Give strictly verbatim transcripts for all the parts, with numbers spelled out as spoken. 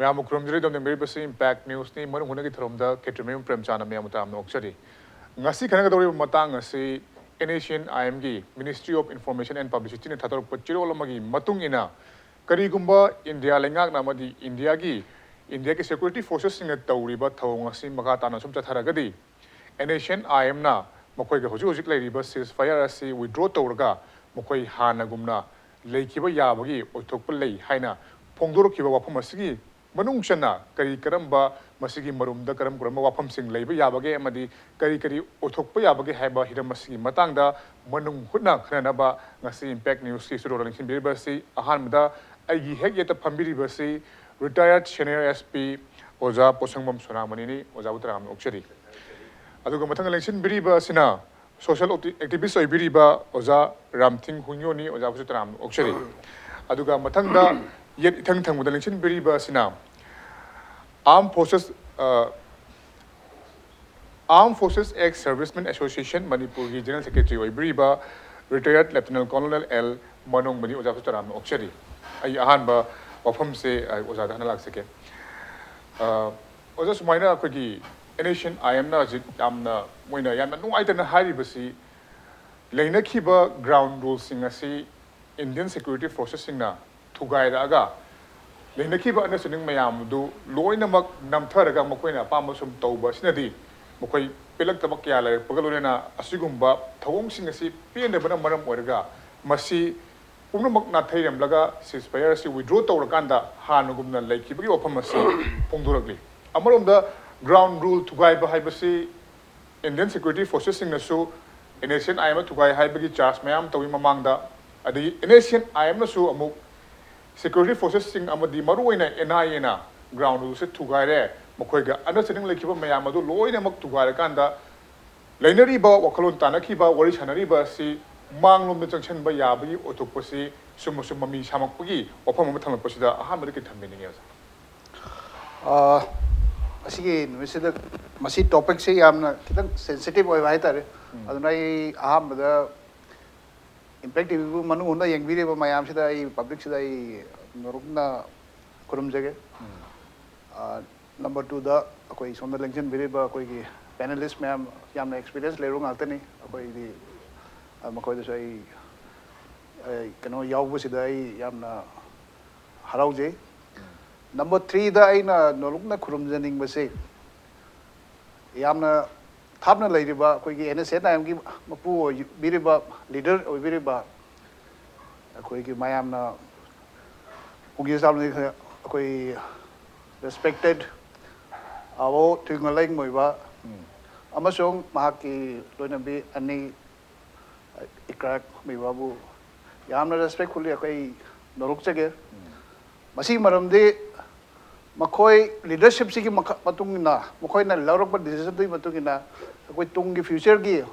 ꯌꯥꯝꯅ ꯈꯨꯔꯨꯝꯖꯔꯤ, ꯑꯗꯣꯝ ꯌꯦꯡꯕꯤꯔꯤꯕꯁꯤ Impact Newsꯅꯤ꯫ ꯃꯔꯨ ꯍꯨꯠꯅꯒꯤ ꯊꯧꯔꯝꯗ ꯈꯦꯇ꯭ꯔꯤꯃꯌꯨꯝ ꯄ꯭ꯔꯦꯝꯆꯥꯟꯅ ꯃꯌꯥꯝꯕꯨ ꯇꯔꯥꯝꯅ ꯑꯣꯛꯆꯔꯤ꯫ ꯉꯁꯤ ꯈꯟꯅꯒꯗꯧꯔꯤꯕ ꯃꯇꯥꯡ ꯑꯁꯤ N A C N I Mꯒꯤ Ministry of Information and Publicityꯅ ꯊꯥꯗꯣꯔꯛꯄ ꯆꯦꯔꯣꯜ ꯑꯃꯒꯤ ꯃꯇꯨꯡ ꯏꯟꯅ, ꯀꯔꯤꯒꯨꯝꯕ ꯏꯟꯗꯤꯌꯥ ꯂꯩꯉꯥꯛꯅ ꯑꯃꯗꯤ ꯏꯟꯗꯤꯌꯥꯒꯤ, ꯏꯟꯗꯤꯌꯥꯒꯤ security forcesꯁꯤꯡꯅ ꯇꯧꯔꯤꯕ ꯊꯧꯑꯣꯡ ꯑꯁꯤ ꯃꯈꯥ ꯇꯥꯅ ꯁꯨꯝ ꯆꯠꯊꯔꯒꯗꯤ, N A C N I Mꯅ ꯃꯈꯣꯏꯒ ꯍꯧꯖꯤꯛ ꯍꯧꯖꯤꯛ ꯂꯩꯔꯤꯕ ceasefire ꯑꯁꯤ withdraw ꯇꯧꯔꯒ ꯃꯈꯣꯏ ꯍꯥꯟꯅꯒꯨꯝꯅ ꯂꯩꯈꯤꯕ ꯌꯥꯕꯒꯤ ꯑꯣꯏꯊꯣꯛꯄ ꯂꯩ ꯍꯥꯏꯅ ꯐꯣꯡꯗꯣꯔꯛꯈꯤꯕ ꯋꯥꯐꯝ ꯑꯁꯤꯒꯤ ꯃꯅꯨꯡ ꯆꯟꯅ ꯀꯔꯤ ꯀꯔꯝꯕ, ꯃꯁꯤꯒꯤ ꯃꯔꯨꯝꯗ ꯀꯔꯝ ꯀꯔꯝꯕ ꯋꯥꯐꯝꯁꯤꯡ ꯂꯩꯕ ꯌꯥꯕꯒꯦ ꯑꯃꯗꯤ ꯀꯔꯤ ꯀꯔꯤ ꯑꯣꯏꯊꯣꯛꯄ ꯌꯥꯕꯒꯦ ꯍꯥꯏꯕ ꯍꯤꯔꯝ ꯑꯁꯤꯒꯤ ꯃꯇꯥꯡꯗ ꯃꯅꯨꯡ ꯍꯨꯠꯅ ꯈꯟꯅꯅꯕ ꯉꯁꯤ Impact Newsꯀꯤ studio ꯂꯦꯡꯁꯤꯟꯕꯤꯔꯤꯕ ꯑꯁꯤ, ꯑꯍꯥꯟꯕꯗ ꯑꯩꯒꯤ ꯍꯦꯛ ꯌꯦꯠꯇ ꯐꯝꯕꯤꯔꯤꯕ ꯑꯁꯤ retired senior S P ꯑꯣꯖꯥ ꯄꯣꯁꯪꯕꯝ ꯁꯣꯅꯥꯃꯅꯤꯅꯤ꯫ ꯑꯣꯖꯥꯕꯨ ꯇꯔꯥꯝꯅ ꯑꯣꯛꯆꯔꯤ꯫ ꯑꯗꯨꯒ ꯃꯊꯪꯗ ꯂꯦꯡꯁꯤꯟꯕꯤꯔꯤꯕ ꯑꯁꯤꯅ social acti-, activist ꯑꯣꯏꯕꯤꯔꯤꯕ ꯑꯣꯖꯥ ꯔꯥꯝꯊꯤꯡ ꯍꯨꯏꯉꯣꯅꯤ꯫ ꯑꯣꯖꯥꯕꯨꯁꯨ ꯇꯔꯥꯝꯅ ꯑꯣꯛꯆꯔꯤ꯫ ꯑꯗꯨꯒ ꯃꯊꯪꯗ ꯌꯦꯠ ꯏꯊꯪ ꯊꯪꯕꯗ ꯂꯦꯡꯁꯤꯟꯕꯤꯔꯤꯕ ꯑꯁꯤꯅ Armed Forces, ꯑ, Armed Forces Ex Servicemen Association ꯃꯅꯤꯄꯨꯔꯒꯤ General Secretary ꯑꯣꯏꯕꯤꯔꯤꯕ retired Lieutenant Colonel L ꯃꯅꯣꯡꯃꯅꯤ꯫ ꯑꯣꯖꯥꯕꯨꯁꯨ ꯇꯔꯥꯝꯅ ꯑꯣꯛꯆꯔꯤ꯫ ꯑꯩ ꯑꯍꯥꯟꯕ ꯋꯥꯐꯝꯁꯦ, ꯑ, ꯑꯣꯖꯥꯗ ꯍꯥꯟꯅ ꯂꯥꯛꯆꯒꯦ꯫ ꯑ, ꯑꯣꯖꯥ, ꯁꯨꯃꯥꯏꯅ ꯑꯩꯈꯣꯏꯒꯤ N A C N I Mꯅ ꯍꯧꯖꯤꯛ ꯌꯥꯝꯅ, ꯃꯣꯏꯅ ꯌꯥꯝꯅ ꯅꯨꯡꯉꯥꯏꯇꯅ ꯍꯥꯏꯔꯤꯕꯁꯤ, ꯂꯩꯅꯈꯤꯕ ground ruleꯁꯤꯡ ꯑꯁꯤ Indian security forcesꯁꯤꯡꯅ ꯊꯨꯒꯥꯏꯔꯛꯑꯒ, ꯂꯩꯅꯈꯤꯕ understanding ꯃꯌꯥꯝ ꯑꯗꯨ ꯂꯣꯏꯅꯃꯛ ꯅꯝꯊꯔꯒ ꯃꯈꯣꯏꯅ ꯑꯄꯥꯝꯕ ꯁꯨꯝ ꯇꯧꯕ ꯑꯁꯤꯅꯗꯤ, ꯃꯈꯣꯏ ꯄꯦꯜꯂꯛꯇꯕ ꯀꯌꯥ ꯂꯩꯔꯛꯄꯒ ꯂꯣꯏꯅꯅ ꯑꯁꯤꯒꯨꯝꯕ ꯊꯧꯑꯣꯡꯁꯤꯡ ꯑꯁꯤ ꯄꯦꯟꯗꯕꯅ ꯃꯔꯝ ꯑꯣꯏꯔꯒ ꯃꯁꯤ ꯄꯨꯝꯅꯃꯛ ꯅꯥꯊꯩꯔꯝꯂꯒ ceasefire ꯑꯁꯤ withdraw ꯇꯧꯔꯀꯥꯟꯗ ꯍꯥꯟꯅꯒꯨꯝꯅ ꯂꯩꯈꯤꯕꯒꯤ ꯋꯥꯐꯝ ꯑꯁꯤ ꯐꯣꯡꯗꯣꯔꯛꯂꯤ꯫ ꯑꯃꯔꯣꯝꯗ ground rule ꯊꯨꯒꯥꯏꯕ ꯍꯥꯏꯕꯁꯤ Indian security forcesꯁꯤꯡꯅꯁꯨ N A C N I M ꯊꯨꯒꯥꯏ ꯍꯥꯏꯕꯒꯤ charge ꯃꯌꯥꯝ ꯇꯧꯏ ꯃꯃꯥꯡꯗ, ꯑꯗꯒꯤ N A C N I Mꯅꯁꯨ ꯑꯃꯨꯛ security forcesꯁꯤꯡ ꯑꯃꯗꯤ ꯃꯔꯨꯑꯣꯏꯅ N I Aꯅ ground ruleꯁꯦ ꯊꯨꯒꯥꯏꯔꯦ, ꯃꯈꯣꯏꯒ understanding ꯂꯩꯈꯤꯕ ꯃꯌꯥꯝ ꯑꯗꯨ ꯂꯣꯏꯅꯃꯛ ꯊꯨꯒꯥꯏꯔꯀꯥꯟꯗ ꯂꯩꯅꯔꯤꯕ ꯋꯥꯈꯜꯂꯣꯟ ꯇꯥꯅꯈꯤꯕ, ꯋꯥꯔꯤ ꯁꯥꯅꯔꯤꯕ ꯑꯁꯤ ꯃꯥꯡꯂꯣꯝꯗ ꯆꯪꯁꯤꯟꯕ ꯌꯥꯕꯒꯤ ꯑꯣꯏꯊꯣꯛꯄꯁꯤ ꯁꯨꯝ ꯑꯁꯨꯝ ꯃꯃꯤ ꯁꯥꯃꯛꯄꯒꯤ ꯋꯥꯐꯝ ꯑꯃ ꯊꯝꯂꯛꯄꯁꯤꯗ ꯑꯍꯥꯟꯕꯗ ꯀꯔꯤ ꯊꯝꯕꯤꯅꯤꯡꯉꯤ, ꯑꯣꯖꯥ? ꯑꯥ, ꯃꯁꯤꯒꯤ ꯅꯨꯃꯤꯠꯁꯤꯗ ꯃꯁꯤ topicꯁꯦ ꯌꯥꯝꯅ ꯈꯤꯇꯪ sensitive ꯑꯣꯏꯕ ꯍꯥꯏꯇꯥꯔꯦ꯫ ꯎꯝ꯫ ꯑꯗꯨꯅ ꯑꯩ ꯑꯍꯥꯟꯕꯗ Impact TVꯕꯨ ꯃꯅꯨꯡ ꯍꯨꯠꯅ ꯌꯦꯡꯕꯤꯔꯤꯕ ꯃꯌꯥꯝꯁꯤꯗ ꯑꯩ, publicꯁꯤꯗ ꯑꯩ ꯅꯣꯔꯨꯛꯅ ꯈꯨꯔꯨꯝꯖꯒꯦ꯫ ꯎꯝ꯫ ꯅꯝꯕꯔ ꯇꯨꯗ ꯑꯩꯈꯣꯏ ꯁꯣꯝꯗ ꯂꯦꯡꯁꯤꯟꯕꯤꯔꯤꯕ ꯑꯩꯈꯣꯏꯒꯤ ꯄꯦꯅꯦꯂꯤꯁ ꯃꯌꯥꯝ, ꯌꯥꯝꯅ ꯑꯦꯛꯁꯄꯤꯔꯤꯌꯦꯟꯁ ꯂꯩꯔꯕ ꯉꯥꯛꯇꯅꯤ꯫ ꯑꯩꯈꯣꯏꯗꯤ, ꯑ, ꯃꯈꯣꯏꯗꯁꯨ ꯑꯩ, ꯑꯩ ꯀꯩꯅꯣ ꯌꯥꯎꯕꯁꯤꯗ ꯑꯩ ꯌꯥꯝꯅ ꯍꯔꯥꯎꯖꯩ꯫ ꯅꯝꯕꯔ ꯊ꯭ꯔꯤꯗ ꯑꯩꯅ ꯅꯣꯂꯨꯛꯅ ꯈꯨꯔꯨꯝꯖꯅꯤꯡꯕꯁꯦ, ꯌꯥꯝꯅ ꯊꯥꯞꯅ ꯂꯩꯔꯤꯕ ꯑꯩꯈꯣꯏꯒꯤ ꯑꯦꯟ ꯑꯦꯁ ꯑꯦꯟ ꯑꯥꯏ ꯑꯦꯝꯒꯤ ꯃꯄꯨ ꯑꯣꯏꯕꯤꯔꯤꯕ, ꯂꯤꯗꯔ ꯑꯣꯏꯕꯤꯔꯤꯕ ꯑꯩꯈꯣꯏꯒꯤ ꯃꯌꯥꯝꯅ ꯄꯨꯛꯅꯤꯡ ꯆꯥꯎꯅ ꯑꯩꯈꯣꯏ ꯔꯦꯁꯄꯦꯛꯇꯦꯠ ꯑꯥꯕꯣ ꯊꯨꯏꯉꯂꯦꯡ ꯃꯣꯏꯕ ꯑꯃꯁꯨꯡ ꯃꯍꯥꯛꯀꯤ ꯂꯣꯏꯅꯕꯤ ꯑꯅꯤ ꯏꯀ꯭ꯔꯥꯛ ꯃꯣꯏꯕꯥꯕꯨ ꯌꯥꯝꯅ ꯔꯦꯁꯄꯦꯛꯐꯨꯜꯂꯤ ꯑꯩꯈꯣꯏ ꯅꯣꯂꯨꯛꯆꯒꯦ꯫ ꯃꯁꯤꯒꯤ ꯃꯔꯝꯗꯤ ꯃꯈꯣꯏ ꯂꯤꯗꯔꯁꯤꯞꯁꯤꯒꯤ ꯃꯈ-, ꯃꯇꯨꯡ ꯏꯟꯅ, ꯃꯈꯣꯏꯅ ꯂꯧꯔꯛꯄ ꯗꯤꯁꯤꯖꯟꯗꯨꯒꯤ ꯃꯇꯨꯡ ꯏꯟꯅ ꯑꯩꯈꯣꯏ ꯇꯨꯡꯒꯤ ꯐ꯭ꯌꯨꯆꯔꯒꯤ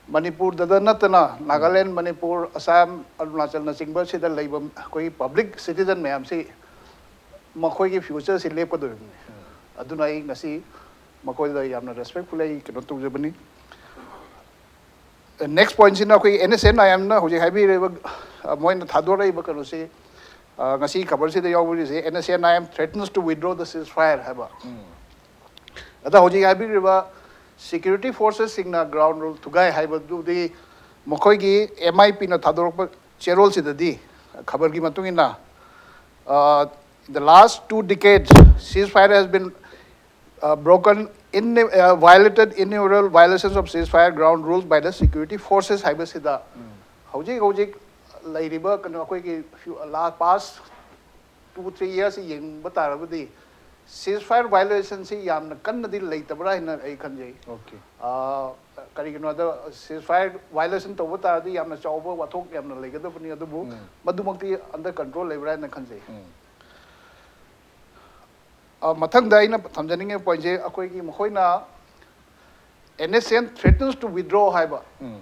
ꯃꯅꯤꯄꯨꯔꯗꯗ ꯅꯠꯇꯅ ꯅꯥꯒꯥꯂꯦꯟ, ꯃꯅꯤꯄꯨꯔ, ꯑꯁꯥꯝ, ꯑꯔꯨꯅꯥꯆꯜꯅꯆꯤꯡꯕ ꯁꯤꯗ ꯂꯩꯕ ꯑꯩꯈꯣꯏꯒꯤ ꯄꯕ꯭ꯂꯤꯛ ꯁꯤꯇꯤꯖꯟ ꯃꯌꯥꯝꯁꯤ ꯃꯈꯣꯏꯒꯤ ꯐ꯭ꯌꯨꯆꯔꯁꯤ ꯂꯦꯞꯀꯗꯧꯔꯤꯕꯅꯤ꯫ ꯑꯗꯨꯅ ꯑꯩ ꯉꯁꯤ ꯃꯈꯣꯏꯗ ꯌꯥꯝꯅ ꯔꯦꯁꯄꯦꯛꯐꯨꯜ ꯑꯩ ꯀꯩꯅꯣ ꯇꯧꯖꯕꯅꯤ꯫ ꯅꯦꯛꯁ ꯄꯣꯏꯟꯁꯤꯅ ꯑꯩꯈꯣꯏ ꯑꯦꯟ ꯑꯦꯁ ꯑꯦꯟ ꯑꯥꯏ ꯑꯦꯝꯅ ꯍꯧꯖꯤꯛ ꯍꯥꯏꯕꯤꯔꯤꯕ, ꯑ, ꯃꯣꯏꯅ ꯊꯥꯗꯣꯔꯛꯏꯕ ꯀꯩꯅꯣꯁꯤ, ꯑ, ꯉꯁꯤ ꯈꯕꯔꯁꯤꯗ ꯌꯥꯎꯕꯤꯔꯤꯁꯦ, "N S A N I M threatens to withdraw the ceasefire" ꯍꯥꯏꯕ꯫ ꯑꯗ ꯍꯧꯖꯤꯛ ꯍꯥꯏꯕꯤꯔꯤꯕ ꯁꯦꯀ꯭ꯌꯨꯔꯤꯇꯤ ꯐꯣꯔꯁꯦꯁꯁꯤꯡꯅ ꯒ꯭ꯔꯥꯎꯟ ꯔꯨꯜ ꯊꯨꯒꯥꯏ ꯍꯥꯏꯕꯗꯨꯗꯤ ꯃꯈꯣꯏꯒꯤ ꯑꯦꯝ ꯑꯥꯏ ꯄꯤꯅ ꯊꯥꯗꯣꯔꯛꯄ ꯆꯦꯔꯣꯜꯁꯤꯗꯗꯤ, ꯈꯕꯔꯒꯤ ꯃꯇꯨꯡ ꯏꯟꯅ, ꯑ, "In the last two decades, ceasefire has been, uh, broken in, uh, violated innumerable violations of ceasefire ground rules by the security forces" ꯍꯥꯏꯕꯁꯤꯗ ꯍꯧꯖꯤꯛ ꯍꯧꯖꯤꯛ ꯂꯩꯔꯤꯕ ꯀꯩꯅꯣ ꯑꯩꯈꯣꯏꯒꯤ ꯐ꯭ꯌꯨ-, ꯂꯥ-, ꯄꯥꯁ ꯇꯨ ꯊ꯭ꯔꯤ ꯏꯌꯔꯁꯤ ꯌꯦꯡꯕ ꯇꯥꯔꯕꯗꯤ ꯁꯤꯖ ꯐꯥꯌꯔ ꯚꯥꯏꯑꯣꯂꯦꯁꯟꯁꯤ ꯌꯥꯝꯅ ꯀꯟꯅꯗꯤ ꯂꯩꯇꯕ꯭ꯔꯥ ꯍꯥꯏꯅ ꯑꯩ ꯈꯟꯖꯩ꯫ ꯑꯣꯀꯦ꯫ ꯑꯥ, ꯀꯔꯤꯒꯤꯅꯣꯗ ꯁꯤꯖ ꯐꯥꯌꯔ ꯚꯥꯏꯑꯣꯂꯦꯁꯟ ꯇꯧꯕ ꯇꯥꯔꯗꯤ ꯌꯥꯝꯅ ꯆꯥꯎꯕ ꯋꯥꯊꯣꯛ ꯌꯥꯝꯅ ꯂꯩꯒꯗꯕꯅꯤ, ꯑꯗꯨꯕꯨ ꯎꯝ꯫ ꯃꯗꯨꯃꯛꯇꯤ ꯑꯟꯗꯔ ꯀꯟꯇ꯭ꯔꯣꯜ ꯂꯩꯕ꯭ꯔꯥ ꯍꯥꯏꯅ ꯈꯟꯖꯩ꯫ ꯎꯝ꯫ ꯑ, ꯃꯊꯪꯗ ꯑꯩꯅ ꯊꯝꯖꯅꯤꯡꯉꯤꯕ ꯄꯣꯏꯟꯁꯦ, ꯑꯩꯈꯣꯏꯒꯤ ꯃꯈꯣꯏꯅ "N S A N threatens to withdraw" ꯍꯥꯏꯕ꯫ ꯎꯝ꯫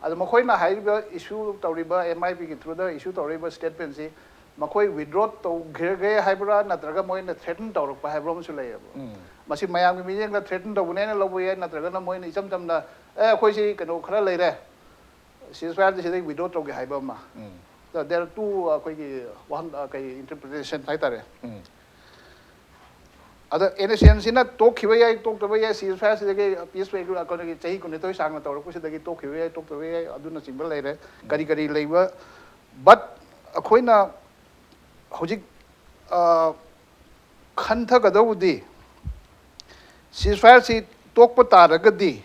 ꯑꯗꯣ ꯃꯈꯣꯏꯅ ꯍꯥꯏꯔꯤꯕ ꯏꯁꯨ ꯇꯧꯔꯤꯕ ꯑꯦꯝ ꯑꯥꯏ ꯄꯤꯒꯤ ꯊ꯭ꯔꯨꯗ ꯏꯁꯨ ꯇꯧꯔꯤꯕ ꯁ꯭ꯇꯦꯠꯃꯦꯟꯁꯤ ꯃꯈꯣꯏ ꯋꯤꯗ꯭ꯔꯣ ꯇꯧꯈ꯭ꯔꯒꯦ ꯍꯥꯏꯕ꯭ꯔꯥ, ꯅꯠꯇ꯭ꯔꯒ ꯃꯣꯏꯅ ꯊ꯭ꯔꯦꯇꯟ ꯇꯧꯔꯛꯄ ꯍꯥꯏꯕ꯭ꯔꯥ ꯑꯃꯁꯨ ꯂꯩꯌꯦꯕ꯫ ꯎꯝ꯫ ꯃꯁꯤ ꯃꯌꯥꯝꯒꯤ ꯃꯤꯠꯌꯦꯡꯗ ꯊ꯭ꯔꯦꯇꯟ ꯇꯧꯕꯅꯦꯅ ꯂꯧꯕ ꯌꯥꯏ, ꯅꯠꯇ꯭ꯔꯒꯅ ꯃꯣꯏꯅ ꯏꯆꯝ ꯆꯝꯅ, "ꯑꯦ, ꯑꯩꯈꯣꯏꯁꯤ ꯀꯩꯅꯣ ꯈꯔ ꯂꯩꯔꯦ, ꯁꯤꯖ ꯐꯥꯌꯔꯗ ꯁꯤꯗꯩ ꯋꯤꯗ꯭ꯔꯣ ꯇꯧꯒꯦ" ꯍꯥꯏꯕ ꯑꯃ꯫ ꯎꯝ꯫ There are two, ꯑꯩꯈꯣꯏꯒꯤ ꯋꯥꯍꯪ, ꯑ, ꯀꯩ, ꯏꯟꯇꯔꯄ꯭ꯔꯤꯇꯦꯁꯟ ꯍꯥꯏꯇꯥꯔꯦ꯫ ꯎꯝ꯫ ꯑꯗ ꯑꯦꯟ ꯑꯦꯁ ꯑꯦꯟꯁꯤꯅ ꯇꯣꯛꯈꯤꯕ ꯌꯥꯏ, ꯇꯣꯛꯇꯕ ꯌꯥꯏ, ꯁꯤꯖ ꯐꯥꯌꯔꯁꯤꯗꯒꯤ ꯄꯤꯁ ꯀꯩꯅꯣꯒꯤ ꯆꯍꯤ ꯀꯨꯟꯅꯤꯊꯣꯏ ꯁꯥꯡꯅ ꯇꯧꯔꯛꯄꯁꯤꯗꯒꯤ ꯇꯣꯛꯈꯤꯕ ꯌꯥꯏ, ꯇꯣꯛꯇꯕ ꯌꯥꯏ, ꯑꯗꯨꯅꯆꯤꯡꯕ ꯂꯩꯔꯦ꯫ ꯀꯔꯤ ꯀꯔꯤ ꯂꯩꯕ, ꯕꯠ ꯑꯩꯈꯣꯏꯅ ꯍꯧꯖꯤꯛ ꯈꯟꯊꯒꯗꯧꯕꯗꯤ, ꯁꯤꯖ ꯐꯥꯌꯔꯁꯤ ꯇꯣꯛꯄ ꯇꯥꯔꯒꯗꯤ,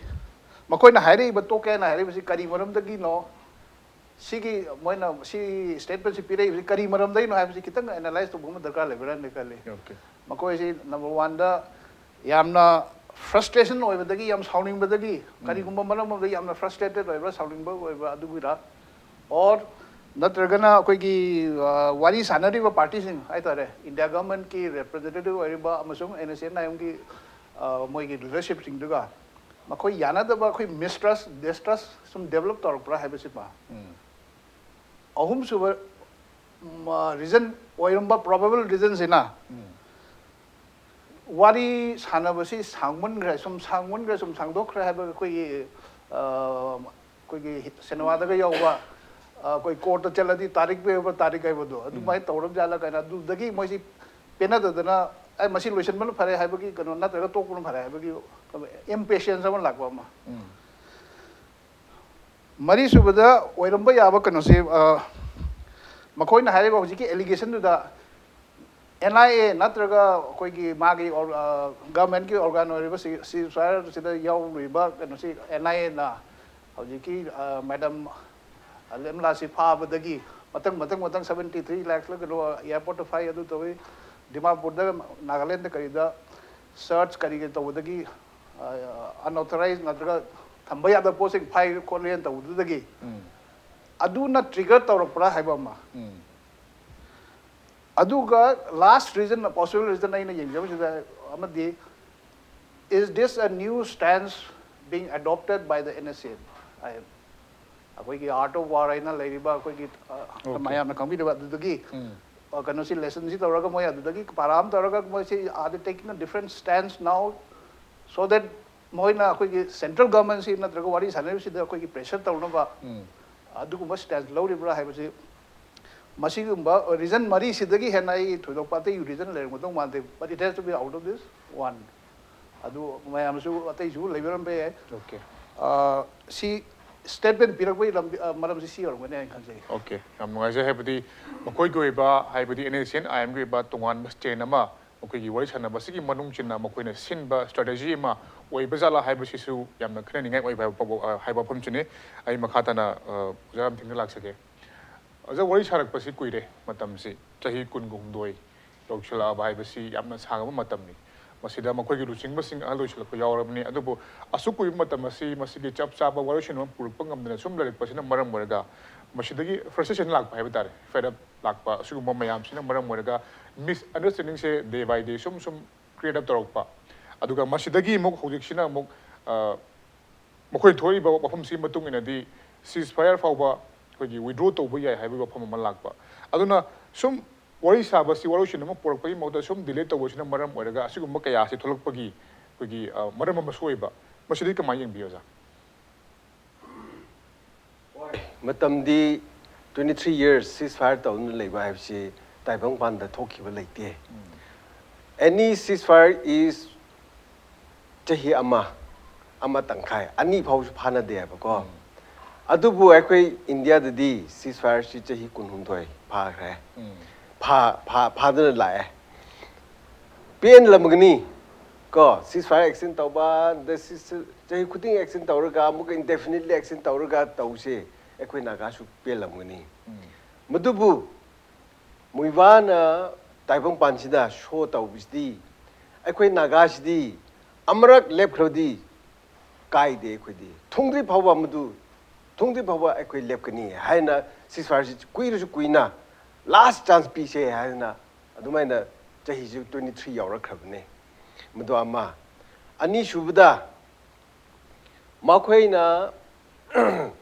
ꯃꯈꯣꯏꯅ ꯍꯥꯏꯔꯛꯏꯕ ꯇꯣꯛꯀꯦ ꯍꯥꯏꯅ ꯍꯥꯏꯔꯛꯏꯕꯁꯤ ꯀꯔꯤ ꯃꯔꯝꯗꯒꯤꯅꯣ? ꯁꯤꯒꯤ ꯃꯣꯏꯅ ꯁꯤ ꯁ꯭ꯇꯦꯠꯃꯦꯟꯁꯤ ꯄꯤꯔꯛꯏꯕꯁꯤ ꯀꯔꯤ ꯃꯔꯝꯗꯒꯤꯅꯣ ꯍꯥꯏꯕꯁꯤ ꯈꯤꯇꯪ ꯑꯦꯅꯥꯂꯥꯏꯁ ꯇꯧꯕ ꯑꯃ ꯗꯔꯀꯥꯔ ꯂꯩꯕ꯭ꯔꯥꯅ ꯈꯜꯂꯤ꯫ Okay. ꯃꯈꯣꯏꯁꯤ ꯅꯝꯕꯔ ꯋꯥꯟꯗ ꯌꯥꯝꯅ ꯐ꯭ꯔꯁꯇ꯭ꯔꯦꯁꯟ ꯑꯣꯏꯕꯗꯒꯤ, ꯌꯥꯝ ꯁꯥꯎꯅꯤꯡꯕꯗꯒꯤ, ꯀꯔꯤꯒꯨꯝꯕ ꯃꯔꯝ ꯑꯃꯗꯒꯤ ꯌꯥꯝꯅ ꯐ꯭ꯔꯁꯇ꯭ꯔꯦꯇꯦꯠ ꯑꯣꯏꯕ꯭ꯔꯥ, ꯁꯥꯎꯅꯤꯡꯕ ꯑꯣꯏꯕ꯭ꯔꯥ ꯑꯗꯨꯒꯤꯔ, ꯑꯣꯔ ꯅꯠꯇ꯭ꯔꯒꯅ ꯑꯩꯈꯣꯏꯒꯤ ꯋꯥꯔꯤ ꯁꯥꯟꯅꯔꯤꯕ ꯄꯥꯔꯇꯤꯁꯤꯡ ꯍꯥꯏꯇꯥꯔꯦ, ꯏꯟꯗꯤꯌꯥ ꯒꯚꯔꯟꯃꯦꯟꯠꯀꯤ ꯔꯤꯄ꯭ꯔꯖꯦꯟꯇꯦꯇꯤꯚ ꯑꯣꯏꯔꯤꯕ ꯑꯃꯁꯨꯡ ꯑꯦꯟ ꯑꯦꯁ ꯑꯦꯟ ꯑꯥꯏ ꯑꯦꯝꯒꯤ ꯃꯣꯏꯒꯤ ꯂꯤꯗꯔꯁꯤꯞꯁꯤꯡꯗꯨꯒ ꯃꯈꯣꯏ ꯌꯥꯅꯗꯕ, ꯑꯩꯈꯣꯏ ꯃꯤꯁꯇ꯭ꯔꯁ, ꯗꯤꯁꯇ꯭ꯔꯁ ꯁꯨꯝ ꯗꯦꯕꯂꯞ ꯇꯧꯔꯛꯄ꯭ꯔꯥ ꯍꯥꯏꯕꯁꯤꯃ꯫ ꯑꯍꯨꯝꯁꯨꯕ ꯔꯤꯖꯟ ꯑꯣꯏꯔꯝꯕ, ꯄ꯭ꯔꯣꯕꯦꯕꯜ ꯔꯤꯖꯟꯁꯤꯅ ꯋꯥꯔꯤ ꯁꯥꯟꯅꯕꯁꯤ ꯁꯥꯡꯃꯟꯈ꯭ꯔꯦ, ꯁꯨꯝ ꯁꯥꯡꯃꯟꯈ꯭ꯔꯦ, ꯁꯨꯝ ꯁꯥꯡꯗꯣꯛꯈ꯭ꯔꯦ ꯍꯥꯏꯕ ꯑꯩꯈꯣꯏꯒꯤ ꯑꯩꯈꯣꯏꯒꯤ ꯁꯤꯅꯦꯃꯥꯗꯒ ꯌꯥꯎꯕ, ꯑꯩꯈꯣꯏ ꯀꯣꯔꯠꯇ ꯆꯠꯂꯗꯤ ꯇꯥꯔꯤꯛ ꯄꯤꯔꯕ ꯇꯥꯔꯤꯛ ꯍꯥꯏꯕꯗꯣ ꯑꯗꯨꯃꯥꯏꯅ ꯇꯧꯔꯕ ꯖꯥꯠꯂ ꯀꯥꯏꯅ, ꯑꯗꯨꯗꯒꯤ ꯃꯣꯏꯁꯤ ꯄꯦꯟꯅꯗꯗꯅ ꯑꯩ ꯃꯁꯤ ꯂꯣꯏꯁꯤꯟꯕꯅ ꯐꯔꯦ ꯍꯥꯏꯕꯒꯤ ꯀꯩꯅꯣ, ꯅꯠꯇ꯭ꯔꯒ ꯇꯣꯛꯄꯅ ꯐꯔꯦ ꯍꯥꯏꯕꯒꯤ impatience ꯑꯃ ꯂꯥꯛꯄ ꯑꯃ꯫ ꯃꯔꯤꯁꯨꯕꯗ ꯑꯣꯏꯔꯝꯕ ꯌꯥꯕ ꯀꯩꯅꯣꯁꯦ, ꯃꯈꯣꯏꯅ ꯍꯥꯏꯔꯤꯕ ꯍꯧꯖꯤꯛꯀꯤ ꯑꯦꯂꯤꯒꯦꯁꯟꯗꯨꯗ ꯑꯦꯟ ꯑꯥꯏ ꯑꯦ ꯅꯠꯇ꯭ꯔꯒ ꯑꯩꯈꯣꯏꯒꯤ ꯃꯥꯒꯤ ꯒꯚꯔꯟꯃꯦꯟꯠꯀꯤ ꯑꯣꯔꯒꯥꯟ ꯑꯣꯏꯔꯤꯕ ꯁꯤꯖ ꯐꯥꯌꯔꯁꯤꯗ ꯌꯥꯎꯔꯤꯕ ꯀꯩꯅꯣꯁꯤ ꯑꯦꯟ ꯑꯥꯏ ꯑꯦꯅ ꯍꯧꯖꯤꯛꯀꯤ ꯃꯦꯗꯥꯝ ꯂꯦꯝꯂꯥꯁꯤ ꯐꯥꯕꯗꯒꯤ ꯃꯊꯪ ꯃꯊꯪ ꯃꯊꯪ seventy three lakhs ꯂ ꯀꯩꯅꯣ ꯑꯦꯌꯥꯔꯄꯣꯔꯠꯇ ꯐꯥꯏ, ꯑꯗꯨ ꯇꯧꯏ, ꯗꯤꯃꯥꯄꯨꯔꯗ, ꯅꯥꯒꯥꯂꯦꯟꯗ ꯀꯔꯤꯗ ꯁꯔꯆ ꯀꯔꯤ ꯀꯔꯤ ꯇꯧꯕꯗꯒꯤ ꯑꯟꯑꯣꯊꯣꯔꯥꯏꯖ ꯅꯠꯇ꯭ꯔꯒ ꯊꯝꯕ ꯌꯥꯗꯕ ꯄꯣꯠꯁꯤꯡ ꯐꯥꯏ ꯈꯣꯠꯂꯦꯅ ꯇꯧꯕꯗꯨꯗꯒꯤ ꯑꯗꯨꯅ ꯇ꯭ꯔꯤꯒꯔ ꯇꯧꯔꯛꯄ꯭ꯔꯥ ꯍꯥꯏꯕ ꯑꯃ꯫ ꯑꯗꯨꯒ ꯂꯥꯁ ꯔꯤꯖꯟ, ꯄꯣꯁꯤꯕꯜ ꯔꯤꯖꯟ ꯑꯩꯅ ꯌꯦꯡꯖꯕꯁꯤꯗ ꯑꯃꯗꯤ, is this a new stance being adopted by the N S A N? ꯑꯩꯈꯣꯏꯒꯤ Art of War ꯍꯥꯏꯅ ꯂꯩꯔꯤꯕ ꯑꯩꯈꯣꯏꯒꯤ ꯃꯌꯥꯝꯅ ꯈꯪꯕꯤꯗꯕ ꯑꯗꯨꯗꯒꯤ ꯀꯩꯅꯣꯁꯤ, ꯂꯦꯁꯟꯁꯤ ꯇꯧꯔꯒ ꯃꯣꯏ ꯑꯗꯨꯗꯒꯤ ꯄꯥꯔꯥ ꯑꯃ ꯇꯧꯔꯒ ꯃꯣꯏꯁꯤ are they taking a different stance now so that ꯃꯣꯏꯅ ꯑꯩꯈꯣꯏꯒꯤ ꯁꯦꯟꯇ꯭ꯔꯦꯜ ꯒꯚꯔꯟꯃꯦꯟꯁꯤ ꯅꯠꯇ꯭ꯔꯒ ꯋꯥꯔꯤ ꯁꯥꯟꯅꯔꯤꯕꯁꯤꯗ ꯑꯩꯈꯣꯏꯒꯤ ꯄ꯭ꯔꯦꯁꯔ ꯇꯧꯅꯕ ꯑꯗꯨꯒꯨꯝꯕ ꯁ꯭ꯇꯦꯟꯁ ꯂꯧꯔꯤꯕ꯭ꯔꯥ ꯍꯥꯏꯕꯁꯤ ꯃꯁꯤꯒꯨꯝꯕ ꯔꯤꯖꯟ ꯃꯔꯤꯁꯤꯗꯒꯤ ꯍꯦꯟꯅ ꯑꯩ ꯊꯣꯏꯗꯣꯛꯄ ꯑꯇꯩ ꯔꯤꯖꯟ ꯂꯩꯔꯝꯒꯗꯧ ꯃꯥꯟꯗꯦ, but it has to be out of this one. ꯑꯗꯨ ꯃꯌꯥꯝꯁꯨ ꯑꯇꯩꯁꯨ ꯂꯩꯕꯤꯔꯝꯕ ꯌꯥꯏ꯫ Okay. ꯑ, ꯁꯤ ꯁ꯭ꯇꯦꯠꯃꯦꯟ ꯄꯤꯔꯛꯄꯒꯤ ꯂꯝꯕꯤ, ꯑ, ꯃꯔꯝꯁꯤ ꯁꯤ ꯑꯣꯏꯔꯝꯒꯅꯤ ꯍꯥꯏꯅ ꯈꯟꯖꯩ꯫ Okay, ꯌꯥꯝ ꯅꯨꯡꯉꯥꯏꯖꯩ꯫ ꯍꯥꯏꯕꯗꯤ ꯃꯈꯣꯏꯒꯤ ꯑꯣꯏꯕ, ꯍꯥꯏꯕꯗꯤ NSCN IM ꯒꯤ ꯑꯣꯏꯕ ꯇꯣꯉꯥꯟꯕ ꯁ꯭ꯇꯦꯟ ꯑꯃ ꯑꯩꯈꯣꯏꯒꯤ ꯋꯥꯔꯤ ꯁꯥꯟꯅꯕꯁꯤꯒꯤ ꯃꯅꯨꯡ ꯆꯟꯅ ꯃꯈꯣꯏꯅ ꯁꯤꯟꯕ ꯁ꯭ꯇ꯭ꯔꯦꯇꯦꯖꯤ ꯑꯃ ꯑꯣꯏꯕ ꯖꯥꯠꯂꯥ ꯍꯥꯏꯕꯁꯤꯁꯨ ꯌꯥꯝꯅ ꯈꯟꯅꯅꯤꯡꯉꯥꯏ ꯑꯣꯏꯕ ꯍꯥꯏꯕ ꯄꯥꯎ-, ꯑ, ꯍꯥꯏꯕ ꯋꯥꯐꯝꯁꯤꯅꯤ꯫ ꯑꯩ ꯃꯈꯥ ꯇꯥꯅ, ꯑ, ꯑꯣꯖꯥ ꯔꯥꯝꯊꯤꯡꯗ ꯂꯥꯛꯆꯒꯦ꯫ ꯑꯣꯖꯥ, ꯋꯥꯔꯤ ꯁꯥꯔꯛꯄꯁꯤ ꯀꯨꯏꯔꯦ, ꯃꯇꯝꯁꯤ ꯆꯍꯤ ꯀꯨꯟꯒ ꯍꯨꯝꯗꯣꯏ ꯌꯧꯁꯤꯜꯂꯛꯑꯕ ꯍꯥꯏꯕꯁꯤ ꯌꯥꯝꯅ ꯁꯥꯡꯉꯕ ꯃꯇꯝꯅꯤ꯫ ꯃꯁꯤꯗ ꯃꯈꯣꯏꯒꯤ ꯂꯨꯆꯤꯡꯕꯁꯤꯡ ꯑꯍꯜ ꯑꯣꯏꯁꯤꯜꯂꯛꯄ ꯌꯥꯎꯔꯕꯅꯤ꯫ ꯑꯗꯨꯕꯨ ꯑꯁꯨꯛ ꯀꯨꯏꯕ ꯃꯇꯝ ꯑꯁꯤ ꯃꯁꯤꯒꯤ ꯆꯞ ꯆꯥꯕ ꯋꯥꯔꯣꯏꯁꯤꯟ ꯑꯃ ꯄꯨꯔꯛꯄ ꯉꯝꯗꯅ ꯁꯨꯝ ꯂꯩꯔꯛꯄꯁꯤꯅ ꯃꯔꯝ ꯑꯣꯏꯔꯒ ꯃꯁꯤꯗꯒꯤ ꯐ꯭ꯔꯁꯇ꯭ꯔꯦꯁꯟ ꯂꯥꯛꯄ ꯍꯥꯏꯕ ꯇꯥꯔꯦ, ꯐꯦꯗ ꯑꯞ ꯂꯥꯛꯄ, ꯑꯁꯤꯒꯨꯝꯕ ꯃꯌꯥꯝꯁꯤꯅ ꯃꯔꯝ ꯑꯣꯏꯔꯒ ꯃꯤꯁꯑꯟꯗꯔꯁ꯭ꯇꯦꯟꯗꯤꯡꯁꯦ day by day ꯁꯨꯝ ꯁꯨꯝ ꯀ꯭ꯔꯤꯌꯦꯠ ꯑꯞ ꯇꯧꯔꯛꯄ꯫ ꯑꯗꯨꯒ ꯃꯁꯤꯗꯒꯤ ꯑꯃꯨꯛ ꯍꯧꯖꯤꯛꯁꯤꯅ ꯑꯃꯨꯛ, ꯑ, ꯃꯈꯣꯏ ꯊꯣꯛꯏꯕ ꯋꯥꯐꯝꯁꯤꯒꯤ ꯃꯇꯨꯡ ꯏꯟꯅꯗꯤ ceasefire ꯐꯥꯎꯕ ꯑꯩꯈꯣꯏꯒꯤ withdraw ꯇꯧꯕ ꯌꯥꯏ ꯍꯥꯏꯕꯒꯤ ꯋꯥꯐꯝ ꯑꯃ ꯂꯥꯛꯄ꯫ ꯑꯗꯨꯅ ꯁꯨꯝ ꯋꯥꯔꯤ ꯁꯥꯕꯁꯤ ꯋꯥꯔꯣꯏꯁꯤꯟ ꯑꯃ ꯄꯨꯔꯛꯄꯒꯤ ꯃꯍꯨꯠꯇ ꯁꯨꯝ ꯗꯤꯂꯦ ꯇꯧꯕꯁꯤꯅ ꯃꯔꯝ ꯑꯣꯏꯔꯒ ꯑꯁꯤꯒꯨꯝꯕ ꯀꯌꯥ ꯑꯁꯤ ꯊꯣꯛꯂꯛꯄꯒꯤ ꯑꯩꯈꯣꯏꯒꯤ, ꯑ, ꯃꯔꯝ ꯑꯃꯁꯨ ꯑꯣꯏꯕ꯫ ꯃꯁꯤꯗꯤ ꯀꯃꯥꯏꯅ ꯌꯦꯡꯕꯤ, ꯑꯣꯖꯥ? ꯃꯇꯝꯗꯤ twenty three years ceasefire ꯇꯧꯗꯨꯅ ꯂꯩꯕ ꯍꯥꯏꯕꯁꯤ ꯇꯥꯏꯕꯪꯄꯥꯟꯗ ꯊꯣꯛꯈꯤꯕ ꯂꯩꯇꯦ꯫ Any ceasefire is ꯆꯍꯤ ꯑꯃ, ꯑꯃ ꯇꯪꯈꯥꯏ, ꯑꯅꯤ ꯐꯥꯎꯁꯨ ꯐꯥꯅꯗꯦ ꯍꯥꯏꯕꯀꯣ꯫ ꯑꯗꯨꯕꯨ ꯑꯩꯈꯣꯏ ꯏꯟꯗꯤꯌꯥꯗꯗꯤ ceasefire ꯁꯤ ꯆꯍꯤ ꯀꯨꯟꯍꯨꯝꯗꯣꯏ ꯐꯥꯈ꯭ꯔꯦ꯫ ꯐꯥ-, ꯐꯥ-, ꯐꯥꯗꯨꯅ ꯂꯥꯛꯑꯦ꯫ ꯄꯦꯟꯂꯝꯒꯅꯤ ꯀꯣ, ceasefire extend ꯇꯧꯕ, ꯑꯗ cease-, ꯆꯍꯤ ꯈꯨꯗꯤꯡ extend ꯇꯧꯔꯒ, ꯑꯃꯨꯛꯀ indefinitely extend ꯇꯧꯔꯒ ꯇꯧꯁꯦ, ꯑꯩꯈꯣꯏ ꯅꯥꯒꯥꯁꯨ ꯄꯦꯜꯂꯝꯒꯅꯤ꯫ ꯃꯗꯨꯕꯨ ꯃꯨꯏꯕꯥꯅ ꯇꯥꯏꯕꯪꯄꯥꯟꯁꯤꯗ show ꯇꯧꯕꯁꯤꯗꯤ, ꯑꯩꯈꯣꯏ ꯅꯥꯒꯥꯁꯤꯗꯤ ꯑꯃꯔꯛ ꯂꯦꯞꯈ꯭ꯔꯕꯗꯤ ꯀꯥꯏꯗꯦ, ꯑꯩꯈꯣꯏꯗꯤ ꯊꯨꯡꯗ꯭ꯔꯤ ꯐꯥꯎꯕ ꯃꯗꯨ, ꯊꯨꯡꯗ꯭ꯔꯤ ꯐꯥꯎꯕ ꯑꯩꯈꯣꯏ ꯂꯦꯞꯀꯅꯤ ꯍꯥꯏꯅ ceasefire ꯁꯤ ꯀꯨꯏꯔꯁꯨ ꯀꯨꯏꯅ last chance ꯄꯤꯁꯦ ꯍꯥꯏꯅ ꯑꯗꯨꯃꯥꯏꯅ ꯆꯍꯤꯁꯨ twenty three ꯌꯧꯔꯛꯈ꯭ꯔꯕꯅꯦ꯫ ꯃꯗꯨ ꯑꯃ꯫ ꯑꯅꯤꯁꯨꯕꯗ, ꯃꯈꯣꯏꯅ,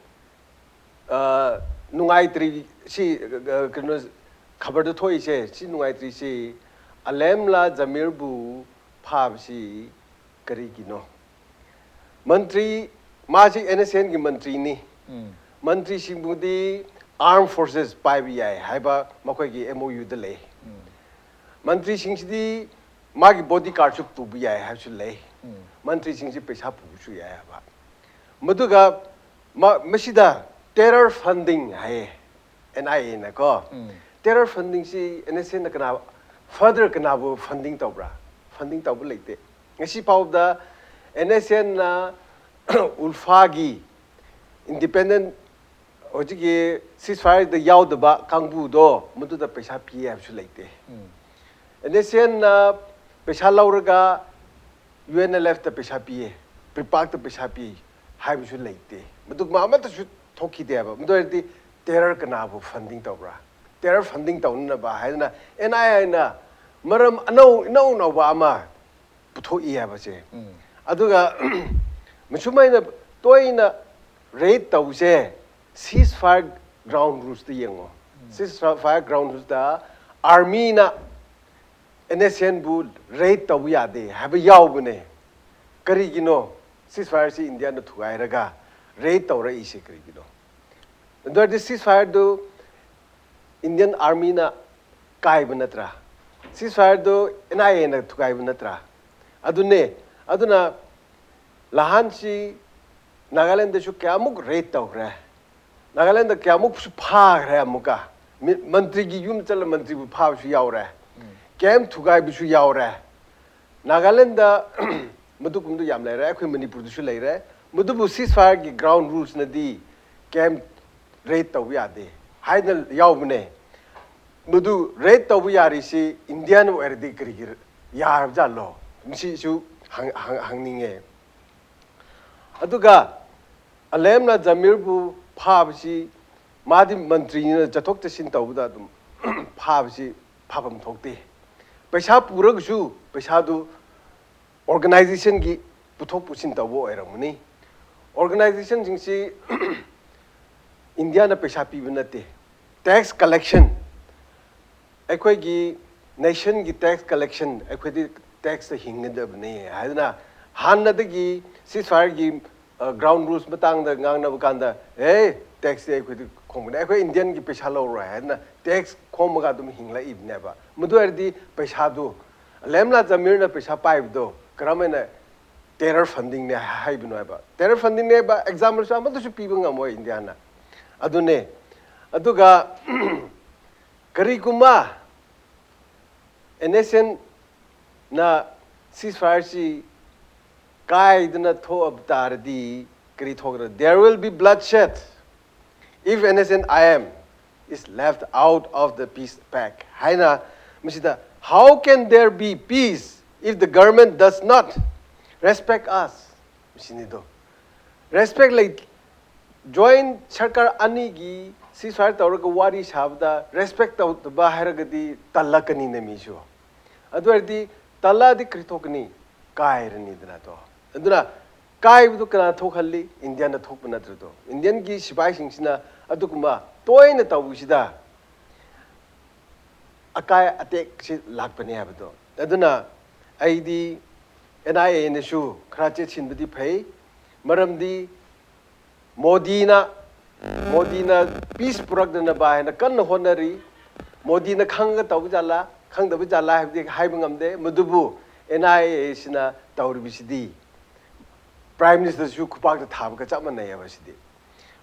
ꯑ, ꯅꯨꯡꯉꯥꯏꯇ꯭ꯔꯤ, ꯁꯤ, ꯑ, ꯀꯩꯅꯣ, ꯈꯕꯔꯗ ꯊꯣꯛꯏꯁꯦ, ꯁꯤ ꯅꯨꯡꯉꯥꯏꯇ꯭ꯔꯤꯁꯤ, ꯑꯂꯦꯝꯂꯥ ꯖꯃꯤꯔꯕꯨ ꯐꯥꯕꯁꯤ ꯀꯔꯤꯒꯤꯅꯣ? ꯃꯟꯇ꯭ꯔꯤ, ꯃꯥꯁꯤ NSCN ꯒꯤ ꯃꯟꯇ꯭ꯔꯤꯅꯤ꯫ ꯃꯟꯇ꯭ꯔꯤꯁꯤꯡꯕꯨꯗꯤ ꯑꯥꯔꯝ ꯐꯣꯔꯁꯦꯁ ꯄꯥꯏꯕ ꯌꯥꯏ ꯍꯥꯏꯕ ꯃꯈꯣꯏꯒꯤ ꯑꯦꯝ ꯑꯣ ꯌꯨꯗ ꯂꯩ꯫ ꯃꯟꯇ꯭ꯔꯤꯁꯤꯡꯁꯤꯗꯤ ꯃꯥꯒꯤ ꯕꯣꯗꯤ ꯒꯥꯔꯗꯁꯨ ꯄꯨꯕ ꯌꯥꯏ ꯍꯥꯏꯕꯁꯨ ꯂꯩ꯫ ꯃꯟꯇ꯭ꯔꯤꯁꯤꯡꯁꯤ ꯄꯩꯁꯥ ꯄꯨꯕꯁꯨ ꯌꯥꯏ ꯍꯥꯏꯕ꯫ ꯃꯗꯨꯒ ꯃ- ꯃꯁꯤꯗ ꯇꯦꯔꯔ ꯐꯟꯗꯤꯡ ꯍꯥꯏꯌꯦ, ꯑꯦꯟ ꯑꯥꯏ ꯑꯦꯅꯀꯣ꯫ ꯇꯦꯔꯔ ꯐꯟꯗꯤꯡꯁꯤ ꯑꯦꯟ ꯑꯦꯁ ꯑꯦꯟꯅ ꯀꯅꯥ, ꯐꯔꯗꯔ ꯀꯅꯥꯕꯨ ꯐꯟꯗꯤꯡ ꯇꯧꯕ꯭ꯔꯥ? ꯐꯟꯗꯤꯡ ꯇꯧꯕ ꯂꯩꯇꯦ꯫ ꯉꯁꯤ ꯐꯥꯎꯕꯗ ꯑꯦꯟ ꯑꯦꯁ ꯑꯦꯟꯅ ꯎꯜꯐꯥꯒꯤ ꯏꯟꯗꯤꯄꯦꯟꯗꯦꯟ ꯍꯧꯖꯤꯛꯀꯤ ꯁꯤꯁ ꯐꯥꯌꯔꯗ ꯌꯥꯎꯗꯕ ꯀꯥꯡꯕꯨꯗꯣ ꯃꯗꯨꯗ ꯄꯩꯁꯥ ꯄꯤꯌꯦ ꯍꯥꯏꯕꯁꯨ ꯂꯩꯇꯦ꯫ ꯑꯦꯟ ꯑꯦꯁ ꯑꯦꯟꯅ ꯄꯩꯁꯥ ꯂꯧꯔꯒ ꯌꯨ ꯑꯦꯟ ꯑꯦꯜ ꯑꯦꯐꯇ ꯄꯩꯁꯥ ꯄꯤꯌꯦ, ꯄ꯭ꯔꯤꯄꯥꯛꯇ ꯄꯩꯁꯥ ꯄꯤ ꯍꯥꯏꯕꯁꯨ ꯂꯩꯇꯦ꯫ ꯃꯗꯨꯒꯨꯝꯕ ꯑꯃꯠꯇꯁꯨ ꯊꯣꯛꯈꯤꯗꯦꯕ꯫ ꯃꯗꯨ ꯑꯣꯏꯔꯗꯤ ꯇꯦꯔꯔ ꯀꯅꯥꯕꯨ ꯐꯟꯗꯤꯡ ꯇꯧꯕ꯭ꯔꯥ? ꯇꯦꯔꯔ ꯐꯟꯗꯤꯡ ꯇꯧꯅꯅꯕ ꯍꯥꯏꯗꯅ ꯑꯦꯟ ꯑꯥꯏ ꯑꯦꯅ ꯃꯔꯝ ꯑꯅꯧ ꯏꯅꯧ ꯅꯧꯕ ꯑꯃ ꯄꯨꯊꯣꯛꯏ ꯍꯥꯏꯕꯁꯦ꯫ ꯑꯗꯨꯒ ꯃꯁꯨꯃꯥꯏꯅ ꯇꯣꯏꯅ ꯔꯦꯠ ꯇꯧꯕꯁꯦ ꯁꯤꯁ ꯐꯥꯌꯔ ꯒ꯭ꯔꯥꯎꯟ ꯔꯨꯜꯁꯇ ꯌꯦꯡꯉꯣ꯫ ꯁꯤꯁ ꯐꯥꯌꯔ ꯒ꯭ꯔꯥꯎꯟ ꯔꯨꯜꯁꯇ ꯑꯥꯔꯃꯤꯅ ꯑꯦꯟ ꯑꯦꯁ ꯑꯦꯟꯕꯨ ꯔꯦꯠ ꯇꯧꯕ ꯌꯥꯗꯦ ꯍꯥꯏꯕ ꯌꯥꯎꯕꯅꯦ꯫ ꯀꯔꯤꯒꯤꯅꯣ? ꯁꯤꯁ ꯐꯥꯌꯔꯁꯤ ꯏꯟꯗꯤꯌꯥꯅ ꯊꯨꯒꯥꯏꯔꯒ ꯔꯦꯠ ꯇꯧꯔꯛꯏꯁꯦ ꯀꯔꯤꯒꯤꯅꯣ? ꯑꯗꯨ ꯑꯣꯏꯔꯗꯤ ꯁꯤꯁ ꯐꯥꯌꯔꯗꯨ ꯏꯟꯗꯤꯌꯟ ꯑꯥꯔꯃꯤꯅ ꯀꯥꯏꯕ ꯅꯠꯇ꯭ꯔꯥ? ꯁꯤꯁ ꯐꯥꯌꯔꯗꯨ ꯑꯦꯟ ꯑꯥꯏ ꯑꯦꯅ ꯊꯨꯒꯥꯏꯕ ꯅꯠꯇ꯭ꯔꯥ? ꯑꯗꯨꯅꯦ꯫ ꯑꯗꯨꯅ ꯂꯍꯥꯟꯁꯤ ꯅꯥꯒꯥꯂꯦꯟꯗꯁꯨ ꯀꯌꯥꯃꯨꯛ ꯔꯦꯠ ꯇꯧꯈ꯭ꯔꯦ, ꯅꯥꯒꯥꯂꯦꯟꯗ ꯀꯌꯥꯃꯨꯛꯁꯨ ꯐꯥꯈ꯭ꯔꯦ꯫ ꯑꯃꯨꯛꯀ ꯃꯤ- ꯃꯟꯇ꯭ꯔꯤꯒꯤ ꯌꯨꯝ ꯆꯠꯂ ꯃꯟꯇ꯭ꯔꯤꯕꯨ ꯐꯥꯕꯁꯨ ꯌꯥꯎꯔꯦ, ꯀꯦꯝ ꯊꯨꯒꯥꯏꯕꯁꯨ ꯌꯥꯎꯔꯦ꯫ ꯅꯥꯒꯥꯂꯦꯟꯗ ꯃꯗꯨꯒꯨꯝꯕꯗꯨ ꯌꯥꯝ ꯂꯩꯔꯦ, ꯑꯩꯈꯣꯏ ꯃꯅꯤꯄꯨꯔꯗꯁꯨ ꯂꯩꯔꯦ꯫ ꯃꯗꯨꯕꯨ ꯁꯤꯁ ꯐꯥꯌꯔꯒꯤ ꯒ꯭ꯔꯥꯎꯟ ꯔꯨꯜꯁꯅꯗꯤ ꯀꯦꯝ ꯔꯦꯠ ꯇꯧꯕ ꯌꯥꯗꯦ ꯍꯥꯏꯅ ꯌꯥꯎꯕꯅꯦ꯫ ꯃꯗꯨ ꯔꯦꯠ ꯇꯧꯕ ꯌꯥꯔꯤꯁꯤ ꯏꯟꯗꯤꯌꯥꯟ ꯑꯣꯏꯔꯗꯤ ꯀꯔꯤꯒꯤ ꯌꯥꯔꯕꯖꯥꯠꯂꯣ? ꯃꯁꯤꯁꯨ ꯍꯪ- ꯍꯪ- ꯍꯪꯅꯤꯡꯉꯦ꯫ ꯑꯗꯨꯒ ꯑꯂꯦꯝꯅ ꯖꯃꯤꯔꯕꯨ ꯐꯥꯕꯁꯤ, ꯃꯥꯗꯤ ꯃꯟꯇ꯭ꯔꯤꯅꯤꯅ ꯆꯠꯊꯣꯛ ꯆꯠꯁꯤꯟ ꯇꯧꯕꯗ ꯑꯗꯨꯝ ꯐꯥꯕꯁꯤ ꯐꯥꯐꯝ ꯊꯣꯛꯇꯦ꯫ ꯄꯩꯁꯥ ꯄꯨꯔꯒꯁꯨ ꯄꯩꯁꯥꯗꯨ ꯑꯣꯔꯒꯅꯥꯏꯖꯦꯁꯟꯒꯤ ꯄꯨꯊꯣꯛ ꯄꯨꯁꯤꯟ ꯇꯧꯕ ꯑꯣꯏꯔꯝꯒꯅꯤ꯫ ꯑꯣꯔꯒꯅꯥꯏꯖꯦꯁꯟꯁꯤꯡꯁꯤ ꯏꯟꯗꯤꯌꯥꯅ ꯄꯩꯁꯥ ꯄꯤꯕ ꯅꯠꯇꯦ꯫ ꯇꯦꯛꯁ ꯀꯂꯦꯛꯁꯟ, ꯑꯩꯈꯣꯏꯒꯤ ꯅꯦꯁꯟꯒꯤ ꯇꯦꯛꯁ ꯀꯂꯦꯛꯁꯟ, ꯑꯩꯈꯣꯏꯗꯤ ꯇꯦꯛꯁꯇ ꯍꯤꯡꯒꯗꯕꯅꯤ ꯍꯥꯏꯗꯅ ꯍꯥꯟꯅꯗꯒꯤ ꯁꯤꯁ ꯐꯥꯌꯔꯒꯤ ꯒ꯭ꯔꯥꯎꯟ ꯔꯨꯜꯁ ꯃꯇꯥꯡꯗ ꯉꯥꯡꯅꯕ ꯀꯥꯟꯗ, ꯑꯦ, ꯇꯦꯛꯁꯇꯤ ꯑꯩꯈꯣꯏꯗꯤ ꯈꯣꯝꯒꯅꯤ, ꯑꯩꯈꯣꯏ ꯏꯟꯗꯤꯌꯟꯒꯤ ꯄꯩꯁꯥ ꯂꯧꯔꯣꯏ ꯍꯥꯏꯅ ꯇꯦꯛꯁ ꯈꯣꯝꯃꯒ ꯑꯗꯨꯝ ꯍꯤꯡꯂꯛꯏꯕꯅꯦꯕ꯫ ꯃꯗꯨ ꯑꯣꯏꯔꯗꯤ ꯄꯩꯁꯥꯗꯨ, ꯂꯦꯝꯂꯥ ꯖꯃꯤꯔꯅ ꯄꯩꯁꯥ ꯄꯥꯏꯕꯗꯣ ꯀꯔꯝ ꯍꯥꯏꯅ ꯇꯦꯔꯔ ꯐꯟꯗꯤꯡꯅꯦ ꯍꯥꯏꯕꯅꯣ ꯍꯥꯏꯕ? ꯇꯦꯔꯔ ꯐꯟꯗꯤꯡꯅꯦ ꯍꯥꯏꯕ ꯑꯦꯛꯖꯥꯝꯄꯜꯁꯨ ꯑꯃꯠꯇꯁꯨ ꯄꯤꯕ ꯉꯝꯃꯣꯏ ꯏꯟꯗꯤꯌꯥꯅ꯫ ꯑꯗꯨꯅꯦ꯫ ꯑꯗꯨꯒ ꯀꯔꯤꯒꯨꯝꯕ ꯑꯦꯟ ꯑꯦꯁ ꯑꯦꯟꯅ ꯁꯤꯁ ꯐꯥꯌꯔꯁꯤ ꯀꯥꯏꯗꯅ ꯊꯣꯛꯑꯕ ꯇꯥꯔꯗꯤ ꯀꯔꯤ ꯊꯣꯛꯀꯗ꯭ꯔꯥ? There will be bloodshed if N S N I M is left out of the peace pact ꯍꯥꯏꯅ꯫ ꯃꯁꯤꯗ, "How can there be peace if the government does not respect us?" ꯃꯁꯤꯅꯤꯗꯣ꯫ ꯔꯦꯁꯄꯦꯛ ꯂꯩ꯫ Joint ꯁꯔꯀꯥꯔ ꯑꯅꯤꯒꯤ ꯁꯤꯁ Fire ꯇꯧꯔꯒ ꯋꯥꯔꯤ ꯁꯥꯕꯗ ꯔꯦꯁꯄꯦꯛ ꯇꯧꯗꯕ ꯍꯥꯏꯔꯒꯗꯤ ꯇꯜꯂꯛꯀꯅꯤꯅꯦ ꯃꯤꯁꯨ꯫ ꯑꯗꯨ ꯑꯣꯏꯔꯗꯤ ꯇꯜꯂꯛꯑꯗꯤ ꯀꯔꯤ ꯊꯣꯛꯀꯅꯤ? ꯀꯥꯏꯔꯅꯤꯗꯅ꯫ ꯑꯗꯣ ꯑꯗꯨꯅ ꯀꯥꯏꯕꯗꯨ ꯀꯅꯥ ꯊꯣꯛꯍꯜꯂꯤ? ꯏꯟꯗꯤꯌꯥꯅ ꯊꯣꯛꯄ ꯅꯠꯇ꯭ꯔꯗꯣ? ꯏꯟꯗꯤꯌꯟꯒꯤ ꯁꯤꯐꯥꯏꯁꯤꯡꯁꯤꯅ ꯑꯗꯨꯒꯨꯝꯕ ꯇꯣꯏꯅ ꯇꯧꯕꯁꯤꯗ ꯑꯀꯥꯏ ꯑꯇꯦꯛꯁꯤ ꯂꯥꯛꯄꯅꯦ ꯍꯥꯏꯕꯗꯣ꯫ ꯑꯗꯨꯅ ꯑꯩꯗꯤ ꯑꯦꯟ ꯑꯥꯏ ꯑꯦꯅꯁꯨ ꯈꯔ ꯆꯦꯠꯁꯤꯟꯕꯗꯤ ꯐꯩ꯫ ꯃꯔꯝꯗꯤ ꯃꯣꯗꯤꯅ, ꯃꯣꯗꯤꯅ ꯄꯤꯁ ꯄꯨꯔꯛꯅꯅꯕ ꯍꯥꯏꯅ ꯀꯟꯅ ꯍꯣꯠꯅꯔꯤ꯫ ꯃꯣꯗꯤꯅ ꯈꯪꯉꯒ ꯇꯧꯕ ꯖꯥꯠꯂꯥ, ꯈꯪꯗꯕ ꯖꯥꯠꯂꯥ ꯍꯥꯏꯕꯗꯤ ꯍꯥꯏꯕ ꯉꯝꯗꯦ꯫ ꯃꯗꯨꯕꯨ ꯑꯦꯟ ꯑꯥꯏ ꯑꯦꯁꯤꯅ ꯇꯧꯔꯤꯕꯁꯤꯗꯤ ꯄ꯭ꯔꯥꯏꯝ ꯃꯤꯅꯤꯁꯇꯔꯁꯨ ꯈꯨꯄꯥꯛꯇ ꯊꯥꯕꯒ ꯆꯞ ꯃꯥꯟꯅꯩ ꯍꯥꯏꯕꯁꯤꯗꯤ꯫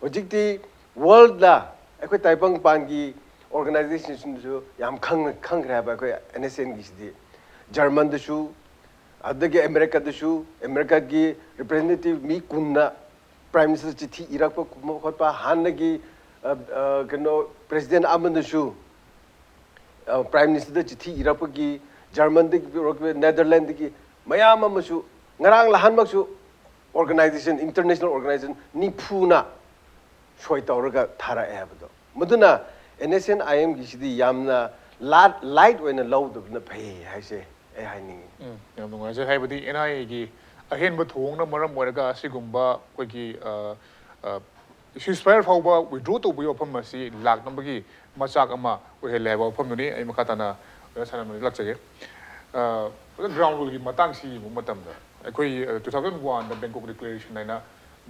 ꯍꯧꯖꯤꯛꯇꯤ ꯋꯥꯔꯜꯗ ꯑꯩꯈꯣꯏ ꯇꯥꯏꯕꯪꯄꯥꯟꯒꯤ ꯑꯣꯔꯒꯅꯥꯏꯖꯦꯁꯟꯁꯤꯡꯗꯁꯨ ꯌꯥꯝ ꯈꯪ-, ꯈꯪꯈ꯭ꯔꯦ ꯍꯥꯏꯕ ꯑꯩꯈꯣꯏ ꯑꯦꯟ ꯑꯦꯁ ꯑꯦꯟꯒꯤꯁꯤꯗꯤ꯫ ꯖꯔꯃꯟꯗꯁꯨ, ꯑꯗꯒꯤ ꯑꯃꯦꯔꯤꯀꯥꯗꯁꯨ, ꯑꯃꯦꯔꯤꯀꯥꯒꯤ ꯔꯤꯄ꯭ꯔꯦꯖꯦꯟꯇꯦꯇꯤꯚ ꯃꯤ ꯀꯨꯟꯅ ꯄ꯭ꯔꯥꯏꯝ ꯃꯤꯅꯤꯁꯇꯔ ꯆꯤꯊꯤ ꯏꯔꯛꯄ ꯀꯨꯝꯕ ꯈꯣꯠꯄ, ꯍꯥꯟꯅꯒꯤ, ꯑ, ꯑ, ꯀꯩꯅꯣ, ꯄ꯭ꯔꯦꯁꯤꯗꯦꯟ ꯑꯃꯅꯁꯨ, ꯑ, ꯄ꯭ꯔꯥꯏꯝ ꯃꯤꯅꯤꯁꯇꯔꯗ ꯆꯤꯊꯤ ꯏꯔꯛꯄꯒꯤ, ꯖꯔꯃꯟꯗꯒꯤ ꯏꯔꯛꯄ, ꯅꯦꯗꯔꯂꯦꯟꯗꯒꯤ ꯃꯌꯥꯝ ꯑꯃꯁꯨ, ꯉꯔꯥꯡ ꯅꯍꯥꯟꯃꯛꯁꯨ ꯑꯣꯔꯒꯅꯥꯏꯖꯦꯁꯟ, ꯏꯟꯇꯔꯅꯦꯁꯅꯦꯜ ꯑꯣꯔꯒꯅꯥꯏꯖꯦꯁꯟ ꯅꯤꯐꯨꯅ ꯁꯣꯏ ꯇꯧꯔꯒ ꯊꯥꯔꯛꯑꯦ ꯍꯥꯏꯕꯗꯣ꯫ ꯃꯗꯨꯅ ꯑꯦꯟ ꯑꯦꯁ ꯑꯦꯟ ꯑꯥꯏ ꯑꯦꯝꯒꯤꯁꯤꯗꯤ ꯌꯥꯝꯅ ꯂꯥ-, ꯂꯥꯏꯠ ꯑꯣꯏꯅ ꯂꯧꯗꯕꯅ ꯐꯩ ꯍꯥꯏꯁꯦ ꯑꯩ ꯍꯥꯏꯅꯤꯡꯉꯤ꯫ ꯎꯝ, ꯌꯥꯝ ꯅꯨꯡꯉꯥꯏꯖꯩ꯫ ꯍꯥꯏꯕꯗꯤ ꯑꯦꯟ ꯑꯥꯏ ꯑꯦꯒꯤ ꯑꯍꯦꯟꯕ ꯊꯧꯑꯣꯡꯅ ꯃꯔꯝ ꯑꯣꯏꯔꯒ ꯑꯁꯤꯒꯨꯝꯕ ꯑꯩꯈꯣꯏꯒꯤ, ꯑ, ꯑ, ceasefire ꯐꯥꯎꯕ withdraw ꯇꯧꯕꯒꯤ ꯋꯥꯐꯝ ꯑꯁꯤ ꯂꯥꯛꯅꯕꯒꯤ ꯃꯆꯥꯛ ꯑꯃ ꯑꯣꯏꯍꯜꯂꯦ ꯍꯥꯏꯕ ꯋꯥꯐꯝꯗꯨꯅꯤ ꯑꯩ ꯃꯈꯥ ꯇꯥꯅ ꯑꯣꯖꯥ ꯁꯥꯟꯅꯕꯗ ꯂꯥꯛꯆꯒꯦ꯫ ꯑ, ꯑꯣꯖꯥ, ground rule ꯒꯤ ꯃꯇꯥꯡꯁꯤ ꯌꯦꯡꯕ ꯃꯇꯝꯗ ꯑꯩꯈꯣꯏ, ꯑ, two thousand one ꯗ Bangkok Declaration ꯍꯥꯏꯅ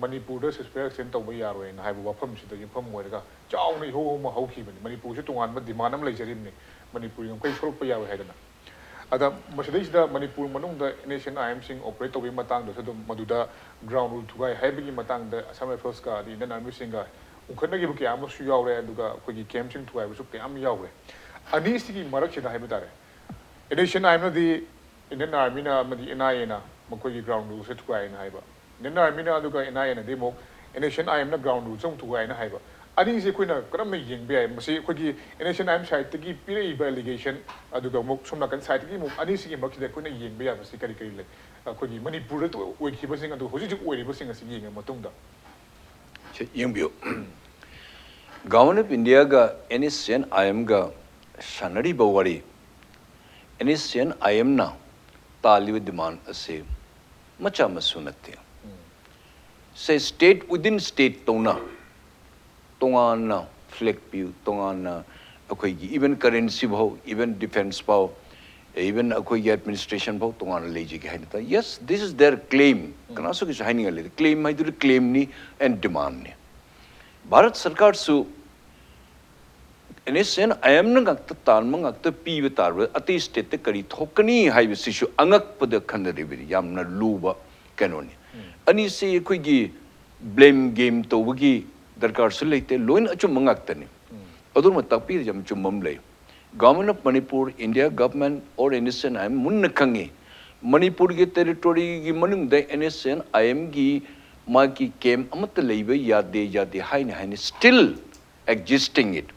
ꯃꯅꯤꯄꯨꯔꯗ ceasefire extend ꯇꯧꯕ ꯌꯥꯔꯣꯏꯅ ꯍꯥꯏꯕ ꯋꯥꯐꯝꯁꯤꯗ ꯌꯨꯝꯐꯝ ꯑꯣꯏꯔꯒ ꯆꯥꯎꯅ ꯏꯍꯧ ꯑꯃ ꯍꯧꯈꯤꯕꯅꯤ꯫ ꯃꯅꯤꯄꯨꯔꯁꯨ ꯇꯣꯉꯥꯟꯕ demand ꯑꯃ ꯂꯩꯖꯔꯤꯕꯅꯤ, ꯃꯅꯤꯄꯨꯔꯒꯤ ꯉꯝꯈꯩ ꯁꯣꯛꯂꯛꯄ ꯌꯥꯔꯣꯏ ꯍꯥꯏꯗꯅ꯫ ꯑꯗ ꯃꯁꯤꯗꯩꯁꯤꯗ ꯃꯅꯤꯄꯨꯔ ꯃꯅꯨꯡꯗ NSCN IMꯁꯤꯡ operate ꯇꯧꯕꯒꯤ ꯃꯇꯥꯡꯗꯁꯨ ꯑꯗꯨꯝ ꯃꯗꯨꯗ ground rule ꯊꯨꯒꯥꯏ ꯍꯥꯏꯕꯒꯤ ꯃꯇꯥꯡꯗ Assam Riflesꯀ ꯑꯗꯩ Indian Armyꯁꯤꯡꯒ ꯎꯪꯈꯠꯅꯈꯤꯕ ꯀꯌꯥ ꯑꯃꯁꯨ ꯌꯥꯎꯔꯦ꯫ ꯑꯗꯨꯒ ꯑꯩꯈꯣꯏꯒꯤ campꯁꯤꯡ ꯊꯨꯒꯥꯏꯕꯁꯨ ꯀꯌꯥ ꯑꯃ ꯌꯥꯎꯔꯦ꯫ ꯑꯅꯤꯁꯤꯒꯤ ꯃꯔꯛꯁꯤꯗ ꯍꯥꯏꯕ ꯇꯥꯔꯦ, NSCN IMꯅꯗꯤ Indian Armyꯅ ꯑꯃꯗꯤ NIAꯅ ꯃꯈꯣꯏꯒꯤ ground ruleꯁꯦ ꯊꯨꯒꯥꯏꯅ ꯍꯥꯏꯕ, Indian Armyꯅ ꯑꯗꯨꯒ NIAꯅꯗꯤ ꯑꯃꯨꯛ NSCN IMꯅ ground ruleꯁꯦ ꯑꯃꯨꯛ ꯊꯨꯒꯥꯏꯅ ꯍꯥꯏꯕ꯫ ꯑꯅꯤꯁꯦ ꯑꯩꯈꯣꯏꯅ ꯀꯔꯝꯅ ꯌꯦꯡꯕ ꯌꯥꯏ? ꯃꯁꯤ ꯑꯩꯈꯣꯏꯒꯤ NSCN IM sideꯇꯒꯤ ꯄꯤꯔꯛꯏꯕ allegation, ꯑꯗꯨꯒ ꯑꯃꯨꯛ ꯁꯣꯝ ꯅꯥꯀꯟ sideꯇꯒꯤ ꯑꯃꯨꯛ ꯑꯅꯤꯁꯤꯒꯤ ꯃꯔꯛꯁꯤꯗ ꯑꯩꯈꯣꯏꯅ ꯌꯦꯡꯕ ꯌꯥꯕꯁꯤ ꯀꯔꯤ ꯀꯔꯤ ꯂꯩ? ꯑꯩꯈꯣꯏꯒꯤ ꯃꯅꯤꯄꯨꯔꯗ ꯑꯣꯏꯈꯤꯕꯁꯤꯡ ꯑꯗꯨ ꯍꯧꯖꯤꯛ ꯍꯧꯖꯤꯛ ꯑꯣꯏꯔꯤꯕꯁꯤꯡ ꯑꯁꯤ ꯌꯦꯡꯉ ꯃꯇꯨꯡꯗ꯫ ꯁꯦ ꯌꯦꯡꯕꯤꯌꯨ꯫ Government of Indiaꯒ NSCN IMꯒ ꯁꯥꯟꯅꯔꯤꯕ ꯋꯥꯔꯤ, NSCN IMꯅ ꯇꯥꯜꯂꯤꯕ demand ꯑꯁꯤ ꯃꯆꯥ ꯃꯁꯨ ꯅꯠꯇꯦ꯫ ꯁꯦ state within state ꯇꯧꯅ ꯇꯣꯉꯥꯟꯅ flag ꯄꯤꯌꯨ, ꯇꯣꯉꯥꯟꯅ ꯑꯩꯈꯣꯏꯒꯤ even currency ꯐꯥꯎ, even defence ꯐꯥꯎ, even ꯑꯩꯈꯣꯏꯒꯤ administration ꯐꯥꯎ ꯇꯣꯉꯥꯟꯅ ꯂꯩꯖꯒꯦ ꯍꯥꯏꯅ ꯇꯥꯏ꯫ Yes, this is their claim꯫ ꯀꯅꯥꯁꯨ ꯀꯩꯁꯨ ꯍꯥꯏꯅꯤꯡꯉꯥꯏ ꯂꯩꯇꯦ꯫ Claim ꯍꯥꯏꯗꯨꯗꯤ claimꯅꯤ and demandꯅꯤ꯫ ꯚꯥꯔꯠ ꯁꯔꯀꯥꯔꯁꯨ NSCN IMꯅ ꯉꯥꯛꯇ ꯇꯥꯟꯕ ꯉꯥꯛꯇ ꯄꯤꯕ ꯇꯥꯔꯕ ꯑꯇꯩ stateꯇ ꯀꯔꯤ ꯊꯣꯛꯀꯅꯤ ꯍꯥꯏꯕꯁꯤꯁꯨ ꯑꯉꯛꯄꯗ ꯈꯟꯅꯔꯤꯕꯅꯤ꯫ ꯌꯥꯝꯅ ꯂꯨꯕ ꯀꯩꯅꯣꯅꯤ꯫ ꯑꯅꯤꯁꯤ ꯑꯩꯈꯣꯏꯒꯤ blame game ꯇꯧꯕꯒꯤ ꯗꯔꯀꯥꯔꯁꯨ ꯂꯩꯇꯦ꯫ ꯂꯣꯏꯅ ꯑꯆꯨꯝꯕ ꯉꯥꯛꯇꯅꯤ꯫ ꯑꯗꯨꯃ ꯇꯥꯛꯄꯤꯔꯤꯁꯦ ꯌꯥꯝ ꯆꯨꯝꯕ ꯑꯃ ꯂꯩ꯫ Government of Manipur, India government or NSCN IM ꯃꯨꯟꯅ ꯈꯪꯉꯤ꯫ ꯃꯅꯤꯄꯨꯔꯒꯤ territoryꯒꯤ ꯃꯅꯨꯡꯗ NSCN IMꯒꯤ ꯃꯥꯒꯤ camp ꯑꯃꯠꯇ ꯂꯩꯕ ꯌꯥꯗꯦ, ꯌꯥꯗꯦ ꯍꯥꯏꯅ ꯍꯥꯏꯅ still existing it꯫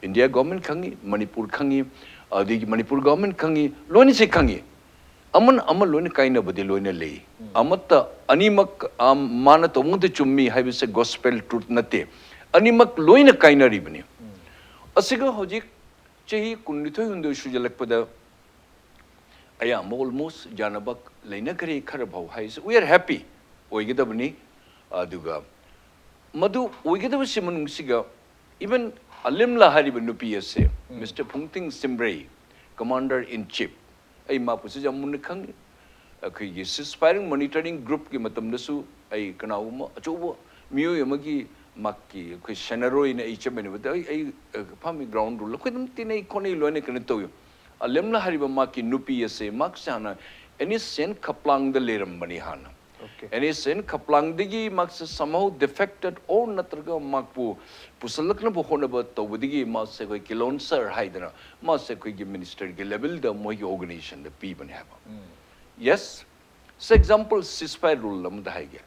India government ꯈꯪꯉꯤ, ꯃꯅꯤꯄꯨꯔ ꯈꯪꯉꯤ, ꯑꯗꯒꯤ ꯃꯅꯤꯄꯨꯔ government ꯈꯪꯉꯤ, ꯂꯣꯏꯅꯁꯦ ꯈꯪꯉꯤ꯫ ꯑꯃꯅ ꯑꯃ ꯂꯣꯏꯅ ꯀꯥꯏꯅꯕꯗꯤ ꯂꯣꯏꯅ ꯂꯩ꯫ ꯑꯃꯠꯇ ꯑꯅꯤꯃꯛ, ꯑꯝ, ꯃꯥꯅ ꯇꯧꯕ ꯉꯥꯛꯇ ꯆꯨꯝꯃꯤ ꯍꯥꯏꯕꯁꯦ gospel truth ꯅꯠꯇꯦ꯫ ꯑꯅꯤꯃꯛ ꯂꯣꯏꯅ ꯀꯥꯏꯅꯔꯤꯕꯅꯤ꯫ ꯑꯁꯤꯒ ꯍꯧꯖꯤꯛ ꯆꯍꯤ ꯀꯨꯟꯅꯤꯊꯣꯏ ꯍꯨꯝꯗꯣꯏ ꯁꯨꯖꯜꯂꯛꯄꯗ ꯑꯌꯥꯝꯕ almost ꯌꯥꯅꯕ ꯂꯩꯅꯈ꯭ꯔꯦ꯫ ꯈꯔ ꯐꯥꯎ ꯍꯥꯏꯁꯦ we are happy ꯑꯣꯏꯒꯗꯕꯅꯤ꯫ ꯑꯗꯨꯒ ꯃꯗꯨ ꯑꯣꯏꯒꯗꯕꯁꯤ ꯃꯅꯨꯡꯁꯤꯒ even ꯑꯂꯤꯝꯂꯥ ꯍꯥꯏꯔꯤꯕ ꯅꯨꯄꯤ ꯑꯁꯦ, Mister ꯐꯨꯡꯇꯤꯡ ꯁꯤꯝꯕ꯭ꯔꯩ, Commander in Chief, ꯑꯩ ꯃꯥꯕꯨꯁꯨ ꯌꯥꯝ ꯃꯨꯟꯅ ꯈꯪꯉꯤ꯫ ꯑꯩꯈꯣꯏꯒꯤ ceasefire monitoring groupꯀꯤ ꯃꯇꯝꯗꯁꯨ ꯑꯩ ꯀꯅꯥꯒꯨꯝꯕ ꯑꯆꯧꯕ ꯃꯤꯑꯣꯏ ꯑꯃꯒꯤ ꯃꯍꯥꯛꯀꯤ ꯑꯩꯈꯣꯏ ꯁꯦꯟꯅꯔꯣꯏꯅ ꯑꯩ ꯆꯠꯃꯤꯟꯅꯕꯗ ꯑꯩ ꯑꯩ ꯐꯝꯃꯤ ꯒ꯭ꯔꯥꯎꯟ ꯔꯨꯜ ꯑꯩꯈꯣꯏ ꯑꯗꯨꯝ ꯇꯤꯟꯅꯩ ꯈꯣꯠꯅꯩ ꯂꯣꯏꯅ ꯀꯩꯅꯣ ꯇꯧꯏ꯫ ꯑꯂꯦꯝꯅ ꯍꯥꯏꯔꯤꯕ ꯃꯍꯥꯛꯀꯤ ꯅꯨꯄꯤ ꯑꯁꯦ ꯃꯍꯥꯛꯁꯦ ꯍꯥꯟꯅ ꯑꯦꯟ ꯑꯦꯁ ꯑꯦꯟ ꯈꯄ꯭ꯂꯥꯡꯗ ꯂꯩꯔꯝꯕꯅꯤ ꯍꯥꯟꯅ꯫ ꯑꯦꯟ ꯑꯦꯁ ꯑꯦꯟ ꯈꯄ꯭ꯂꯥꯡꯗꯒꯤ ꯃꯍꯥꯛꯁꯦ somehow defected or ꯅꯠꯇ꯭ꯔꯒ ꯃꯍꯥꯛꯄꯨ ꯄꯨꯁꯜꯂꯛꯅꯕ ꯍꯣꯠꯅꯕ ꯇꯧꯕꯗꯒꯤ ꯃꯍꯥꯛꯁꯦ ꯑꯩꯈꯣꯏ ꯀꯤꯂꯣꯟ ꯁꯔ ꯍꯥꯏꯗꯅ ꯃꯍꯥꯛꯁꯦ ꯑꯩꯈꯣꯏꯒꯤ ꯃꯤꯅꯤꯁꯇꯔꯒꯤ ꯂꯦꯚꯦꯜꯗ ꯃꯣꯏꯒꯤ ꯑꯣꯔꯒꯅꯥꯏꯖꯦꯁꯟꯗ ꯄꯤꯕꯅꯦ ꯍꯥꯏꯕ꯫ ꯌꯦꯁ, ꯁꯦ ꯑꯦꯛꯖꯥꯝꯄꯜ ꯁꯤꯁꯐꯥꯏꯌꯔ ꯔꯨꯜ ꯑꯃꯗ ꯍꯥꯏꯒꯦ꯫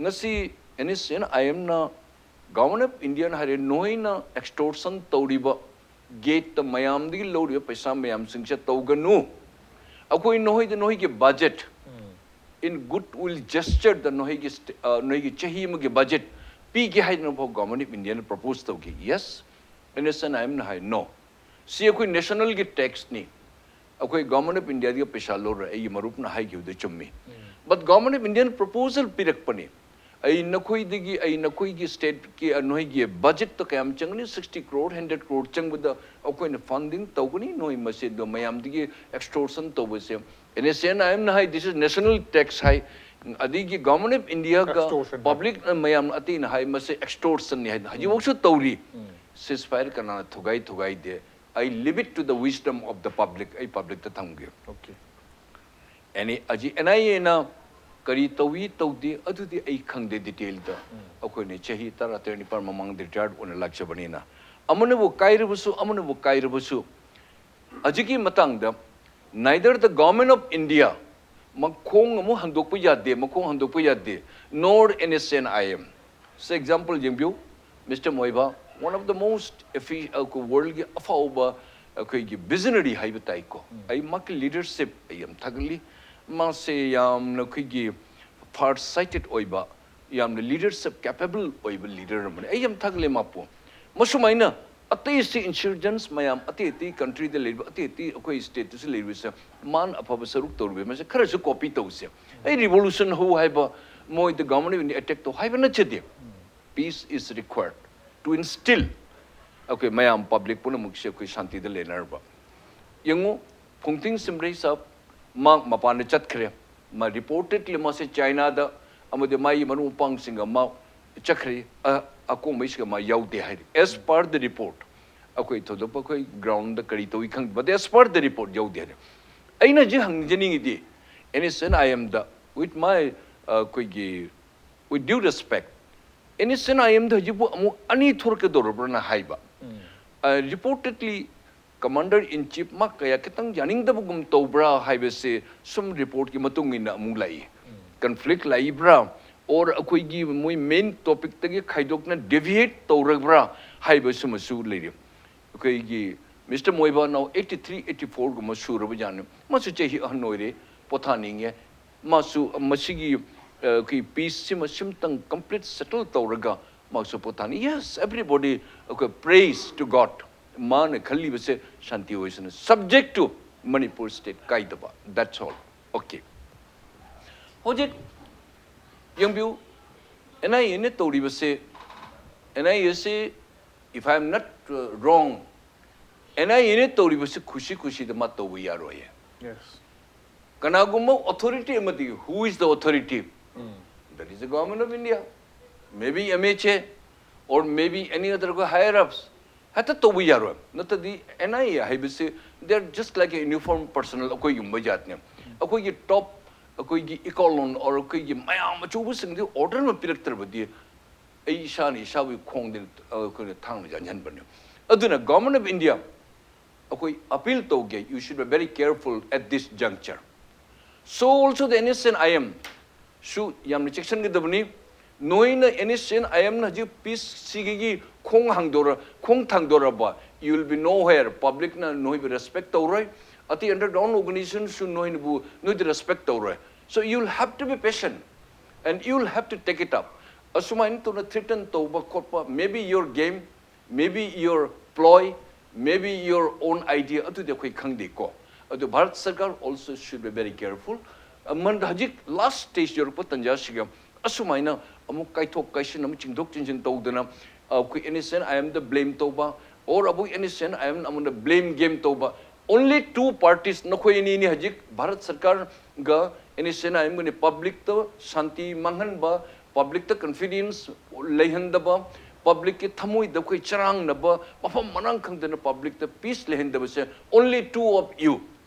ꯉꯁꯤ ꯑꯦꯟ ꯑꯦꯁ ꯑꯦꯟ ꯑꯥꯏ ꯑꯦꯝꯅ ꯒꯚꯔꯟꯃꯦꯟ ꯑꯣꯐ ꯏꯟꯗꯤꯌꯥꯅ ꯍꯥꯏꯔꯦ, ꯅꯣꯏꯅ ꯑꯦꯛꯁꯇꯣꯔꯁꯟ ꯇꯧꯔꯤꯕ ꯒꯦꯠꯇ ꯃꯌꯥꯝꯗꯒꯤ ꯂꯧꯔꯤꯕ ꯄꯩꯁꯥ ꯃꯌꯥꯝꯁꯤꯡꯁꯦ ꯇꯧꯒꯅꯨ꯫ ꯑꯩꯈꯣꯏ ꯅꯈꯣꯏꯗ ꯅꯈꯣꯏꯒꯤ budget in good will gesture ꯗ ꯅꯈꯣꯏꯒꯤ ꯁ꯭ꯇꯦ- ꯑ, ꯅꯈꯣꯏꯒꯤ ꯆꯍꯤ ꯑꯃꯒꯤ ꯕꯖꯦꯠ ꯄꯤꯒꯦ ꯍꯥꯏꯗꯅ ꯐꯥꯎ ꯒꯚꯔꯟꯃꯦꯟ ꯑꯣꯐ ꯏꯟꯗꯤꯌꯥꯅ ꯄ꯭ꯔꯄꯣꯁ ꯇꯧꯈꯤ꯫ Yes, and S N I ꯑꯦꯝꯅ ꯍꯥꯏ ꯅꯣ, ꯁꯤ ꯑꯩꯈꯣꯏ ꯅꯦꯁꯅꯦꯜꯒꯤ ꯇꯦꯛꯁꯅꯤ, ꯑꯩꯈꯣꯏ ꯒꯚꯔꯟꯃꯦꯟ ꯑꯣꯐ ꯏꯟꯗꯤꯌꯥꯗꯒꯤ ꯄꯩꯁꯥ ꯂꯧꯔꯣꯏ, ꯑꯩꯒꯤ ꯃꯔꯨꯞꯅ ꯍꯥꯏꯈꯤꯕꯗꯨ ꯆꯨꯝꯃꯤ꯫ ꯕꯠ ꯒꯚꯔꯟꯃꯦꯟ ꯑꯣꯐ ꯏꯟꯗꯤꯌꯥꯅ ꯄ꯭ꯔꯄꯣꯖꯦꯜ ꯄꯤꯔꯛꯄꯅꯤ꯫ ꯑꯩ ꯅꯈꯣꯏꯗꯒꯤ ꯑꯩ ꯅꯈꯣꯏꯒꯤ ꯁ꯭ꯇꯦꯠꯀꯤ ꯅꯈꯣꯏꯒꯤ ꯕꯖꯦꯠꯇ ꯀꯌꯥꯝ ꯆꯪꯒꯅꯤ? ꯁꯤꯛꯁꯇꯤ ꯀ꯭ꯔꯣꯔ, ꯍꯟꯗ꯭ꯔꯦꯠ ꯀ꯭ꯔꯣꯔ ꯆꯪꯕꯗ ꯑꯩꯈꯣꯏꯅ ꯐꯟꯗꯤꯡ ꯇꯧꯒꯅꯤ, ꯅꯣꯏ ꯃꯁꯦꯗꯣ ꯃꯌꯥꯝꯗꯒꯤ ꯑꯦꯛꯁꯇꯣꯔꯁꯟ ꯇꯧꯕꯁꯦ ꯑꯦꯟ ꯑꯦꯁ ꯑꯦꯟ ꯑꯥꯏ ꯑꯦꯝꯅ ꯍꯥꯏ ꯗꯤꯁ ꯏꯁ ꯅꯦꯁꯅꯦꯜ ꯇꯦꯛꯁ ꯍꯥꯏ, ꯑꯗꯒꯤ ꯒꯚꯔꯟꯃꯦꯟ ꯑꯣꯐ ꯏꯟꯗꯤꯌꯥꯒ ꯄꯕ꯭ꯂꯤꯛ ꯃꯌꯥꯝꯅ ꯑꯇꯩꯅ ꯍꯥꯏ ꯃꯁꯤ ꯑꯦꯛꯁꯇꯣꯔꯁꯟꯅꯤ ꯍꯥꯏꯗꯅ ꯍꯧꯖꯤꯛꯐꯥꯎꯁꯨ ꯇꯧꯔꯤ꯫ ꯁꯤꯁꯐꯥꯏꯌꯔ ꯀꯅꯥꯅ ꯊꯨꯒꯥꯏ ꯊꯨꯒꯥꯏꯗꯦ? I leave it to the wisdom of the public. ꯑꯩ ꯄꯕ꯭ꯂꯤꯛꯇ ꯊꯝꯒꯦ꯫ ꯑꯣꯀꯦ꯫ ꯑꯦꯅꯤ ꯍꯧꯖꯤꯛ ꯑꯦꯟ ꯑꯥꯏ ꯑꯦꯅ ꯀꯔꯤ ꯇꯧꯏ ꯇꯧꯗꯦ ꯑꯗꯨꯗꯤ ꯑꯩ ꯈꯪꯗꯦ ꯗꯤꯇꯦꯜꯗ꯫ ꯑꯩꯈꯣꯏꯅ ꯆꯍꯤ ꯇꯔꯥ ꯇꯔꯦꯠ ꯅꯤꯄꯥꯜ ꯃꯃꯥꯡꯗ ꯔꯤꯇꯥꯌꯔꯠ ꯑꯣꯏꯅ ꯂꯥꯛꯆꯕꯅꯤꯅ ꯑꯃꯅꯕꯨ ꯀꯥꯏꯔꯕꯁꯨ ꯑꯃꯅꯕꯨ ꯀꯥꯏꯔꯕꯁꯨ ꯍꯧꯖꯤꯛꯀꯤ ꯃꯇꯥꯡꯗ neither the government of India ꯃꯈꯣꯡ ꯑꯃꯨꯛ ꯍꯟꯗꯣꯛꯄ ꯌꯥꯗꯦ, ꯃꯈꯣꯡ ꯍꯟꯗꯣꯛꯄ ꯌꯥꯗꯦ, nor N S N I M. Say example ꯌꯦꯡꯕꯤꯌꯨ, mister ꯃꯣꯏꯕꯥ, one of the most effi- ꯑꯩꯈꯣꯏ ꯋꯥꯔꯜꯒꯤ ꯑꯐꯥꯎꯕ ꯑꯩꯈꯣꯏꯒꯤ ꯚꯤꯖꯅꯔꯤ ꯍꯥꯏꯕ ꯇꯥꯏꯀꯣ꯫ ꯑꯩ ꯃꯍꯥꯛꯀꯤ ꯂꯤꯗꯔꯁꯤꯞ ꯑꯩ ꯌꯥꯝ ꯊꯥꯒꯠꯂꯤ꯫ ꯃꯥꯁꯦ ꯌꯥꯝꯅ ꯑꯩꯈꯣꯏꯒꯤ ꯐꯥꯔ ꯁꯥꯏꯇꯦꯠ ꯑꯣꯏꯕ, ꯌꯥꯝꯅ ꯂꯤꯗꯔꯁꯤꯞ ꯀꯦꯄꯦꯕꯜ ꯑꯣꯏꯕ ꯂꯤꯗꯔ ꯑꯃꯅꯤ꯫ ꯑꯩ ꯌꯥꯝ ꯊꯥꯒꯠꯂꯦ ꯃꯥꯄꯨ꯫ ꯃꯁꯨꯃꯥꯏꯅ ꯑꯇꯩꯁꯤ ꯏꯟꯁꯔꯖꯦꯟꯁ ꯃꯌꯥꯝ ꯑꯇꯩ ꯑꯇꯩ ꯀꯟꯇ꯭ꯔꯤꯗ ꯂꯩꯔꯤꯕ ꯑꯇꯩ ꯑꯇꯩ ꯑꯩꯈꯣꯏ ꯁ꯭ꯇꯦꯠꯇꯁꯨ ꯂꯩꯔꯤꯕꯁꯦ ꯃꯥꯅ ꯑꯐꯕ ꯁꯔꯨꯛ ꯇꯧꯔꯤꯕ ꯃꯁꯦ ꯈꯔꯁꯨ ꯀꯣꯄꯤ ꯇꯧꯁꯦ꯫ ꯑꯩ ꯔꯤꯚꯣꯂꯨꯁꯟ ꯍꯧ ꯍꯥꯏꯕ, ꯃꯣꯏꯗ ꯒꯚꯔꯟꯃꯦꯟ ꯑꯦꯇꯦꯛ ꯇꯧ ꯍꯥꯏꯕ ꯅꯠꯆꯗꯦ꯫ Peace is required to instill ꯑꯩꯈꯣꯏ ꯃꯌꯥꯝ ꯄꯕ꯭ꯂꯤꯛ ꯄꯨꯝꯅꯃꯛꯁꯦ ꯑꯩꯈꯣꯏ ꯁꯥꯟꯇꯤꯗ ꯂꯩꯅꯔꯕ꯫ ꯌꯦꯡꯉꯨ, ꯐꯣꯡꯇꯤꯡ ꯁꯤꯝꯔꯩ ꯁꯥꯍꯕ ꯃꯥ ꯃꯄꯥꯟꯗ ꯆꯠꯈ꯭ꯔꯦ꯫ ꯃꯥ ꯔꯤꯄꯣꯔꯇꯦꯗꯂꯤ ꯃꯥꯁꯦ ꯆꯥꯏꯅꯥꯗ ꯑꯃꯗꯤ ꯃꯥꯒꯤ ꯃꯔꯨꯞ ꯃꯄꯥꯡꯁꯤꯡꯒ ꯃꯥ ꯆꯠꯈ꯭ꯔꯦ꯫ ꯑ-, ꯑꯀꯣꯡꯕꯩꯁꯤꯒ ꯃꯥ ꯌꯥꯎꯗꯦ ꯍꯥꯏꯔꯤ꯫ As per the report, ꯑꯩꯈꯣꯏ ꯊꯣꯏꯗꯣꯛꯄ ꯑꯩꯈꯣꯏ ground ꯗ ꯀꯔꯤ ꯇꯧꯏ ꯈꯪꯗꯦ, but as per the report ꯌꯥꯎꯗꯦ ꯍꯥꯏꯔꯤ꯫ ꯑꯩꯅ ꯍꯧꯖꯤꯛ ꯍꯪꯖꯅꯤꯡꯉꯤꯗꯤ, ꯑꯦꯟ ꯑꯦꯁ ꯑꯦꯟ ꯑꯥꯏ ꯑꯦꯝꯗ, with my, ꯑ, ꯑꯩꯈꯣꯏꯒꯤ, with due respect, N S N I ꯑꯦꯝꯗ ꯍꯧꯖꯤꯛꯄꯨ ꯑꯃꯨꯛ ꯑꯅꯤ ꯊꯣꯔꯛꯀꯗꯧꯔꯕ꯭ꯔꯅ ꯍꯥꯏꯕ꯫ ꯑ, reportedly, commander in chief ꯃꯥ ꯀꯌꯥ ꯈꯤꯇꯪ ꯌꯥꯅꯤꯡꯗꯕꯒꯨꯝ ꯇꯧꯕ꯭ꯔꯥ ꯍꯥꯏꯕꯁꯦ ꯁꯨꯝ report ꯀꯤ ꯃꯇꯨꯡ ꯏꯟꯅ ꯑꯃꯨꯛ ꯂꯥꯛꯏ꯫ Conflict ꯂꯥꯛꯏꯕ꯭ꯔꯥ, or ꯑꯩꯈꯣꯏꯒꯤ ꯃꯣꯏ main topic ꯇꯒꯤ ꯈꯥꯏꯗꯣꯛꯅ deviate ꯇꯧꯔꯕ꯭ꯔꯥ ꯍꯥꯏꯕꯁꯤꯃꯁꯨ ꯂꯩꯔꯤ꯫ ꯑꯩꯈꯣꯏꯒꯤ mister ꯃꯣꯏꯕꯥ now eighty three, eighty four ꯒꯨꯝꯕ ꯁꯨꯔꯕ ꯖꯥꯠꯅꯤ꯫ ꯃꯥꯁꯨ ꯆꯍꯤ ꯑꯍꯟ ꯑꯣꯏꯔꯦ, ꯄꯣꯊꯥꯅꯤꯡꯉꯦ꯫ ꯃꯥꯁꯨ ꯃꯁꯤꯒꯤ, ꯑ, ꯑꯩꯈꯣꯏ peace ꯁꯤꯃ ꯁꯤꯝꯇꯪ complete settle ꯇꯧꯔꯒ ꯃꯥꯁꯨ ꯄꯣꯊꯥꯅꯤ꯫ Yes, everybody, ꯑꯩꯈꯣꯏ, praise to God꯫ ꯃꯥꯅ ꯈꯜꯂꯤꯕꯁꯦ ꯁꯥꯟꯇꯤ ꯑꯣꯏꯁꯅꯨ, subject to Manipur state ꯀꯥꯏꯗꯕ, that's all꯫ Okay꯫ ꯍꯧꯖꯤꯛ ꯌꯦꯡꯕꯤꯌꯨ, ꯑꯦꯟ ꯑꯥꯏ ꯑꯦꯅ ꯇꯧꯔꯤꯕꯁꯦ, ꯑꯦꯟ ꯑꯥꯏ ꯑꯦꯁꯤ, if I am not, uh, wrong, N I ꯑꯦꯅ ꯇꯧꯔꯤꯕꯁꯤ ꯈꯨꯁꯤ ꯈꯨꯁꯤꯗ ꯃꯥ ꯇꯧꯕ ꯌꯥꯔꯣꯏꯌꯦ꯫ Yes. ꯀꯅꯥꯒꯨꯝꯕ authority ꯑꯃꯗꯤ, who is the authority? That is the government of India, maybe M H A, or maybe any other higher ups꯫ ꯍꯦꯛꯇ ꯇꯧꯕ ꯌꯥꯔꯣꯏ꯫ ꯅꯠꯇ꯭ꯔꯗꯤ ꯑꯦꯟ ꯑꯥꯏ ꯑꯦ ꯍꯥꯏꯕꯁꯤ, they are just like a uniform personnel, ꯑꯩꯈꯣꯏꯒꯨꯝꯕ ꯖꯥꯠꯅꯦ꯫ ꯑꯩꯈꯣꯏꯒꯤ top, ꯑꯩꯈꯣꯏꯒꯤ echelon, or ꯑꯩꯈꯣꯏꯒꯤ ꯃꯌꯥꯝ ꯑꯆꯧꯕꯁꯤꯡꯗꯤ order ꯑꯃ ꯄꯤꯔꯛꯇ꯭ꯔꯕꯗꯤ ꯑꯩ ꯏꯁꯥꯅ ꯏꯁꯥꯕꯨ ꯈꯣꯡꯗ, ꯑ, ꯑꯩꯈꯣꯏꯅ ꯊꯥꯡꯅ ꯌꯥꯟꯁꯤꯟꯕꯅꯦ꯫ ꯑꯗꯨꯅ government of India, ꯑꯩꯈꯣꯏ appeal ꯇꯧꯒꯦ, you should be very careful at this juncture꯫ So also the N S C N I M ꯁꯨ ꯌꯥꯝꯅ ꯆꯦꯛꯁꯤꯟꯒꯗꯕꯅꯤ꯫ ꯅꯣꯏꯅ N S C N I M ꯅ ꯍꯧꯖꯤꯛ peace ꯁꯤꯒꯤ ꯈꯣꯡ ꯍꯥꯡꯗꯣꯔ-, ꯈꯣꯡ ꯊꯥꯡꯗꯣꯔꯕ, you will be nowhere꯫ Public ꯅ ꯅꯣꯏꯕꯨ respect ꯇꯧꯔꯣꯏ꯫ ꯑꯇꯩ underground organization ꯁꯨ ꯅꯣꯏꯅꯕꯨ, ꯅꯣꯏꯗ respect ꯇꯧꯔꯣꯏ꯫ So you will have to be patient and you will have to take it up꯫ ꯑꯁꯨꯃꯥꯏꯅ ꯇꯧꯅ threaten ꯇꯧꯕ ꯈꯣꯠꯄ, maybe your game, maybe your ploy, maybe your own idea, ꯑꯗꯨꯗꯤ ꯑꯩꯈꯣꯏ ꯈꯪꯗꯦꯀꯣ꯫ ꯑꯗꯨ ꯚꯥꯔꯠ ꯁꯔꯀꯥꯔ also should be very careful꯫ ꯑꯃꯟ-, ꯍꯧꯖꯤꯛ last stage ꯌꯧꯔꯛꯄ ꯇꯟꯖꯥꯁꯤꯒ ꯑꯁꯨꯃꯥꯏꯅ ꯑꯃꯨꯛ ꯀꯥꯏꯊꯣꯛ ꯀꯥꯏꯁꯤꯟ, ꯑꯃꯨꯛ ꯆꯤꯡꯊꯣꯛ ꯆꯤꯡꯁꯤꯟ ꯇꯧꯗꯅ, ꯑ, ꯑꯩꯈꯣꯏ N S C N I M the blame ꯇꯧꯕ, or ꯑꯃꯨꯛ N S C N I M ꯑꯃꯅ blame game ꯇꯧꯕ, only two parties, ꯅꯈꯣꯏ ꯑꯅꯤꯅꯤ ꯍꯧꯖꯤꯛ ꯚꯥꯔꯠ ꯁꯔꯀꯥꯔꯒ ꯑꯦꯟ ꯑꯦꯁ ꯑꯦꯟ ꯑꯥꯏ ꯑꯦꯝꯒꯅꯤ ꯄꯕ꯭ꯂꯤꯛꯇ ꯁꯥꯟꯇꯤ ꯃꯥꯡꯍꯟꯕ, ꯄꯕ꯭ꯂꯤꯛꯇ ꯀꯟꯐꯤꯗꯦꯟꯁ ꯂꯩꯍꯟꯗꯕ, ꯄꯕ꯭ꯂꯤꯛꯀꯤ ꯊꯃꯣꯏꯗ ꯑꯩꯈꯣꯏ ꯆꯔꯥꯡꯅꯕ, ꯃꯐꯝ ꯃꯔꯥꯡ ꯈꯪꯗꯅ ꯄꯕ꯭ꯂꯤꯛꯇ piece ꯂꯩꯍꯟꯗꯕꯁꯦ only two of you.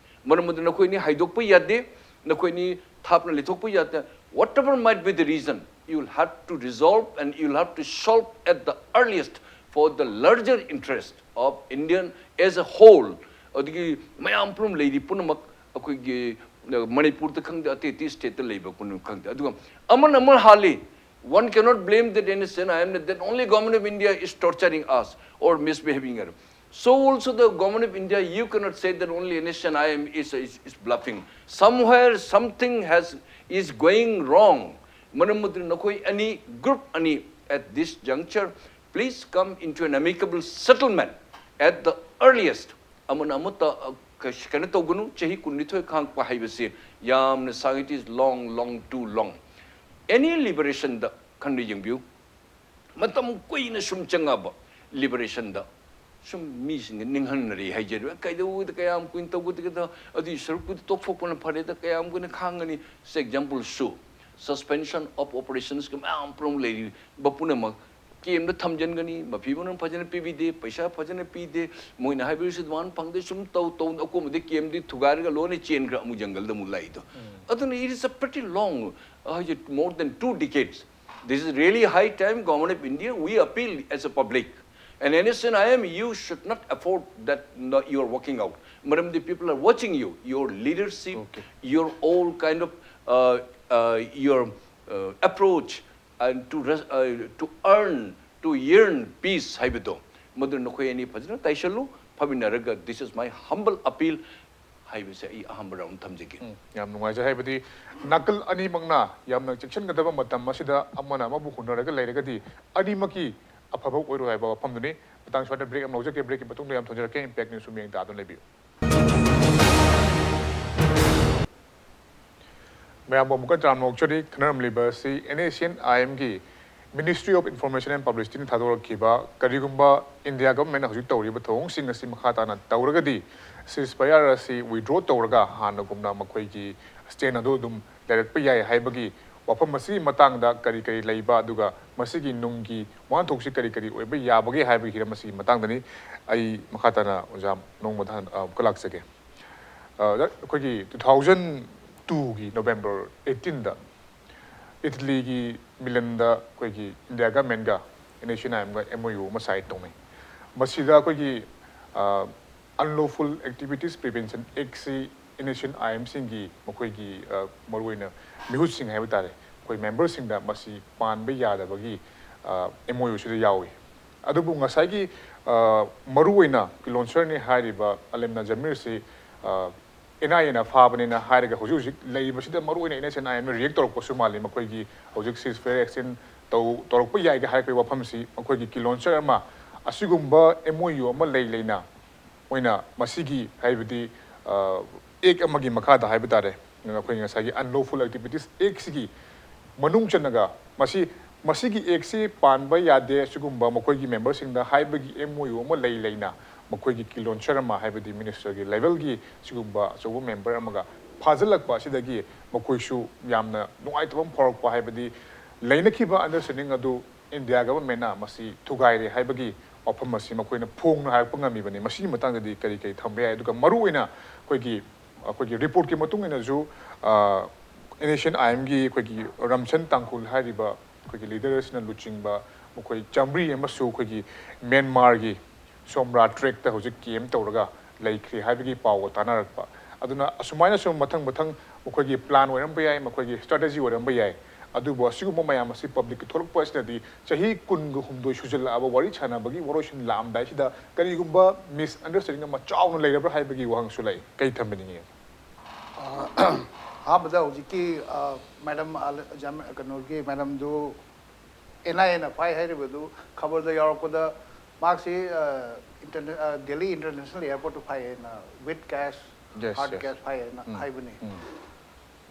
ꯃꯔꯝ ꯑꯗꯨꯅ ꯅꯈꯣꯏꯅꯤ ꯍꯥꯏꯗꯣꯛꯄ ꯌꯥꯗꯦ, ꯅꯈꯣꯏꯅꯤ ꯊꯥꯞꯅ ꯂꯩꯊꯣꯛꯄ ꯌꯥꯗꯦ. Whatever might be the reason, you will have to resolve and you will have to solve at the earliest for the larger interest of Indian as a whole. ꯑꯗꯒꯤ ꯃꯌꯥꯝ ꯄꯨꯝꯅꯃꯛ ꯂꯩꯔꯤ ꯄꯨꯝꯅꯃꯛ ꯑꯩꯈꯣꯏꯒꯤ, ꯑ, ꯃꯅꯤꯄꯨꯔꯗ ꯈꯪꯗꯦ, ꯑꯇꯩ ꯑꯇꯩ ꯁ꯭ꯇꯦꯠꯇ ꯂꯩꯕ ꯄꯨꯝꯅꯃꯛ ꯈꯪꯗꯦ, ꯑꯗꯨꯒ ꯑꯃꯅ ꯑꯃ ꯍꯥꯜꯂꯤ. One cannot blame that N S C N I M that only government of India is torturing us or misbehaving us. So also the government of India, you cannot say that only N S C N I M is, is, is bluffing. Somewhere something has, is going wrong. ꯃꯔꯝ ꯑꯗꯨꯅ ꯅꯈꯣꯏ ꯑꯅꯤ, group ꯑꯅꯤ, at this juncture, please come into an amicable settlement at the earliest. ꯑꯃꯅ ꯑꯃꯠꯇ, ꯑ, ꯀ-, ꯀꯩꯅꯣ ꯇꯧꯒꯅꯨ, ꯆꯍꯤ ꯀꯨꯟꯅꯤꯊꯣꯏ ꯈꯥꯡꯉꯛꯄ ꯍꯥꯏꯕꯁꯤ ꯌꯥꯝꯅ ꯁꯥꯡ, it is long, long, too long. Any liberation ꯗ ꯈꯟꯅ ꯌꯦꯡꯕꯤꯌꯨ, ꯃꯇꯝ ꯀꯨꯏꯅ ꯁꯨꯝ ꯆꯪꯉꯛꯑꯕ liberation ꯗ ꯁꯨꯝ ꯃꯤꯁꯤꯡꯅ ꯅꯤꯡꯍꯟꯅꯔꯤ ꯍꯥꯏꯖꯔꯤꯕ꯫ ꯀꯩꯗꯧꯕꯗ ꯀꯌꯥꯝ ꯀꯨꯏꯅ ꯇꯧꯒꯗꯒꯦꯗ, ꯑꯗꯨꯒꯤ ꯁꯔꯨꯛꯄꯨꯗꯤ ꯇꯣꯛꯊꯣꯛꯄꯅ ꯐꯔꯦꯗ, ꯀꯌꯥꯝ ꯀꯨꯏꯅ ꯈꯥꯡꯒꯅꯤ? ꯁꯦ, example ꯁꯨ, suspension of operations ꯀ ꯃꯌꯥꯝ ꯄꯨꯝꯅꯃꯛ ꯂꯩꯔꯤꯕ ꯄꯨꯝꯅꯃꯛ ꯀꯦꯝꯗ ꯊꯝꯖꯤꯟꯒꯅꯤ, ꯃꯐꯤ ꯃꯔꯣꯟ ꯐꯖꯅ ꯄꯤꯕꯤꯗꯦ, ꯄꯩꯁꯥ ꯐꯖꯅ ꯄꯤꯗꯦ, ꯃꯣꯏꯅ ꯍꯥꯏꯕꯤꯔꯤꯁꯤ ꯑꯗꯨꯃꯥꯏꯅ ꯐꯪꯗꯦ, ꯁꯨꯝ ꯇꯧ ꯇꯧꯅ ꯑꯀꯣꯟꯕꯗ ꯀꯦꯝꯗꯤ ꯊꯨꯒꯥꯏꯔꯒ ꯂꯣꯏꯅ ꯆꯦꯟꯈ꯭ꯔ ꯑꯃꯨꯛ ꯖꯪꯒꯜꯗ ꯑꯃꯨꯛ ꯂꯥꯛꯏꯗꯣ꯫ ꯑꯗꯨꯅ it is a pretty long, uh, more than two decades. This is really high time, Government of India, we appeal as a public. And N S C N I M, you should not afford that, no, you are walking out. ꯃꯔꯝꯗꯤ people are watching you, your leadership, okay, your all kind of, uh, uh, your, uh, approach, and to res-, uh, to earn, to yearn peace ꯍꯥꯏꯕꯗꯣ, ꯃꯗꯨ ꯅꯈꯣꯏ ꯑꯅꯤ ꯐꯖꯅ ꯇꯥꯏꯁꯜꯂꯨ, ꯐꯝꯃꯤꯟꯅꯔꯒ, this is my humble appeal ꯍꯥꯏꯕꯁꯦ ꯑꯩ ꯑꯍꯥꯟꯕ ꯔꯥꯎꯟ ꯊꯝꯖꯒꯦ꯫ ꯎꯝ, ꯌꯥꯝ ꯅꯨꯡꯉꯥꯏꯖꯩ꯫ ꯍꯥꯏꯕꯗꯤ ꯅꯥꯀꯜ ꯑꯅꯤꯃꯛꯅ ꯌꯥꯝꯅ ꯆꯦꯛꯁꯤꯟꯒꯗꯕ ꯃꯇꯝ ꯑꯁꯤꯗ ꯑꯃꯅ ꯑꯃꯕꯨ ꯍꯨꯟꯅꯔꯒ ꯂꯩꯔꯒꯗꯤ ꯑꯅꯤꯃꯛꯀꯤ ꯑꯐꯕ ꯑꯣꯏꯔꯣꯏ ꯍꯥꯏꯕ ꯋꯥꯐꯝꯗꯨꯅꯤ꯫ ꯃꯇꯥꯡ ꯁ꯭ꯋꯥꯏꯗ ꯕ꯭ꯔꯦꯛ ꯑꯃ ꯂꯧꯖꯒꯦ꯫ ꯕ꯭ꯔꯦꯛꯀꯤ ꯃꯇꯨꯡꯗ ꯌꯥꯝ ꯊꯣꯟꯖꯔꯛꯀꯦ ꯏꯝꯄꯦꯛ ꯅ꯭ꯌꯨꯁꯁꯨ ꯃꯤꯠꯌꯦꯡ ꯇꯥꯗꯨꯅ ꯂꯩꯕꯤꯌꯨ꯫ ꯃꯌꯥꯝꯕꯨ ꯑꯃꯨꯛꯀ ꯇꯔꯥꯝꯅ ꯑꯣꯛꯆꯔꯤ꯫ ꯈꯟꯅꯔꯝꯂꯤꯕ ꯑꯁꯤ N S C N I M ꯒꯤ Ministry of Information and Publicity ꯅ ꯊꯥꯗꯣꯔꯛꯈꯤꯕ, ꯀꯔꯤꯒꯨꯝꯕ ꯏꯟꯗꯤꯌꯥ ꯒꯚꯔꯟꯃꯦꯟꯠꯅ ꯍꯧꯖꯤꯛ ꯇꯧꯔꯤꯕ ꯊꯧꯑꯣꯡꯁꯤꯡ ꯑꯁꯤ ꯃꯈꯥ ꯇꯥꯅ ꯇꯧꯔꯒꯗꯤ ceasefire ꯑꯁꯤ withdraw ꯇꯧꯔꯒ ꯍꯥꯟꯅꯒꯨꯝꯅ ꯃꯈꯣꯏꯒꯤ ꯁ꯭ꯇꯦꯟ ꯑꯗꯨ ꯑꯗꯨꯝ ꯂꯩꯔꯛꯄ ꯌꯥꯏ ꯍꯥꯏꯕꯒꯤ ꯋꯥꯐꯝ ꯑꯁꯤꯒꯤ ꯃꯇꯥꯡꯗ ꯀꯔꯤ ꯀꯔꯤ ꯂꯩꯕ, ꯑꯗꯨꯒ ꯃꯁꯤꯒꯤ ꯅꯨꯡꯒꯤ ꯋꯥꯍꯟꯊꯣꯛꯁꯤ ꯀꯔꯤ ꯀꯔꯤ ꯑꯣꯏꯕ ꯌꯥꯕꯒꯦ ꯍꯥꯏꯕꯒꯤ ꯍꯤꯔꯝ ꯑꯁꯤꯒꯤ ꯃꯇꯥꯡꯗꯅꯤ ꯑꯩ ꯃꯈꯥ ꯇꯥꯅ ꯑꯣꯖꯥ ꯅꯣꯡꯃꯗ ꯍꯟ-, ꯑ, ꯑꯃꯨꯛꯀ ꯂꯥꯛꯆꯒꯦ꯫ ꯑ, ꯑꯣꯖꯥ, ꯑꯩꯈꯣꯏꯒꯤ two thousand two ꯒꯤ November eighteen ꯗ ꯏꯇꯂꯤꯒꯤ ꯃꯤꯂꯟꯗ ꯑꯩꯈꯣꯏꯒꯤ ꯏꯟꯗꯤꯌꯥ ꯒꯃꯦꯟꯒ NSCN-IM-ꯒ MOU ꯑꯃ ꯁꯥꯏꯟ ꯇꯧꯅꯩ꯫ ꯃꯁꯤꯗ ꯑꯩꯈꯣꯏꯒꯤ, ꯑ, Unlawful Activities Prevention Act-ꯁꯤ NSCN-IM-ꯁꯤꯡꯒꯤ ꯃꯈꯣꯏꯒꯤ, ꯑ, ꯃꯔꯨꯑꯣꯏꯅ ꯃꯤꯍꯨꯠꯁꯤꯡ ꯍꯥꯏꯕ ꯇꯥꯔꯦ, ꯑꯩꯈꯣꯏ ꯃꯦꯝꯕꯔꯁꯤꯡꯗ ꯃꯁꯤ ꯄꯥꯟꯕ ꯌꯥꯗꯕꯒꯤ, ꯑ, MOU-ꯁꯤꯗ ꯌꯥꯎꯏ꯫ ꯑꯗꯨꯕꯨ ꯉꯁꯥꯏꯒꯤ, ꯑ, ꯃꯔꯨꯑꯣꯏꯅ ꯀꯤꯂꯣꯟꯁꯔꯅꯤ ꯍꯥꯏꯔꯤꯕ ꯑꯂꯦꯝꯅ ꯖꯃꯤꯔꯁꯤ, ꯑ, NIA-ꯅ ꯐꯥꯕꯅꯤꯅ ꯍꯥꯏꯔꯒ ꯍꯧꯖꯤꯛ ꯍꯧꯖꯤꯛ ꯂꯩꯔꯤꯕꯁꯤꯗ ꯃꯔꯨꯑꯣꯏꯅ NSCN-IM-ꯅ react ꯇꯧꯔꯛꯄꯁꯨ ꯃꯥꯜꯂꯤ꯫ ꯃꯈꯣꯏꯒꯤ ꯍꯧꯖꯤꯛ ceasefire extension ꯇꯧ-, ꯇꯧꯔꯛꯄ ꯌꯥꯏꯒ ꯍꯥꯏꯔꯛꯄꯒꯤ ꯋꯥꯐꯝꯁꯤ ꯃꯈꯣꯏꯒꯤ ꯀꯤꯂꯣꯟꯁꯔ ꯑꯃ ꯑꯁꯤꯒꯨꯝꯕ MOU ꯑꯃ ꯂꯩ ꯂꯩꯅ ꯑꯣꯏꯅ ꯃꯁꯤꯒꯤ ꯍꯥꯏꯕꯗꯤ, ꯑ, Act ꯑꯃꯒꯤ ꯃꯈꯥꯗ ꯍꯥꯏꯕ ꯇꯥꯔꯦ, ꯑꯩꯈꯣꯏ ꯉꯁꯥꯏꯒꯤ Unlawful Activities Act-ꯁꯤꯒꯤ ꯃꯅꯨꯡ ꯆꯟꯅꯒ ꯃꯁꯤ, ꯃꯁꯤꯒꯤ Act-ꯁꯤ ꯄꯥꯟꯕ ꯌꯥꯗꯦ, ꯁꯤꯒꯨꯝꯕ ꯃꯈꯣꯏꯒꯤ ꯃꯦꯝꯕꯔꯁꯤꯡꯗ ꯍꯥꯏꯕꯒꯤ MOU ꯑꯃ ꯂꯩ ꯂꯩꯅ ꯃꯈꯣꯏꯒꯤ ꯀꯤꯂꯣꯟꯁꯔ ꯑꯃ, ꯍꯥꯏꯕꯗꯤ minister-ꯒꯤ level-ꯒꯤ ꯁꯤꯒꯨꯝꯕ ꯑꯆꯧꯕ ꯃꯦꯝꯕꯔ ꯑꯃꯒ ꯐꯥꯖꯤꯜꯂꯛꯄ ꯑꯁꯤꯗꯒꯤ ꯃꯈꯣꯏꯁꯨ ꯌꯥꯝꯅ ꯅꯨꯡꯉꯥꯏꯇꯕ ꯑꯃ ꯐꯥꯎꯔꯛꯄ, ꯍꯥꯏꯕꯗꯤ ꯂꯩꯅꯈꯤꯕ understanding ꯑꯗꯨ ꯏꯟꯗꯤꯌꯥ ꯒꯚꯔꯟꯃꯦꯟꯅ ꯃꯁꯤ ꯊꯨꯒꯥꯏꯔꯦ ꯍꯥꯏꯕꯒꯤ ꯋꯥꯐꯝ ꯑꯁꯤ ꯃꯈꯣꯏꯅ ꯐꯣꯡꯅ ꯍꯥꯏꯔꯛꯄ ꯉꯝꯃꯤꯕꯅꯤ꯫ ꯃꯁꯤꯒꯤ ꯃꯇꯥꯡꯗꯗꯤ ꯀꯔꯤ ꯀꯔꯤ ꯊꯝꯕ ꯌꯥꯏ? ꯑꯗꯨꯒ ꯃꯔꯨꯑꯣꯏꯅ ꯑꯩꯈꯣꯏꯒꯤ, ꯑꯩꯈꯣꯏꯒꯤ report-ꯀꯤ ꯃꯇꯨꯡ ꯏꯟꯅꯁꯨ, ꯑ, NSCN-IM-ꯒꯤ ꯑꯩꯈꯣꯏꯒꯤ ꯔꯝꯁꯟ ꯇꯥꯡꯈꯨꯜ ꯍꯥꯏꯔꯤꯕ ꯑꯩꯈꯣꯏꯒꯤ leader ꯑꯁꯤꯅ ꯂꯨꯆꯤꯡꯕ ꯃꯈꯣꯏ ꯆꯥꯃꯔꯤ ꯑꯃꯁꯨ ꯑꯩꯈꯣꯏꯒꯤ ꯃ꯭ꯌꯥꯟꯃꯥꯔꯒꯤ ꯁꯣꯝꯔꯥ tract-ꯇ ꯍꯧꯖꯤꯛ camp ꯇꯧꯔꯒ ꯂꯩꯈ꯭ꯔꯦ ꯍꯥꯏꯕꯒꯤ ꯄꯥꯎꯒ ꯇꯥꯅꯔꯛꯄ꯫ ꯑꯗꯨꯅ ꯑꯁꯨꯃꯥꯏꯅ ꯁꯨꯝ ꯃꯊꯪ ꯃꯊꯪ ꯃꯈꯣꯏꯒꯤ plan ꯑꯣꯏꯔꯝꯕ ꯌꯥꯏ, ꯃꯈꯣꯏꯒꯤ strategy ꯑꯣꯏꯔꯝꯕ ꯌꯥꯏ꯫ ꯑꯗꯨꯕꯨ ꯑꯁꯤꯒꯨꯝꯕ ꯃꯌꯥꯝ ꯑꯁꯤ public-ꯀꯤ ꯊꯣꯛꯂꯛꯄ ꯑꯁꯤꯅꯗꯤ ꯆꯍꯤ ꯀꯨꯟꯒ ꯍꯨꯝꯗꯣꯏ ꯁꯨꯖꯜꯂꯛꯑꯕ ꯋꯥꯔꯤ ꯁꯥꯟꯅꯕꯒꯤ ꯋꯥꯔꯣꯏꯁꯤꯟ ꯂꯥꯛꯑꯝꯗꯥꯏꯁꯤꯗ ꯀꯔꯤꯒꯨꯝꯕ misunderstanding ꯑꯃ ꯆꯥꯎꯅ ꯂꯩꯔꯕ꯭ꯔꯥ ꯍꯥꯏꯕꯒꯤ ꯋꯥꯍꯪꯁꯨ ꯂꯩ꯫ ꯀꯩ ꯊꯝꯕꯤꯅꯤꯡꯉꯤ? ꯑ, ꯑꯍꯥꯟꯕꯗ ꯍꯧꯖꯤꯛꯀꯤ, ꯑ, madam ꯑꯥꯂ-, ꯖꯥꯝ-, ꯀꯩꯅꯣꯒꯤ madam-ꯗꯨ NIA-ꯅ ꯐꯥꯏ ꯍꯥꯏꯔꯤꯕꯗꯨ ꯈꯕꯔꯗ ꯌꯥꯎꯔꯛꯄꯗ ꯃꯍꯥꯛꯁꯤ, ꯑ, interna-, ꯑ, Delhi International Airport-ꯇ ꯐꯥꯏ ꯍꯥꯏꯅ, with cash, yes, hard yes, cash ꯐꯥꯏ ꯍꯥꯏꯅ ꯎꯝ, ꯍꯥꯏꯕꯅꯤ꯫ ꯎꯝ꯫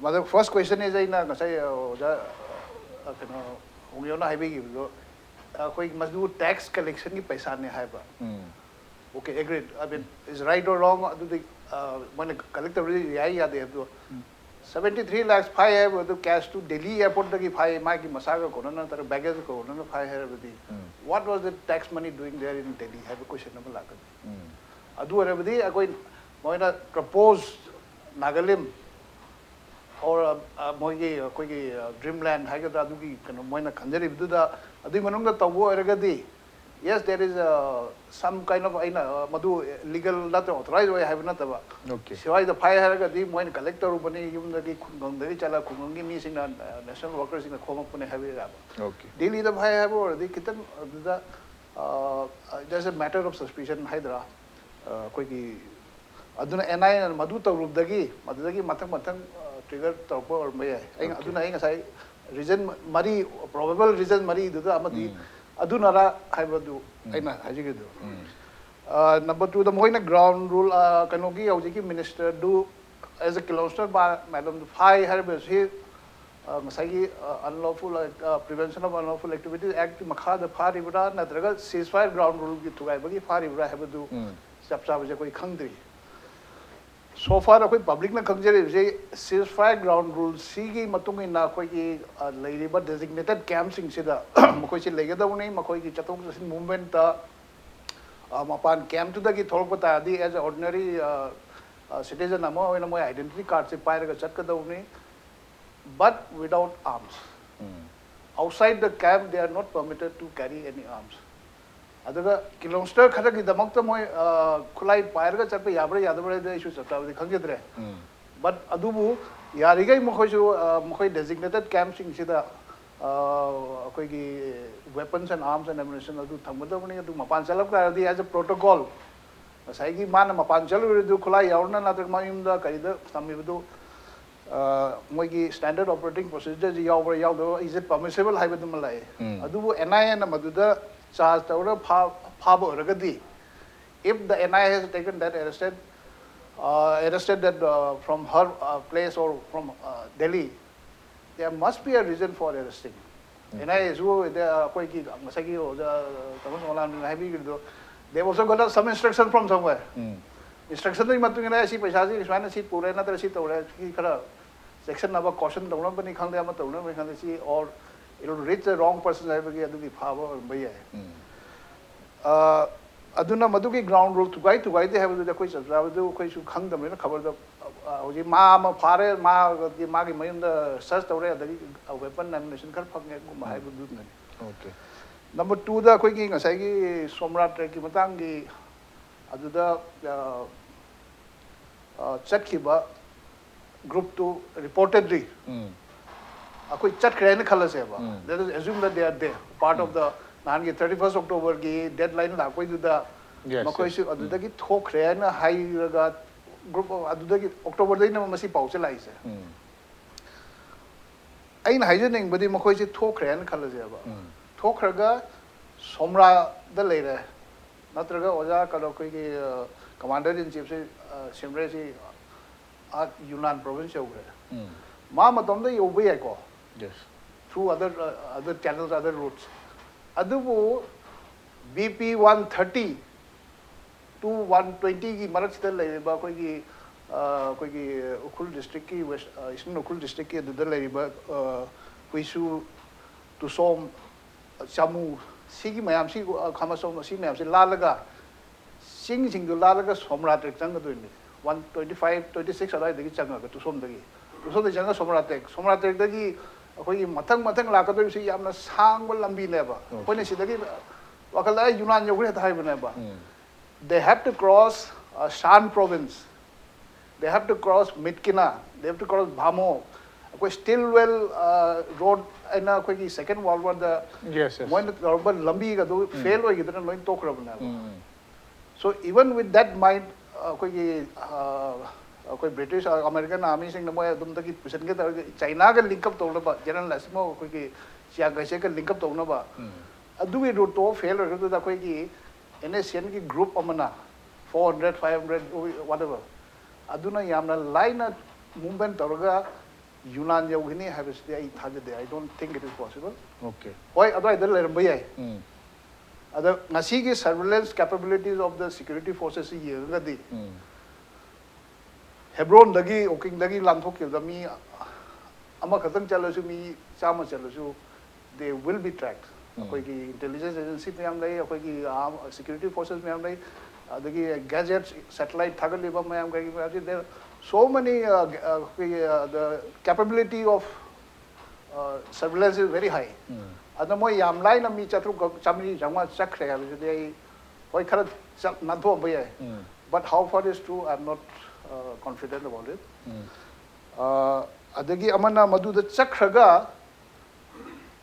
ꯃꯗꯨ first question is ꯑꯩꯅ ꯉꯁꯥꯏ, ꯑ, ꯑꯣꯖꯥ, ꯑ, ꯀꯩꯅꯣ, ꯍꯣꯡꯌꯣꯅ ꯍꯥꯏꯕꯤꯈꯤꯕꯗꯣ, ꯑꯩꯈꯣꯏ ꯃꯗꯨ tax collection-ꯒꯤ ꯄꯩꯁꯥꯅꯤ ꯍꯥꯏꯕ꯫ ꯎꯝ꯫ Okay, agreed. I mean, is right or wrong, ꯑꯗꯨꯗꯤ, ꯑ, ꯃꯣꯏꯅ collect ꯇꯧꯔꯗꯤ ꯌꯥꯏ ꯌꯥꯗꯦ ꯍꯥꯏꯕꯗꯣ꯫ ꯎꯝ꯫ Seventy three lakhs ꯐꯥꯏ ꯍꯥꯏꯕꯗꯨ cash to Delhi airport ꯇꯒꯤ ꯐꯥꯏ, ꯃꯥꯒꯤ ꯃꯁꯥꯒ ꯀꯣꯟꯅꯅ ꯅꯠꯇ꯭ꯔꯒ baggage ꯀꯣꯟꯅꯅ ꯐꯥꯏ ꯍꯥꯏꯔꯕꯗꯤ, what was the tax money doing there in Delhi ꯍꯥꯏꯕ question ꯑꯃ ꯂꯥꯛꯀꯅꯤ꯫ ꯑꯗꯨ ꯑꯣꯏꯔꯕꯗꯤ ꯑꯩꯈꯣꯏ ꯃꯣꯏꯅ proposed Nagalim or ꯃꯣꯏꯒꯤ ꯑꯩꯈꯣꯏꯒꯤ dreamland ꯍꯥꯏꯒꯗ꯭ꯔꯥ, ꯑꯗꯨꯒꯤ ꯀꯩꯅꯣ ꯃꯣꯏꯅ ꯈꯟꯖꯔꯤꯕꯗꯨꯗ ꯑꯗꯨꯒꯤ ꯃꯅꯨꯡꯗ ꯇꯧꯕ ꯑꯣꯏꯔꯒꯗꯤ, yes, there is some kind of, ꯑꯩꯅ ꯃꯗꯨ legal ꯅꯠꯇ꯭ꯔ authorize ꯑꯣꯏ ꯍꯥꯏꯕ ꯅꯠꯇꯕ, Okay. ꯁꯤꯋꯥꯏꯗ ꯐꯥꯏ ꯍꯥꯏꯔꯒꯗꯤ ꯃꯣꯏꯅ collect ꯇꯧꯔꯨꯕꯅꯤ, ꯌꯨꯝꯗꯒꯤ ꯈꯨꯡꯒꯪꯗꯒꯤ ꯆꯠꯂꯒ ꯈꯨꯡꯒꯪꯒꯤ ꯃꯤꯁꯤꯡꯅ, national workersꯁꯤꯡꯅ ꯈꯣꯝꯃꯛꯄꯅꯦ ꯍꯥꯏꯕ ꯌꯥꯕ꯫ Okay. ꯗꯤꯜꯂꯤꯗ ꯐꯥꯏ ꯍꯥꯏꯕ ꯑꯣꯏꯔꯗꯤ ꯈꯤꯇꯪ ꯑꯗꯨꯗ, just a matter of suspicion ꯍꯥꯏꯗ꯭ꯔꯥ, ꯑꯩꯈꯣꯏꯒꯤ ꯑꯗꯨꯅ ꯑꯦꯟ ꯑꯥꯏ ꯑꯦꯅ ꯃꯗꯨ ꯇꯧꯔꯨꯕꯗꯒꯤ ꯃꯗꯨꯗꯒꯤ ꯃꯊꯪ ꯃꯊꯪ trigger ꯇꯧꯔꯛꯄ ꯑꯣꯏꯔꯝꯕ ꯌꯥꯏ꯫ ꯑꯩꯅ, Okay. ꯑꯗꯨꯅ ꯑꯩ ꯉꯁꯥꯏ reason ꯃꯔꯤ, probable reason ꯃꯔꯤꯗꯨꯗ ꯑꯃꯗꯤ ꯑꯗꯨꯅꯔꯥ ꯍꯥꯏꯕꯗꯨ ꯑꯩꯅ ꯍꯥꯏꯖꯒꯦꯗꯨ꯫ Number twoꯗ ꯃꯣꯏꯅ ground rule, ꯀꯩꯅꯣꯒꯤ ꯍꯧꯖꯤꯛꯀꯤ ministerꯗꯨ as a Kilonster madamꯗꯨ ꯐꯥꯏ ꯍꯥꯏꯔꯤꯕꯁꯤ ꯉꯁꯥꯏꯒꯤ unlawful, Prevention of Unlawful Activities Actꯀꯤ ꯃꯈꯥꯗ ꯐꯥꯔꯤꯕ꯭ꯔꯥ ꯅꯠꯇ꯭ꯔꯒ ceasefire ground ruleꯒꯤ ꯊꯨꯒꯥꯏꯕꯒꯤ ꯐꯥꯔꯤꯕ꯭ꯔꯥ ꯍꯥꯏꯕꯗꯨ ꯆꯞ ꯆꯥꯕꯁꯦ ꯑꯩꯈꯣꯏ ꯈꯪꯗ꯭ꯔꯤ꯫ So far ꯑꯩꯈꯣꯏ publicꯅ ꯈꯪꯖꯔꯤꯕꯁꯤ ceasefire ground ruleꯁꯤꯒꯤ ꯃꯇꯨꯡ ꯏꯟꯅ ꯑꯩꯈꯣꯏꯒꯤ ꯂꯩꯔꯤꯕ designated campꯁꯤꯡꯁꯤꯗ ꯃꯈꯣꯏꯁꯤ ꯂꯩꯒꯗꯧꯕꯅꯤ꯫ ꯃꯈꯣꯏꯒꯤ ꯆꯠꯊꯣꯛ ꯆꯠꯁꯤꯟ movementꯇ ꯃꯄꯥꯟ campꯇꯨꯗꯒꯤ ꯊꯣꯛꯂꯛꯄ ꯇꯥꯔꯗꯤ as a ordinary citizen ꯑꯃ ꯑꯣꯏꯅ ꯃꯣꯏ identity cardꯁꯦ ꯄꯥꯏꯔꯒ ꯆꯠꯀꯗꯧꯕꯅꯤ, but without arms. Outside the camp they are not permitted to carry any arms. ꯑꯗꯨꯒ Kilonster ꯈꯔꯒꯤꯗꯃꯛꯇ ꯃꯣꯏ ꯈꯨꯠꯂꯥꯏ ꯄꯥꯏꯔꯒ ꯆꯠꯄ ꯌꯥꯕ꯭ꯔꯥ ꯌꯥꯗꯕ꯭ꯔꯥ ꯍꯥꯏꯗꯤ ꯑꯩꯁꯨ ꯆꯞ ꯆꯥꯕꯗꯤ ꯈꯪꯖꯗ꯭ꯔꯦ꯫ But ꯑꯗꯨꯕꯨ ꯌꯥꯔꯤꯈꯩ ꯃꯈꯣꯏꯁꯨ ꯃꯈꯣꯏ designated campꯁꯤꯡꯁꯤꯗ ꯑꯩꯈꯣꯏꯒꯤ weapons and arms and ammunition ꯑꯗꯨ ꯊꯝꯒꯗꯕꯅꯤ꯫ ꯑꯗꯨ ꯃꯄꯥꯟ ꯆꯠꯂꯛ ꯇꯥꯔꯗꯤ as a protocol ꯉꯁꯥꯏꯒꯤ ꯃꯥꯅ ꯃꯄꯥꯟ ꯆꯠꯂꯨꯔꯤꯗꯨ ꯈꯨꯠꯂꯥꯏ ꯌꯥꯎꯔꯅ ꯅꯠꯇ꯭ꯔꯒ ꯃꯌꯨꯝꯗ ꯀꯔꯤꯗ ꯊꯝꯃꯤꯕꯗꯨ ꯃꯣꯏꯒꯤ standard operating procedureꯁꯤ ꯌꯥꯎꯕ꯭ꯔꯥ ꯌꯥꯎꯗꯕ꯭ꯔꯥ, is it permissible ꯍꯥꯏꯕꯗꯨꯃ ꯂꯥꯛꯑꯦ꯫ ꯑꯗꯨꯕꯨ ꯑꯦꯟ ꯑꯥꯏ ꯑꯦꯅ ꯃꯗꯨꯗ charge ꯇꯧꯔꯒ ꯐꯥꯕ ꯑꯣꯏꯔꯒꯗꯤ, if the N I A has taken that arrested, uh, arrested that uh, from her uh, place or from uh, Delhi, there must be a reason for arresting. N I ꯑꯦꯁꯨ ꯑꯩꯈꯣꯏꯒꯤ ꯉꯁꯥꯏꯒꯤ ꯑꯣꯖꯥ ꯇꯥꯃꯣ ꯁꯣꯃꯣꯂꯥꯅ ꯍꯥꯏꯕꯤꯈꯤꯕꯗꯣ, they also got some instruction from somewhere. Instructionꯗꯨꯒꯤ ꯃꯇꯨꯡ ꯏꯟꯅ ꯁꯤ ꯄꯩꯁꯥꯁꯤ ꯁꯨꯃꯥꯏꯅ ꯁꯤ ꯄꯨꯔꯦ ꯅꯠꯇ꯭ꯔꯒ ꯁꯤ ꯇꯧꯔꯦ, ꯁꯤ ꯈꯔ ꯆꯦꯛꯁꯤꯟꯅꯕ caution ꯇꯧꯅꯕꯅꯤ ꯈꯪꯗꯦ, ꯑꯃ ꯇꯧꯅꯕꯅꯤ ꯈꯪꯗꯦ, ꯁꯤ or it will reach the wrong person ꯍꯥꯏꯕꯒꯤ ꯑꯗꯨꯒꯤ ꯐꯥꯕ ꯑꯣꯏꯔꯝꯕ ꯌꯥꯏ꯫ ꯑ, ꯑꯗꯨꯅ ꯃꯗꯨꯒꯤ ground rule ꯊꯨꯒꯥꯏ ꯊꯨꯒꯥꯏꯗꯦ ꯍꯥꯏꯕꯗꯨꯗꯤ ꯑꯩꯈꯣꯏ ꯆꯞ ꯆꯥꯕꯗꯨ ꯑꯩꯈꯣꯏꯁꯨ ꯈꯪꯗꯕꯅꯤꯅ ꯈꯕꯔꯗ, ꯑ, ꯍꯧꯖꯤꯛ ꯃꯥ ꯑꯃ ꯐꯥꯔꯦ, ꯃꯥꯒꯤ ꯃꯥꯒꯤ ꯃꯌꯨꯝꯗ search ꯇꯧꯔꯦ, ꯑꯗꯒꯤ weapon ammunition ꯈꯔ ꯐꯪꯉꯦꯒꯨꯝꯕ ꯍꯥꯏꯕꯗꯨꯅꯅꯤ꯫ Okay. Number twoꯗ ꯑꯩꯈꯣꯏꯒꯤ ꯉꯁꯥꯏꯒꯤ ꯁꯣꯝꯔꯥ ꯇ꯭ꯔꯦꯛꯀꯤ ꯃꯇꯥꯡꯒꯤ ꯑꯗꯨꯗ, ꯑ, ꯑ, ꯆꯠꯈꯤꯕ groupꯇꯨ reportedly ꯎꯝ. ꯑꯩꯈꯣꯏ ꯆꯠꯈ꯭ꯔꯦ ꯍꯥꯏꯅ ꯈꯜꯂꯁꯦꯕ꯫ ꯎꯝ. Let us assume that they are there, part of the ꯅꯍꯥꯟꯒꯤ thirty first Octoberꯒꯤ deadline ꯂꯥꯛꯄꯩꯗꯨꯗ Yes, ꯃꯈꯣꯏꯁꯨ yes. ꯎꯝ. ꯑꯗꯨꯗꯒꯤ ꯊꯣꯛꯈ꯭ꯔꯦ ꯍꯥꯏꯅ ꯍꯥꯏꯔꯒ group ꯑꯗꯨꯗꯒꯤ Octoberꯗꯩꯅ ꯃꯁꯤ ꯄꯥꯎꯁꯦ ꯂꯥꯛꯏꯁꯦ꯫ ꯎꯝ. ꯑꯩꯅ ꯍꯥꯏꯖꯅꯤꯡꯕꯗꯤ ꯃꯈꯣꯏꯁꯦ ꯊꯣꯛꯈ꯭ꯔꯦ ꯍꯥꯏꯅ ꯈꯜꯂꯁꯦꯕ꯫ ꯎꯝ. ꯊꯣꯛꯈ꯭ꯔꯒ ꯁꯣꯝꯔꯥꯗ ꯂꯩꯔꯦ, ꯅꯠꯇ꯭ꯔꯒ ꯑꯣꯖꯥ ꯀꯩꯅꯣ ꯑꯩꯈꯣꯏꯒꯤ, ꯑ, commander in chiefꯁꯦ, ꯑ, ꯁꯤꯝꯔꯦꯁꯤ, ꯑ, ꯌꯨꯅꯥꯟ province ꯌꯧꯈ꯭ꯔꯦ꯫ ꯎꯝ. ꯃꯥ ꯃꯇꯣꯝꯗ ꯌꯧꯕ ꯌꯥꯏꯀꯣ, Yes. through other, uh, other channels, other routes. ꯑꯗꯨꯕꯨ BP one thirty to one twentyꯒꯤ ꯃꯔꯛꯁꯤꯗ ꯂꯩꯔꯤꯕ ꯑꯩꯈꯣꯏꯒꯤ, ꯑ, ꯑꯩꯈꯣꯏꯒꯤ ꯎꯈ꯭ꯔꯨꯜ districtꯀꯤ west, ꯑ, eastern ꯎꯈ꯭ꯔꯨꯜ districtꯀꯤ ꯑꯗꯨꯗ ꯂꯩꯔꯤꯕ, ꯑ, ꯍꯨꯏꯁꯨ, ꯇꯨꯁꯣꯝ, ꯆꯥꯃꯨ, ꯁꯤꯒꯤ ꯃꯌꯥꯝꯁꯤ, ꯑ, ꯈꯥꯃꯁꯣꯝ, ꯁꯤ ꯃꯌꯥꯝꯁꯤ ꯂꯥꯜꯂꯒ, ꯆꯤꯡꯁꯤꯡꯗꯨ ꯂꯥꯜꯂꯒ ꯁꯣꯝꯔꯥ track ꯆꯪꯒꯗꯣꯏꯅꯤ꯫ One twenty five, twenty six ꯑꯗꯨꯋꯥꯏꯗꯒꯤ ꯆꯪꯉꯒ ꯇꯨꯁꯣꯝꯗꯒꯤ꯫ ꯇꯨꯁꯣꯝꯗꯒꯤ ꯆꯪꯉꯒ ꯁꯣꯝꯔꯥ ꯇ꯭ꯔꯦꯛ꯫ ꯁꯣꯝꯔꯥ ꯇ꯭ꯔꯦꯛꯇꯒꯤ ꯑꯩꯈꯣꯏꯒꯤ ꯃꯊꯪ ꯃꯊꯪ ꯂꯥꯛꯀꯗꯣꯏꯕꯁꯤ ꯌꯥꯝꯅ ꯁꯥꯡꯕ ꯂꯝꯕꯤꯅꯦꯕ꯫ ꯑꯩꯈꯣꯏꯅ ꯁꯤꯗꯒꯤ ꯋꯥꯈꯜꯗ ꯑꯩ ꯌꯨꯅꯥꯟ ꯌꯧꯈ꯭ꯔꯦ ꯍꯦꯛꯇ ꯍꯥꯏꯕꯅꯦꯕ꯫ ꯎꯝ. They have to cross, uh, Shan province. They have to cross Myitkyina. They have to cross Bhamo. ꯑꯩꯈꯣꯏ Stilwell, uh, road ꯍꯥꯏꯅ ꯑꯩꯈꯣꯏꯒꯤ Second World Warꯗ Yes, yes. ꯃꯣꯏꯅ ꯇꯧꯔꯝꯕ ꯂꯝꯕꯤꯒ ꯑꯗꯨ fail ꯑꯣꯏꯈꯤꯗꯅ ꯂꯣꯏ ꯇꯣꯛꯈ꯭ꯔꯕꯅꯦꯕ꯫ ꯎꯝ. So even with that mind, ꯑꯩꯈꯣꯏꯒꯤ, ꯑ, ꯑꯩꯈꯣꯏ British, American armyꯁꯤꯡꯅ ꯃꯣꯏ ꯑꯗꯨꯝꯗꯒꯤ ꯄꯨꯁꯤꯟꯒꯦ ꯇꯧꯔꯒ Chinaꯒ link up ꯇꯧꯅꯕ, General Lasimov ꯑꯩꯈꯣꯏꯒꯤ Chiang Kai-shekꯀ link up ꯇꯧꯅꯕ, ꯑꯗꯨꯒꯤ routeꯇꯣ fail ꯑꯣꯏꯔꯒ ꯑꯗꯨꯗ ꯑꯩꯈꯣꯏꯒꯤ NSCNꯒꯤ group ꯑꯃꯅ four hundred, five hundred, whatever, ꯑꯗꯨꯅ ꯌꯥꯝꯅ ꯂꯥꯏꯅ movement ꯇꯧꯔꯒ ꯌꯨꯅꯥꯟ ꯌꯧꯒꯅꯤ ꯍꯥꯏꯕꯁꯤꯗꯤ ꯑꯩ ꯊꯥꯖꯗꯦ꯫ I don't think it is possible. Okay. ꯍꯣꯏ, ꯑꯗꯨꯋꯥꯏꯗ ꯂꯩꯔꯝꯕ ꯌꯥꯏ꯫ ꯎꯝ. ꯑꯗ ꯉꯁꯤꯒꯤ surveillance capabilities of the security forcesꯁꯤ ꯌꯦꯡꯉꯒꯗꯤ ꯎꯝ. ꯍꯦꯕ꯭ꯔꯣꯟꯗꯒꯤ, ꯋꯥꯀꯤꯡꯗꯒꯤ ꯂꯥꯟꯊꯣꯛꯈꯤꯕꯗ ꯃꯤ ꯑꯃꯈꯛꯇꯪ ꯆꯠꯂꯁꯨ, ꯃꯤ ꯆꯥꯝꯃ ꯆꯠꯂꯁꯨ, they will be tracked. ꯑꯩꯈꯣꯏꯒꯤ ꯏꯟꯇꯦꯂꯤꯖꯦꯟꯁ ꯑꯦꯖꯦꯟꯁꯤ ꯃꯌꯥꯝ ꯂꯩ, ꯑꯩꯈꯣꯏꯒꯤ ꯁꯦꯀ꯭ꯌꯨꯔꯤꯇꯤ ꯐꯣꯔꯁꯦꯁ ꯃꯌꯥꯝ ꯂꯩ, ꯑꯗꯒꯤ ꯒꯦꯖꯦꯠ, ꯁꯦꯇꯦꯂꯥꯏꯠ ꯊꯥꯒꯠꯂꯤꯕ ꯃꯌꯥꯝ, ꯀꯩꯒꯤ ꯃꯌꯥꯝꯁꯤ, there are so many, uh, ꯑꯩꯈꯣꯏꯒꯤ, uh, the capability of surveillance is very high. ꯑꯗ ꯃꯣꯏ ꯌꯥꯝ ꯂꯥꯏꯅ ꯃꯤ ꯆꯥꯇ꯭ꯔꯨꯛ, ꯆꯥꯃꯔꯤ, ꯆꯥꯝꯃꯉꯥ ꯆꯠꯈ꯭ꯔꯦ ꯍꯥꯏꯕꯁꯤꯗꯤ ꯑꯩ, ꯍꯣꯏ, ꯈꯔ ꯆꯠ ꯅꯥꯟꯊꯣꯛꯑꯝꯕ ꯌꯥꯏ, but how far is true, I am not, uh, confident about it. ꯑꯗꯒꯤ ꯑꯃꯅ ꯃꯗꯨꯗ ꯆꯠꯈ꯭ꯔꯒ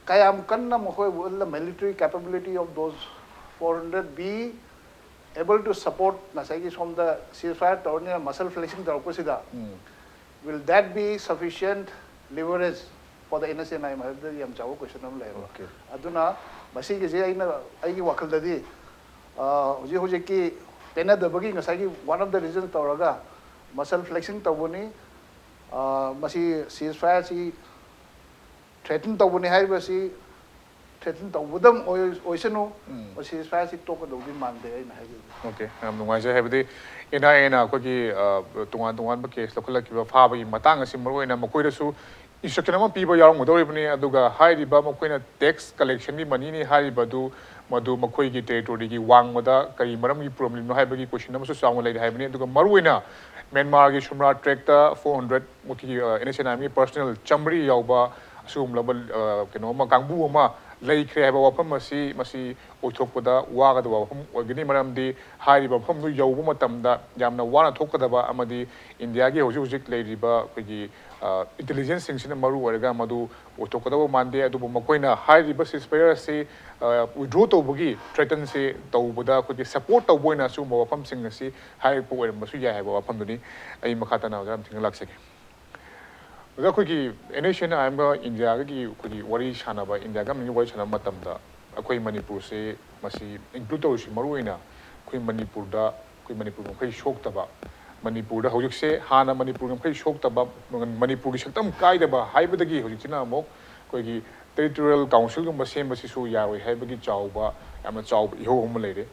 ꯀꯌꯥꯝ ꯀꯟꯅ ꯃꯈꯣꯏ, will the military capability of those four hundred be able to support, ꯉꯁꯥꯏꯒꯤ ꯁꯣꯝꯗ ceasefire ꯇꯧꯔꯅꯤꯅ muscle flexing ꯇꯧꯔꯛꯄꯁꯤꯗ, will that be sufficient leverage for the N S N I M ꯍꯥꯏꯕꯗ ꯌꯥꯝ ꯆꯥꯎꯕ ꯀꯣꯏꯁꯟ ꯑꯃ ꯂꯩꯌꯦꯕ꯫ ꯑꯗꯨꯅ ꯃꯁꯤꯒꯤꯁꯦ ꯑꯩꯅ, ꯑꯩꯒꯤ ꯋꯥꯈꯜꯗꯗꯤ, ꯑ, ꯍꯧꯖꯤꯛ ꯍꯧꯖꯤꯛꯀꯤ ꯄꯦꯟꯅꯗꯕꯒꯤ ꯉꯁꯥꯏꯒꯤ one of the reasons ꯇꯧꯔꯒ muscle flexing ꯇꯧꯕꯅꯤ꯫ ꯑ, ꯃꯁꯤ ceasefire ꯁꯤ threaten ꯇꯧꯕꯅꯤ ꯍꯥꯏꯔꯤꯕꯁꯤ threaten ꯇꯧꯕꯗꯪ ꯑꯣꯏ-, ꯑꯣꯏꯁꯅꯨ, ꯃꯁꯤ ceasefire ꯁꯤ ꯇꯣꯛꯀꯗꯧꯗꯤ ꯃꯥꯟꯗꯦ ꯑꯩꯅ ꯍꯥꯏꯖꯕꯗꯤ꯫ ꯑꯣꯀꯦ, ꯌꯥꯝ ꯅꯨꯡꯉꯥꯏꯖꯩ꯫ ꯍꯥꯏꯕꯗꯤ ꯑꯦꯟ ꯑꯥꯏ ꯑꯦꯅ ꯑꯩꯈꯣꯏꯒꯤ, ꯑ, ꯇꯣꯉꯥꯟ ꯇꯣꯉꯥꯟꯕ ꯀꯦꯁ ꯂꯧꯈꯠꯂꯛꯈꯤꯕ, ꯐꯥꯕꯒꯤ ꯃꯇꯥꯡ ꯑꯁꯤ ꯃꯔꯨꯑꯣꯏꯅ ꯃꯈꯣꯏꯗꯁꯨ instruction ꯑꯃ ꯄꯤꯕ ꯌꯥꯎꯔꯝꯒꯗꯧꯔꯤꯕꯅꯤ꯫ ꯑꯗꯨꯒ ꯍꯥꯏꯔꯤꯕ ꯃꯈꯣꯏꯅ tax collection ꯒꯤ money ꯅꯤ ꯍꯥꯏꯔꯤꯕ ꯑꯗꯨ, ꯃꯗꯨ ꯃꯈꯣꯏꯒꯤ territory ꯒꯤ ꯋꯥꯡꯃꯗ ꯀꯔꯤ ꯃꯔꯝꯒꯤ ꯄꯨꯔꯝꯂꯤꯕꯅꯣ ꯍꯥꯏꯕꯒꯤ ꯀꯣꯏꯁꯟ ꯑꯃꯁꯨ ꯆꯥꯎꯅ ꯂꯩꯔꯤ ꯍꯥꯏꯕꯅꯤ꯫ ꯑꯗꯨꯒ ꯃꯔꯨꯑꯣꯏꯅ ꯃ꯭ꯌꯥꯟꯃꯥꯔꯒꯤ ꯁꯨꯝꯔꯥ ꯇ꯭ꯔꯦꯛꯇ four hundred ꯃꯨꯛꯀꯤ, ꯑ, N S N I M ꯒꯤ personnel ꯆꯥꯃꯔꯤ ꯌꯥꯎꯕ ꯑꯁꯤꯒꯨꯝꯂꯕ, ꯑ, ꯀꯩꯅꯣ ꯑꯃ, ꯀꯥꯡꯕꯨ ꯑꯃ ꯂꯩꯈ꯭ꯔꯦ ꯍꯥꯏꯕ ꯋꯥꯐꯝ ꯑꯁꯤ, ꯃꯁꯤ ꯑꯣꯏꯊꯣꯛꯄꯗ ꯋꯥꯒꯗꯕ ꯋꯥꯐꯝ ꯑꯣꯏꯒꯅꯤ꯫ ꯃꯔꯝꯗꯤ ꯍꯥꯏꯔꯤꯕ ꯃꯐꯝꯗꯨ ꯌꯧꯕ ꯃꯇꯝꯗ ꯌꯥꯝꯅ ꯋꯥꯅ ꯊꯣꯛꯀꯗꯕ ꯑꯃꯗꯤ ꯏꯟꯗꯤꯌꯥꯒꯤ ꯍꯧꯖꯤꯛ ꯍꯧꯖꯤꯛ ꯂꯩꯔꯤꯕ ꯑꯩꯈꯣꯏꯒꯤ, ꯑ, intelligence ꯁꯤꯡꯁꯤꯅ ꯃꯔꯨ ꯑꯣꯏꯔꯒ ꯃꯗꯨ ꯑꯣꯏꯊꯣꯛꯀꯗꯕ ꯃꯥꯟꯗꯦ꯫ ꯑꯗꯨꯕꯨ ꯃꯈꯣꯏꯅ ꯍꯥꯏꯔꯤꯕ ceasefire ꯑꯁꯤ, ꯑ, withdraw ꯇꯧꯕꯒꯤ threaten ꯁꯤ ꯇꯧꯕꯗ ꯑꯩꯈꯣꯏꯒꯤ support ꯇꯧꯕ ꯑꯣꯏꯅ ꯑꯁꯤꯒꯨꯝꯕ ꯋꯥꯐꯝꯁꯤꯡ ꯑꯁꯤ ꯍꯥꯏꯔꯛꯄ ꯑꯣꯏꯔꯝꯕꯁꯨ ꯌꯥꯏ ꯍꯥꯏꯕ ꯋꯥꯐꯝꯗꯨꯅꯤ꯫ ꯑꯩ ꯃꯈꯥ ꯇꯥꯅ ꯑꯣꯖꯥ ꯔꯥꯝꯊꯤꯡꯗ ꯂꯥꯛꯆꯒꯦ꯫ ꯑꯣꯖꯥ, ꯑꯩꯈꯣꯏꯒꯤ N S C N I M ꯒ ꯏꯟꯗꯤꯌꯥꯒꯤ ꯑꯩꯈꯣꯏꯒꯤ ꯋꯥꯔꯤ ꯁꯥꯟꯅꯕ, ꯏꯟꯗꯤꯌꯥ ꯒꯃꯦꯟꯒꯤ ꯋꯥꯔꯤ ꯁꯥꯟꯅꯕ ꯃꯇꯝꯗ ꯑꯩꯈꯣꯏ ꯃꯅꯤꯄꯨꯔꯁꯦ ꯃꯁꯤ include ꯇꯧꯔꯤꯁꯤ ꯃꯔꯨꯑꯣꯏꯅ ꯑꯩꯈꯣꯏ ꯃꯅꯤꯄꯨꯔꯗ, ꯑꯩꯈꯣꯏ ꯃꯅꯤꯄꯨꯔ ꯉꯝꯈꯩ ꯁꯣꯛꯇꯕ, ꯃꯅꯤꯄꯨꯔꯗ ꯍꯧꯖꯤꯛꯁꯦ ꯍꯥꯟꯅ ꯃꯅꯤꯄꯨꯔ ꯉꯝꯈꯩ ꯁꯣꯛꯇꯕ, ꯃꯅꯤꯄꯨꯔꯒꯤ ꯁꯛꯇꯝ ꯀꯥꯏꯗꯕ ꯍꯥꯏꯕꯗꯒꯤ ꯍꯧꯖꯤꯛꯁꯤꯅ ꯑꯃꯨꯛ ꯑꯩꯈꯣꯏꯒꯤ territorial council ꯒꯨꯝꯕ ꯁꯦꯝꯕꯁꯤꯁꯨ ꯌꯥꯔꯣꯏ ꯍꯥꯏꯕꯒꯤ ꯆꯥꯎꯕ, ꯌꯥꯝꯅ ꯆꯥꯎꯕ ꯏꯍꯧ ꯑꯃ ꯂꯩꯔꯦ꯫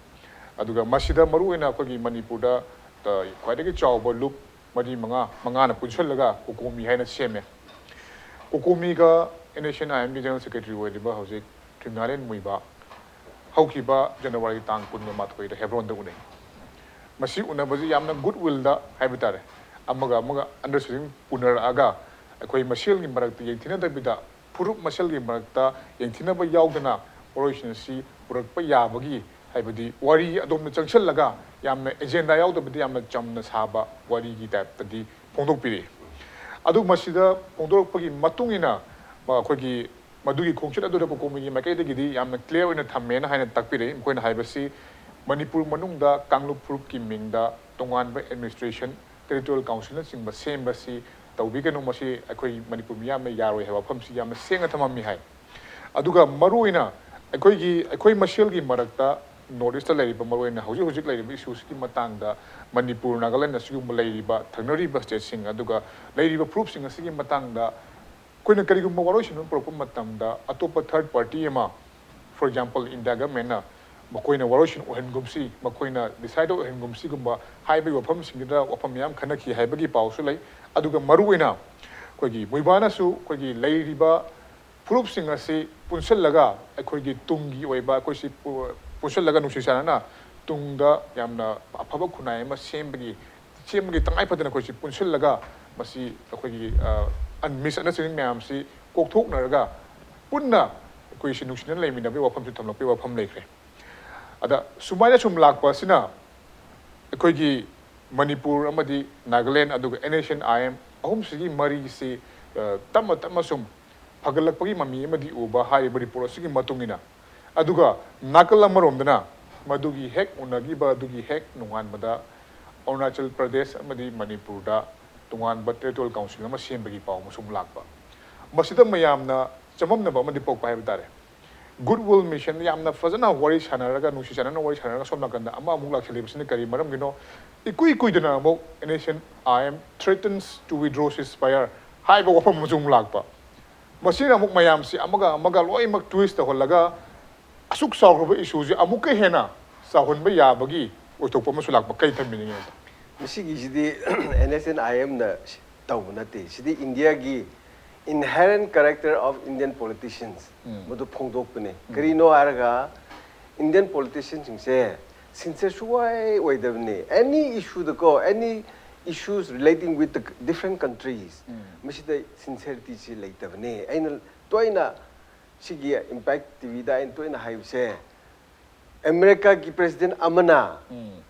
ꯑꯗꯨꯒ ꯃꯁꯤꯗ ꯃꯔꯨꯑꯣꯏꯅ ꯑꯩꯈꯣꯏꯒꯤ ꯃꯅꯤꯄꯨꯔꯗ, ꯑ, ꯈ꯭ꯋꯥꯏꯗꯒꯤ ꯆꯥꯎꯕ ꯂꯨꯞ ꯃꯔꯤ ꯃꯉꯥ ꯃꯉꯥꯅ ꯄꯨꯟꯁꯤꯜꯂꯒ ꯀꯣꯀꯣꯃꯤ ꯍꯥꯏꯅ ꯁꯦꯝꯃꯦ꯫ ꯀꯣꯀꯣꯃꯤꯒ ꯑꯦꯟ ꯑꯦꯁ ꯑꯦꯟ ꯑꯥꯏ ꯑꯦꯝꯒꯤ ꯖꯦꯅꯔꯦꯜ ꯁꯦꯀ꯭ꯔꯦꯇꯔꯤ ꯑꯣꯏꯔꯤꯕ ꯍꯧꯖꯤꯛ ꯇ꯭ꯔꯤꯃꯤꯅꯥꯂꯦꯟ ꯃꯨꯏꯕ ꯍꯧꯈꯤꯕ ꯖꯅꯋꯥꯔꯤ ꯇꯥꯡ ꯀꯨꯟꯒ ꯃꯥꯊꯣꯏꯗ ꯍꯦꯕ꯭ꯔꯣꯟꯗ ꯎꯅꯩ꯫ ꯃꯁꯤ ꯎꯅꯕꯁꯤ ꯌꯥꯝꯅ ꯒꯨꯗ ꯋꯤꯜꯗ ꯍꯥꯏꯕ ꯇꯥꯔꯦ, ꯑꯃꯒ ꯑꯃꯒ ꯑꯟꯗꯔꯁ꯭ꯇꯦꯟꯗꯤꯡ ꯎꯅꯔꯛꯑꯒ ꯑꯩꯈꯣꯏ ꯃꯁꯦꯜꯒꯤ ꯃꯔꯛꯇ ꯌꯦꯡꯊꯤꯅꯗꯕꯤꯗ, ꯐꯨꯔꯨꯞ ꯃꯁꯦꯜꯒꯤ ꯃꯔꯛꯇ ꯌꯦꯡꯊꯤꯅꯕ ꯌꯥꯎꯗꯅ ꯋꯥꯔꯣꯏꯁꯤꯟ ꯑꯁꯤ ꯄꯨꯔꯛꯄ ꯌꯥꯕꯒꯤ, ꯍꯥꯏꯕꯗꯤ ꯋꯥꯔꯤ ꯑꯗꯣꯝꯗ ꯆꯪꯁꯤꯜꯂꯒ ꯌꯥꯝꯅ ꯑꯦꯖꯦꯟꯗꯥ ꯌꯥꯎꯗꯕꯤꯗ ꯌꯥꯝꯅ ꯆꯝꯅ ꯁꯥꯕ ꯋꯥꯔꯤꯒꯤ ꯇꯥꯏꯞꯇꯗꯤ ꯐꯣꯡꯗꯣꯛꯄꯤꯔꯛꯏ꯫ ꯑꯗꯨ ꯃꯁꯤꯗ ꯐꯣꯡꯗꯣꯔꯛꯄꯒꯤ ꯃꯇꯨꯡ ꯏꯟꯅ, ꯑꯩꯈꯣꯏꯒꯤ ꯃꯗꯨꯒꯤ ꯈꯣꯡꯆꯠ ꯑꯗꯨꯗ ꯀꯣꯀꯣꯃꯤꯒꯤ ꯃꯥꯏꯀꯩꯗꯒꯤꯗꯤ ꯌꯥꯝꯅ ꯀ꯭ꯂꯤꯌꯥꯔ ꯑꯣꯏꯅ ꯊꯝꯃꯦꯅ ꯍꯥꯏꯅ ꯇꯥꯛꯄꯤꯔꯛꯏ꯫ ꯃꯈꯣꯏꯅ ꯍꯥꯏꯕꯁꯤ ꯃꯅꯤꯄꯨꯔ ꯃꯅꯨꯡꯗ ꯀꯥꯡꯂꯨꯞ ꯐꯨꯔꯨꯞꯀꯤ ꯃꯤꯡꯗ ꯇꯣꯉꯥꯟꯕ ꯑꯦꯗꯃꯤꯅꯤꯁꯇ꯭ꯔꯦꯁꯟ, ꯇꯦꯔꯤꯇꯣꯔꯤꯌꯦꯜ ꯀꯥꯎꯟꯁꯤꯜꯅꯆꯤꯡꯕ ꯁꯦꯝꯕꯁꯤ ꯇꯧꯕꯤꯒꯅꯨ, ꯃꯁꯤ ꯑꯩꯈꯣꯏ ꯃꯅꯤꯄꯨꯔ ꯃꯤꯌꯥꯝꯅ ꯌꯥꯔꯣꯏ ꯍꯥꯏꯕ ꯋꯥꯐꯝꯁꯤ ꯌꯥꯝꯅ ꯁꯦꯡꯅ ꯊꯝꯃꯝꯃꯤ ꯍꯥꯏ꯫ ꯑꯗꯨꯒ ꯃꯔꯨꯑꯣꯏꯅ ꯑꯩꯈꯣꯏꯒꯤ, ꯑꯩꯈꯣꯏ ꯃꯁꯦꯜꯒꯤ ꯃꯔꯛꯇ ꯅꯣꯔꯠ ꯏꯁꯇ ꯂꯩꯔꯤꯕ, ꯃꯔꯨꯑꯣꯏꯅ ꯍꯧꯖꯤꯛ ꯍꯧꯖꯤꯛ ꯂꯩꯔꯤꯕ ꯏꯁꯨꯁꯤꯒꯤ ꯃꯇꯥꯡꯗ, ꯃꯅꯤꯄꯨꯔ, ꯅꯥꯒꯥꯂꯦꯟ ꯑꯁꯤꯒꯨꯝꯕ ꯂꯩꯔꯤꯕ ꯊꯪꯅꯔꯤꯕ ꯁ꯭ꯇꯦꯠꯁꯤꯡ, ꯑꯗꯨꯒ ꯂꯩꯔꯤꯕ ꯐꯨꯔꯨꯞꯁꯤꯡ ꯑꯁꯤꯒꯤ ꯃꯇꯥꯡꯗ ꯑꯩꯈꯣꯏꯅ ꯀꯔꯤꯒꯨꯝꯕ ꯋꯥꯔꯣꯏꯁꯤꯟ ꯑꯃ ꯄꯨꯔꯛꯄ ꯃꯇꯝꯗ, ꯑꯇꯣꯞꯄ ꯊꯔꯗ ꯄꯥꯔꯇꯤ ꯑꯃ, ꯐꯣꯔ ꯑꯦꯛꯖꯥꯝꯄꯜ, ꯏꯟꯗꯤꯌꯥ ꯒꯚꯔꯟꯃꯦꯟꯠꯅ ꯃꯈꯣꯏꯅ ꯋꯥꯔꯣꯏꯁꯤꯟ ꯑꯣꯏꯍꯟꯒꯨꯝꯁꯤ, ꯃꯈꯣꯏꯅ ꯗꯤꯁꯥꯏꯗ ꯑꯣꯏꯍꯟꯒꯨꯝꯁꯤꯒꯨꯝꯕ ꯍꯥꯏꯕꯒꯤ ꯋꯥꯐꯝꯁꯤꯡꯗꯨꯗ ꯋꯥꯐꯝ ꯃꯌꯥꯝ ꯈꯟꯅꯈꯤ ꯍꯥꯏꯕꯒꯤ ꯄꯥꯎꯁꯨ ꯂꯩ꯫ ꯑꯗꯨꯒ ꯃꯔꯨꯑꯣꯏꯅ ꯑꯩꯈꯣꯏꯒꯤ ꯃꯨꯏꯕꯥꯅꯁꯨ ꯑꯩꯈꯣꯏꯒꯤ ꯂꯩꯔꯤꯕ ꯐꯨꯔꯨꯞꯁꯤꯡ ꯑꯁꯤ ꯄꯨꯟꯁꯤꯜꯂꯒ ꯑꯩꯈꯣꯏꯒꯤ ꯇꯨꯡꯒꯤ ꯑꯣꯏꯕ, ꯑꯩꯈꯣꯏꯁꯤ ꯄꯨ-, ꯄꯨꯟꯁꯤꯜꯂꯒ ꯅꯨꯡꯁꯤ ꯆꯥꯟꯅꯅ ꯇꯨꯡꯗ ꯌꯥꯝꯅ ꯑꯐꯕ ꯈꯨꯟꯅꯥꯏ ꯑꯃ ꯁꯦꯝꯕꯒꯤ, ꯁꯦꯝꯕꯒꯤ ꯇꯉꯥꯏ ꯐꯗꯅ ꯑꯩꯈꯣꯏꯁꯤ ꯄꯨꯟꯁꯤꯜꯂꯒ ꯃꯁꯤ ꯑꯩꯈꯣꯏꯒꯤ, ꯑ, ꯑꯟ-, ꯃꯤꯁꯑꯟꯗꯔꯁ꯭ꯇꯦꯟꯗꯤꯡ ꯃꯌꯥꯝꯁꯤ ꯀꯣꯛꯊꯣꯛꯅꯔꯒ ꯄꯨꯟꯅ ꯑꯩꯈꯣꯏꯁꯤ ꯅꯨꯡꯁꯤꯅꯅ ꯂꯩꯃꯤꯟꯅꯕꯒꯤ ꯋꯥꯐꯝꯁꯨ ꯊꯝꯂꯛꯄꯒꯤ ꯋꯥꯐꯝ ꯂꯩꯈ꯭ꯔꯦ꯫ ꯑꯗ ꯁꯨꯃꯥꯏꯅ ꯁꯨꯝ ꯂꯥꯛꯄ ꯑꯁꯤꯅ ꯑꯩꯈꯣꯏꯒꯤ ꯃꯅꯤꯄꯨꯔ ꯑꯃꯗꯤ ꯅꯥꯒꯥꯂꯦꯟ ꯑꯗꯨꯒ N S N I M ꯑꯍꯨꯝꯁꯤꯒꯤ ꯃꯔꯤꯁꯤ, ꯑ, ꯇꯞꯅ ꯇꯞꯅ ꯁꯨꯝ ꯐꯒꯠꯂꯛꯄꯒꯤ ꯃꯃꯤ ꯑꯃꯗꯤ ꯎꯕ ꯍꯥꯏꯔꯤꯕ ꯔꯤꯄꯣꯔꯠ ꯑꯁꯤꯒꯤ ꯃꯇꯨꯡ ꯏꯟꯅ꯫ ꯑꯗꯨꯒ ꯅꯥꯀꯜ ꯑꯃꯔꯣꯝꯗꯅ ꯃꯗꯨꯒꯤ ꯍꯦꯛ ꯎꯅꯈꯤꯕ ꯑꯗꯨꯒꯤ ꯍꯦꯛ ꯅꯣꯡꯉꯥꯟꯕꯗ ꯑꯔꯨꯅꯥꯆꯜ ꯄ꯭ꯔꯗꯦꯁ ꯑꯃꯗꯤ ꯃꯅꯤꯄꯨꯔꯗ ꯇꯣꯉꯥꯟꯕ ꯇꯦꯔꯤꯇꯣꯔꯤꯌꯦꯜ ꯀꯥꯎꯟꯁꯤꯜ ꯑꯃ ꯁꯦꯝꯕꯒꯤ ꯄꯥꯎ ꯑꯃꯁꯨ ꯑꯃꯨꯛ ꯂꯥꯛꯄ꯫ ꯃꯁꯤꯗ ꯃꯌꯥꯝꯅ ꯆꯃꯝꯅꯕ ꯑꯃꯗꯤ ꯄꯣꯛꯄ ꯍꯥꯏꯕ ꯇꯥꯔꯦ꯫ ꯒꯨꯗ ꯋꯤꯜ ꯃꯤꯁꯟ ꯌꯥꯝꯅ ꯐꯖꯅ ꯋꯥꯔꯤ ꯁꯥꯟꯅꯔꯒ, ꯅꯨꯡꯁꯤ ꯆꯥꯟꯅꯅ ꯋꯥꯔꯤ ꯁꯥꯟꯅꯔꯒ, ꯁꯣꯝ ꯅꯥꯀꯟꯗ ꯑꯃ ꯑꯃꯨꯛ ꯂꯥꯛꯁꯤꯜꯂꯤꯕꯁꯤꯅ ꯀꯔꯤ ꯃꯔꯝꯒꯤꯅꯣ? ꯏꯀꯨꯏ ꯀꯨꯏꯗꯅ ꯑꯃꯨꯛ "N S C N I M threatens to withdraw ceasefire" ꯍꯥꯏꯕ ꯋꯥꯐꯝ ꯑꯃꯁꯨ ꯑꯃꯨꯛ ꯂꯥꯛꯄ꯫ ꯃꯁꯤꯅ ꯑꯃꯨꯛ ꯃꯌꯥꯝꯁꯤ ꯑꯃꯒ ꯑꯃꯒ ꯂꯣꯏꯅꯃꯛ ꯇ꯭ꯋꯤꯁ ꯇꯧꯍꯜꯂꯒ, ꯑꯁꯨꯛ ꯆꯥꯎꯈ꯭ꯔꯕ ꯏꯁꯨꯁꯤ ꯑꯃꯨꯛꯀ ꯍꯦꯟꯅ ꯆꯥꯎꯍꯟꯕ ꯌꯥꯕꯒꯤ ꯑꯣꯏꯊꯣꯛꯄ ꯑꯃꯁꯨ ꯂꯥꯛꯄ꯫ ꯀꯩ ꯊꯝꯕꯤꯅꯤꯡꯉꯤ? ꯃꯁꯤꯒꯤꯁꯤꯗꯤ ꯑꯦꯟ ꯑꯦꯁ ꯑꯦꯟ ꯑꯥꯏ ꯑꯦꯝꯅ ꯇꯧꯕ ꯅꯠꯇꯦ꯫ ꯁꯤꯗꯤ ꯏꯟꯗꯤꯌꯥꯒꯤ inherent character of Indian politicians, ꯎꯝ꯫ ꯃꯗꯨ ꯐꯣꯡꯗꯣꯛꯄꯅꯦ꯫ ꯀꯔꯤꯅꯣ ꯍꯥꯏꯔꯒ, ꯏꯟꯗꯤꯌꯥꯟ ꯄꯣꯂꯤꯇꯤꯁꯤꯌꯟꯁꯤꯡꯁꯦ ꯁꯤꯟꯁꯤꯌꯔ ꯁꯨꯡꯑꯣꯏ ꯑꯣꯏꯗꯕꯅꯦ꯫ Any issue ꯗꯀꯣ, any issues relating with the different countries, um. ꯃꯁꯤꯗ ꯁꯤꯟꯁꯤꯌꯔꯤꯇꯤꯁꯤ ꯂꯩꯇꯕꯅꯦ꯫ ꯑꯩꯅ ꯇꯣꯏꯅ ꯁꯤꯒꯤ ꯏꯝꯄꯦꯛ ꯇꯤ ꯚꯤꯗ ꯑꯩꯅ ꯇꯣꯏꯅ ꯍꯥꯏꯕꯁꯦ, ꯑꯃꯦꯔꯤꯀꯥꯒꯤ ꯄ꯭ꯔꯦꯁꯤꯗꯦꯟ ꯑꯃꯅ, ꯎꯝ꯫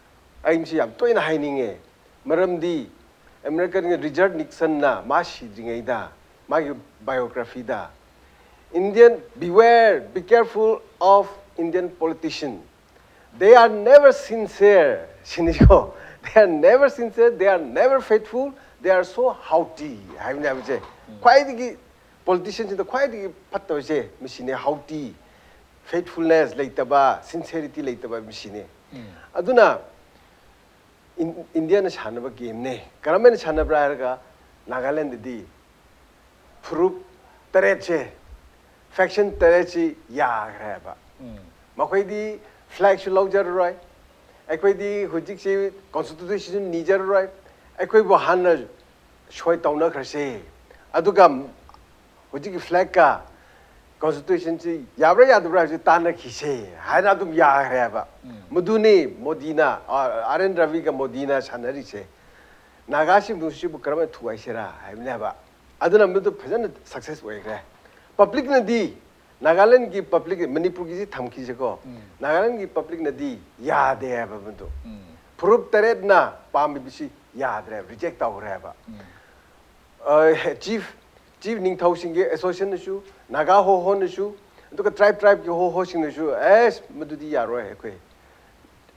ꯑꯩ ꯃꯁꯤ ꯌꯥꯝ ꯇꯣꯏꯅ ꯍꯥꯏꯅꯤꯡꯉꯦ, ꯃꯔꯝꯗꯤ ꯑꯃꯦꯔꯤꯀꯥꯒꯤ ꯔꯤꯆꯥꯔꯗ ꯅꯤꯛꯁꯟꯅ ꯃꯥ ꯁꯤꯗ꯭ꯔꯤꯉꯩꯗ ꯃꯥꯒꯤ ꯕꯥꯏꯑꯣꯒ꯭ꯔꯥꯐꯤꯗ, "Indian, beware, be careful of Indian politician, they are never sincere" ꯁꯤꯅꯤꯀꯣ꯫ "They are never sincere, they are never faithful, they are so haughty" ꯍꯥꯏꯕꯅꯦ꯫ ꯍꯥꯏꯕꯁꯦ ꯈ꯭ꯋꯥꯏꯗꯒꯤ, ꯄꯣꯂꯤꯇꯤꯁꯤꯌꯟꯁꯤꯡꯗ ꯈ꯭ꯋꯥꯏꯗꯒꯤ ꯐꯠꯇꯕꯁꯦ ꯃꯁꯤꯅꯦ, haughty, faithfulness ꯂꯩꯇꯕ, sincerity ꯂꯩꯇꯕ ꯃꯁꯤꯅꯦ꯫ ꯎꯝ꯫ ꯑꯗꯨꯅ ꯏꯟ-, ꯏꯟꯗꯤꯌꯥꯅ ꯁꯥꯟꯅꯕ ꯒꯦꯝꯅꯦ꯫ ꯀꯔꯝꯍꯥꯏꯅ ꯁꯥꯟꯅꯕ꯭ꯔꯥ ꯍꯥꯏꯔꯒ, ꯅꯥꯒꯥꯂꯦꯟꯗꯗꯤ ꯐꯨꯔꯨꯞ ꯇꯔꯦꯠꯁꯦ, ꯐꯦꯛꯁꯟ ꯇꯔꯦꯠꯁꯤ ꯌꯥꯈ꯭ꯔꯦꯕ꯫ ꯎꯝ꯫ ꯃꯈꯣꯏꯗꯤ ꯐ꯭ꯂꯦꯒꯁꯨ ꯂꯧꯖꯔꯔꯣꯏ, ꯑꯩꯈꯣꯏꯗꯤ ꯍꯧꯖꯤꯛꯁꯤ ꯀꯣꯟꯁꯇꯤꯇ꯭ꯌꯨꯁꯟ ꯅꯤꯖꯔꯔꯣꯏ, ꯑꯩꯈꯣꯏꯕꯨ ꯍꯥꯟꯅ ꯁꯣꯏ ꯇꯧꯅꯈ꯭ꯔꯁꯦ, ꯑꯗꯨꯒ ꯍꯧꯖꯤꯛꯀꯤ ꯐ꯭ꯂꯦꯒꯀ ꯀꯣꯟꯁꯇꯤꯇ꯭ꯌꯨꯁꯟꯁꯤ ꯌꯥꯕ꯭ꯔꯥ ꯌꯥꯗꯕ꯭ꯔꯥ ꯍꯥꯏꯕꯁꯤ ꯇꯥꯟꯅꯈꯤꯁꯦ ꯍꯥꯏꯅ ꯑꯗꯨꯝ ꯌꯥꯈ꯭ꯔꯦꯕ꯫ ꯎꯝ꯫ ꯃꯗꯨꯅꯤ ꯃꯣꯗꯤꯅ, ꯑ, ꯑꯥꯔ ꯑꯦꯟ ꯔꯕꯤꯒ ꯃꯣꯗꯤꯅ ꯁꯥꯟꯅꯔꯤꯁꯦ꯫ ꯅꯥꯒꯥꯁꯤꯡꯗꯨ ꯁꯤꯕꯨ ꯀꯔꯝꯍꯥꯏꯅ ꯊꯨꯒꯥꯏꯁꯤꯔꯥ ꯍꯥꯏꯕꯅꯦꯕ꯫ ꯑꯗꯨꯅ ꯃꯗꯨ ꯐꯖꯅ ꯁꯛꯁꯦꯁ ꯑꯣꯏꯈ꯭ꯔꯦ꯫ ꯄꯕ꯭ꯂꯤꯛꯅꯗꯤ, ꯅꯥꯒꯥꯂꯦꯟꯒꯤ ꯄꯕ꯭ꯂꯤꯛ, ꯃꯅꯤꯄꯨꯔꯒꯤꯁꯤ ꯊꯝꯈꯤꯁꯦꯀꯣ, ꯎꯝ꯫ ꯅꯥꯒꯥꯂꯦꯟꯒꯤ ꯄꯕ꯭ꯂꯤꯛꯅꯗꯤ ꯌꯥꯗꯦ ꯍꯥꯏꯕ ꯃꯗꯨ꯫ ꯎꯝ꯫ ꯐꯨꯔꯨꯞ ꯇꯔꯦꯠꯅ ꯄꯥꯝꯃꯤꯕꯁꯤ ꯌꯥꯗ꯭ꯔꯦ, ꯔꯤꯖꯦꯛ ꯇꯧꯈ꯭ꯔꯦꯕ꯫ ꯎꯝ꯫ ꯑ, ꯆꯤꯐ, ꯆꯤꯐ ꯅꯤꯡꯊꯧꯁꯤꯡꯒꯤ ꯑꯦꯁꯣꯁꯤꯌꯦꯁꯟꯅꯁꯨ, ꯅꯥꯒꯥ ꯍꯣꯍꯣꯅꯁꯨ, ꯑꯗꯨꯒ ꯇ꯭ꯔꯥꯏꯕ, ꯇ꯭ꯔꯥꯏꯕꯀꯤ ꯍꯣꯍꯣꯁꯤꯡꯅꯁꯨ, "ꯑꯦꯁ, ꯃꯗꯨꯗꯤ ꯌꯥꯔꯣꯏ, ꯑꯩꯈꯣꯏ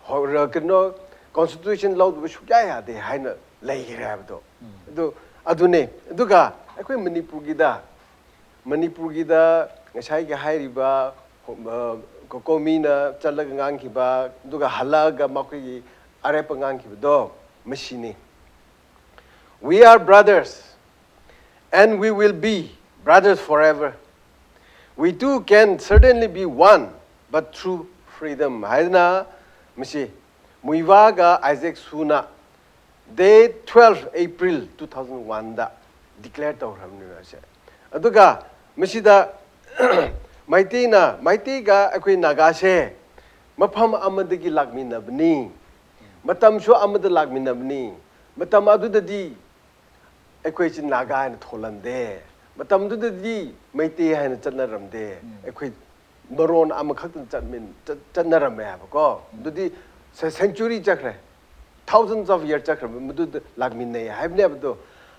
ꯍꯣ-, ꯔ-, ꯀꯩꯅꯣ, ꯀꯣꯟꯁꯇꯤꯇ꯭ꯌꯨꯁꯟ ꯂꯧꯗꯕ ꯁꯨꯛꯌꯥ ꯌꯥꯗꯦ" ꯍꯥꯏꯅ ꯂꯩꯈ꯭ꯔꯦ ꯍꯥꯏꯕꯗꯣ꯫ ꯎꯝ꯫ ꯑꯗꯨ, ꯑꯗꯨꯅꯦ꯫ ꯑꯗꯨꯒ ꯑꯩꯈꯣꯏ ꯃꯅꯤꯄꯨꯔꯒꯤꯗ, ꯃꯅꯤꯄꯨꯔꯒꯤꯗ ꯉꯁꯥꯏꯒꯤ ꯍꯥꯏꯔꯤꯕ, ꯑ, ꯀꯣꯀꯣꯃꯤꯅ ꯆꯠꯂꯒ ꯉꯥꯡꯈꯤꯕ, ꯑꯗꯨꯒ ꯍꯜꯂꯛꯑꯒ ꯃꯈꯣꯏꯒꯤ ꯑꯔꯦꯞꯄ ꯉꯥꯡꯈꯤꯕꯗꯣ, ꯃꯁꯤꯅꯤ꯫ "We are brothers, and we will be brothers forever. We too can certainly be one, but through freedom" ꯍꯥꯏꯗꯅ, ꯃꯁꯤ ꯃꯨꯏꯕꯥꯒ ꯑꯥꯏꯖꯦꯛ ꯁꯨꯅ Date twelve April two thousand one ꯗ declare ꯇꯧꯈ꯭ꯔꯕꯅꯦꯕ ꯑꯁꯦ꯫ ꯑꯗꯨꯒ ꯃꯁꯤꯗ ꯃꯩꯇꯩꯅ, ꯃꯩꯇꯩꯒ ꯑꯩꯈꯣꯏ ꯅꯥꯒꯥꯁꯦ ꯃꯐꯝ ꯑꯃꯗꯒꯤ ꯂꯥꯛꯃꯤꯟꯅꯕꯅꯤ, ꯃꯇꯝꯁꯨ ꯑꯃꯗ ꯂꯥꯛꯃꯤꯟꯅꯕꯅꯤ꯫ ꯃꯇꯝ ꯑꯗꯨꯗꯗꯤ ꯑꯩꯈꯣꯏꯁꯤ ꯅꯥꯒꯥ ꯍꯥꯏꯅ ꯊꯣꯜꯂꯝꯗꯦ꯫ ꯃꯇꯝꯗꯨꯗꯗꯤ ꯃꯩꯇꯩ ꯍꯥꯏꯅ ꯆꯠꯅꯔꯝꯗꯦ꯫ ꯑꯩꯈꯣꯏ ꯃꯔꯣꯟ ꯑꯃꯈꯛꯇ ꯆꯠꯃꯤꯟ-, ꯆꯠ-, ꯆꯠꯅꯔꯝꯃꯦ ꯍꯥꯏꯕꯀꯣ꯫ ꯑꯗꯨꯗꯤ ꯁꯦ-, century ꯆꯠꯈ꯭ꯔꯦ, thousands of year ꯆꯠꯈ꯭ꯔꯕ, ꯃꯗꯨꯗ ꯂꯥꯛꯃꯤꯟꯅꯩ ꯍꯥꯏꯕꯅꯦꯕꯗꯣ꯫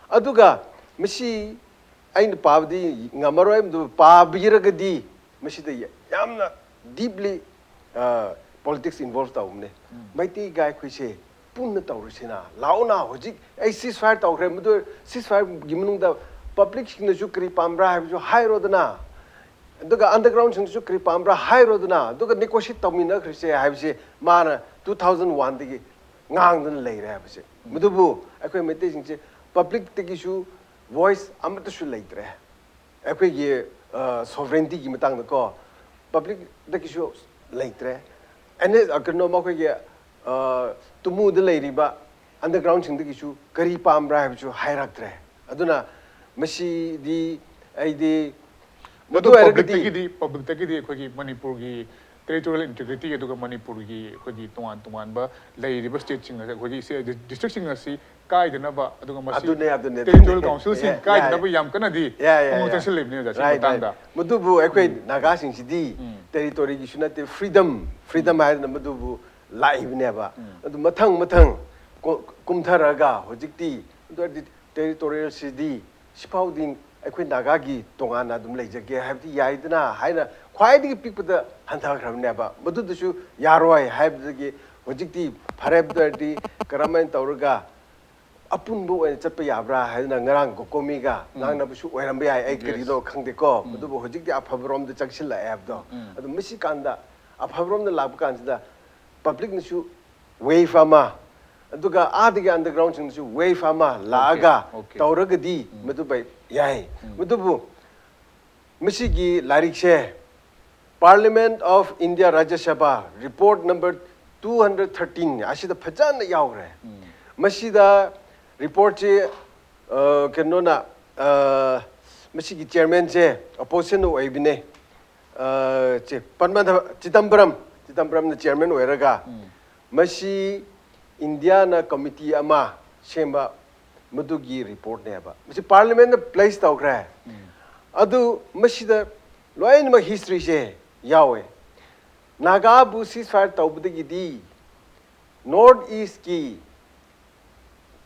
ꯑꯗꯨꯒ ꯃꯁꯤ ꯑꯩꯅ ꯄꯥꯕꯗꯤ ꯉꯝꯃꯔꯣꯏ, ꯑꯗꯨ ꯄꯥꯕꯤꯔꯒꯗꯤ ꯃꯁꯤꯗ ꯌꯥꯝꯅ deeply politics involve ꯇꯧꯕꯅꯦ꯫ ꯃꯩꯇꯩꯒ ꯑꯩꯈꯣꯏꯁꯦ ꯄꯨꯟꯅ ꯇꯧꯔꯁꯤꯅ, ꯂꯥꯛꯑꯣꯅ꯫ ꯍꯧꯖꯤꯛ ꯑꯩ ceasefire ꯇꯧꯈ꯭ꯔꯦ, ꯃꯗꯨ ceasefireꯒꯤ ꯃꯅꯨꯡꯗ publicꯁꯤꯡꯅꯁꯨ ꯀꯔꯤ ꯄꯥꯝꯕ꯭ꯔꯥ ꯍꯥꯏꯕꯁꯨ ꯍꯥꯏꯔꯣꯗꯅ, ꯑꯗꯨꯒ undergroundꯁꯤꯡꯅꯁꯨ ꯀꯔꯤ ꯄꯥꯝꯕ꯭ꯔꯥ ꯍꯥꯏꯔꯣꯗꯅ, ꯑꯗꯨꯒ negotiate ꯇꯧꯃꯤꯟꯅꯈ꯭ꯔꯁꯦ ꯍꯥꯏꯕꯁꯦ ꯃꯥꯅ two thousand oneꯗꯒꯤ ꯉꯥꯡꯗꯨꯅ ꯂꯩꯔꯦ ꯍꯥꯏꯕꯁꯦ꯫ ꯃꯗꯨꯕꯨ ꯑꯩꯈꯣꯏ ꯃꯩꯇꯩꯁꯤꯡꯁꯦ publicꯇꯒꯤꯁꯨ voice ꯑꯃꯠꯇꯁꯨ ꯂꯩꯇ꯭ꯔꯦ꯫ ꯑꯩꯈꯣꯏꯒꯤ sovereigntyꯒꯤ ꯃꯇꯥꯡꯗꯀꯣ, publicꯇꯒꯤꯁꯨ ꯂꯩꯇ꯭ꯔꯦ꯫ ꯑꯦꯅꯤ ꯀꯩꯅꯣ, ꯃꯈꯣꯏꯒꯤ ꯇꯨꯃꯨꯗ ꯂꯩꯔꯤꯕ undergroundꯁꯤꯡꯗꯒꯤꯁꯨ ꯀꯔꯤ ꯄꯥꯝꯕ꯭ꯔꯥ ꯍꯥꯏꯕꯁꯨ ꯍꯥꯏꯔꯛꯇ꯭ꯔꯦ꯫ ꯑꯗꯨꯅ ꯃꯁꯤꯗꯤ ꯑꯩꯗꯤ, ꯃꯗꯨ ꯃꯗꯨ ꯑꯣꯏꯔꯒꯗꯤ publicꯇꯒꯤꯗꯤ, publicꯇꯒꯤꯗꯤ ꯑꯩꯈꯣꯏꯒꯤ ꯃꯅꯤꯄꯨꯔꯒꯤ territorial integrity ꯑꯗꯨꯒ ꯃꯅꯤꯄꯨꯔꯒꯤ ꯑꯩꯈꯣꯏꯒꯤ ꯇꯣꯉꯥꯟ ꯇꯣꯉꯥꯟꯕ ꯂꯩꯔꯤꯕ stateꯁꯤꯡ ꯑꯁꯤ, ꯑꯩꯈꯣꯏꯒꯤ districtꯁꯤꯡ ꯑꯁꯤ ꯀꯥꯏꯗꯅꯕ, ꯑꯗꯨꯒ ꯃꯁꯤ ꯑꯗꯨꯅꯦ, ꯑꯗꯨꯅꯦ, territorial ꯑꯗꯨꯅꯦ꯫ councilꯁꯤꯡ Yeah, ꯀꯥꯏꯗꯅꯕ yeah. ꯌꯥꯝ ꯀꯟꯅꯗꯤ Yeah, yeah, ꯈꯣꯡ yeah. ꯆꯪꯁꯤꯜꯂꯤꯕꯅꯦ ꯑꯣꯖꯥ ꯁꯤ Right, ꯃꯇꯥꯡꯗ꯫ right. ꯃꯗꯨꯕꯨ ꯑꯩꯈꯣꯏ ꯅꯥꯒꯥꯁꯤꯡꯁꯤꯗꯤ territoryꯒꯤꯁꯨ ꯅꯠꯇꯦ, freedom, freedom ꯍꯥꯏꯗꯅ ꯃꯗꯨꯕꯨ ꯂꯥꯛꯏꯕꯅꯦꯕ꯫ ꯑꯗꯨ ꯃꯊꯪ ꯃꯊꯪ ꯀꯣ-, ꯀꯨꯝꯊꯔꯒ ꯍꯧꯖꯤꯛꯇꯤ ꯑꯗꯨ ꯑꯣꯏꯔꯗꯤ territorialꯁꯤꯗꯤ ꯁꯤꯐꯥꯎꯗꯤ ꯑꯩꯈꯣꯏ ꯅꯥꯒꯥꯒꯤ ꯇꯣꯉꯥꯟꯅ ꯑꯗꯨꯝ ꯂꯩꯖꯒꯦ ꯍꯥꯏꯕꯗꯤ ꯌꯥꯏꯗꯅ ꯍꯥꯏꯅ ꯈ꯭ꯋꯥꯏꯗꯒꯤ ꯄꯤꯛꯄꯗ ꯍꯟꯊꯈ꯭ꯔꯕꯅꯦꯕ꯫ ꯃꯗꯨꯗꯁꯨ ꯌꯥꯔꯣꯏ ꯍꯥꯏꯕꯗꯒꯤ ꯍꯧꯖꯤꯛꯇꯤ ꯐꯔꯦ, ꯑꯗꯨ ꯑꯣꯏꯔꯗꯤ ꯀꯔꯝꯍꯥꯏꯅ ꯇꯧꯔꯒ ꯑꯄꯨꯟꯕ ꯑꯣꯏꯅ ꯆꯠꯄ ꯌꯥꯕ꯭ꯔꯥ ꯍꯥꯏꯗꯅ ꯉꯔꯥꯡ ꯒꯣꯀꯣꯃꯤꯒ ꯉꯥꯡꯅꯕꯁꯨ ꯑꯣꯏꯔꯝꯕ ꯌꯥꯏ, ꯑꯩ Yes. ꯀꯔꯤꯅꯣ ꯈꯪꯗꯦꯀꯣ꯫ ꯑꯗꯨꯕꯨ ꯍꯧꯖꯤꯛꯇꯤ ꯑꯐꯕꯔꯣꯝꯗ ꯆꯪꯁꯤꯜꯂꯛꯑꯦ ꯍꯥꯏꯕꯗꯣ꯫ ꯑꯗꯨ ꯃꯁꯤ ꯀꯥꯟꯗ ꯑꯐꯕꯔꯣꯝꯗ ꯂꯥꯛꯄ ꯀꯥꯟꯁꯤꯗ publicꯅꯁꯨ wave ꯑꯃ, ꯑꯗꯨꯒ ꯑꯥꯗꯒꯤ undergroundꯁꯤꯡꯅꯁꯨ wave ꯑꯃ ꯂꯥꯛꯑꯒ Okay. ꯇꯧꯔꯒꯗꯤ ꯃꯗꯨ ꯌꯥꯏ꯫ ꯃꯗꯨꯕꯨ ꯃꯁꯤꯒꯤ ꯂꯥꯏꯔꯤꯛꯁꯦ Parliament of India Rajya Sabha report number two hundred thirteen ꯑꯁꯤꯗ ꯐꯖꯅ ꯌꯥꯎꯈ꯭ꯔꯦ꯫ ꯃꯁꯤꯗ ꯔꯤꯄꯣꯔꯠꯁꯤ ꯀꯩꯅꯣꯅ, ꯃꯁꯤꯒꯤ ꯆꯤꯌꯔꯃꯦꯟꯁꯦ ꯑꯣꯄꯣꯖꯤꯁꯟ ꯑꯣꯏꯕꯅꯦ꯫ ꯁꯦ, ꯄꯟꯃꯊ ꯆꯤꯗꯝꯕꯔꯝ, ꯆꯤꯗꯝꯕꯔꯝꯅ ꯆꯤꯌꯔꯃꯦꯟ ꯑꯣꯏꯔꯒ ꯃꯁꯤ ꯏꯟꯗꯤꯌꯥꯅ ꯀꯃꯤꯇꯤ ꯑꯃ ꯁꯦꯝꯕ, ꯃꯗꯨꯒꯤ ꯔꯤꯄꯣꯔꯠꯅꯦꯕ꯫ ꯃꯁꯤ ꯄꯥꯔꯂꯤꯌꯥꯃꯦꯟꯗ ꯄ꯭ꯂꯦꯁ ꯇꯧꯈ꯭ꯔꯦ꯫ ꯑꯗꯨ ꯃꯁꯤꯗ ꯂꯣꯏꯅꯃꯛ ꯍꯤꯁꯇ꯭ꯔꯤꯁꯦ ꯌꯥꯎꯋꯦ꯫ ꯅꯥꯒꯥꯕꯨ ꯁꯤꯁ ꯐꯥꯌꯔ ꯇꯧꯕꯗꯒꯤꯗꯤ ꯅꯣꯔꯠ ꯏꯁꯀꯤ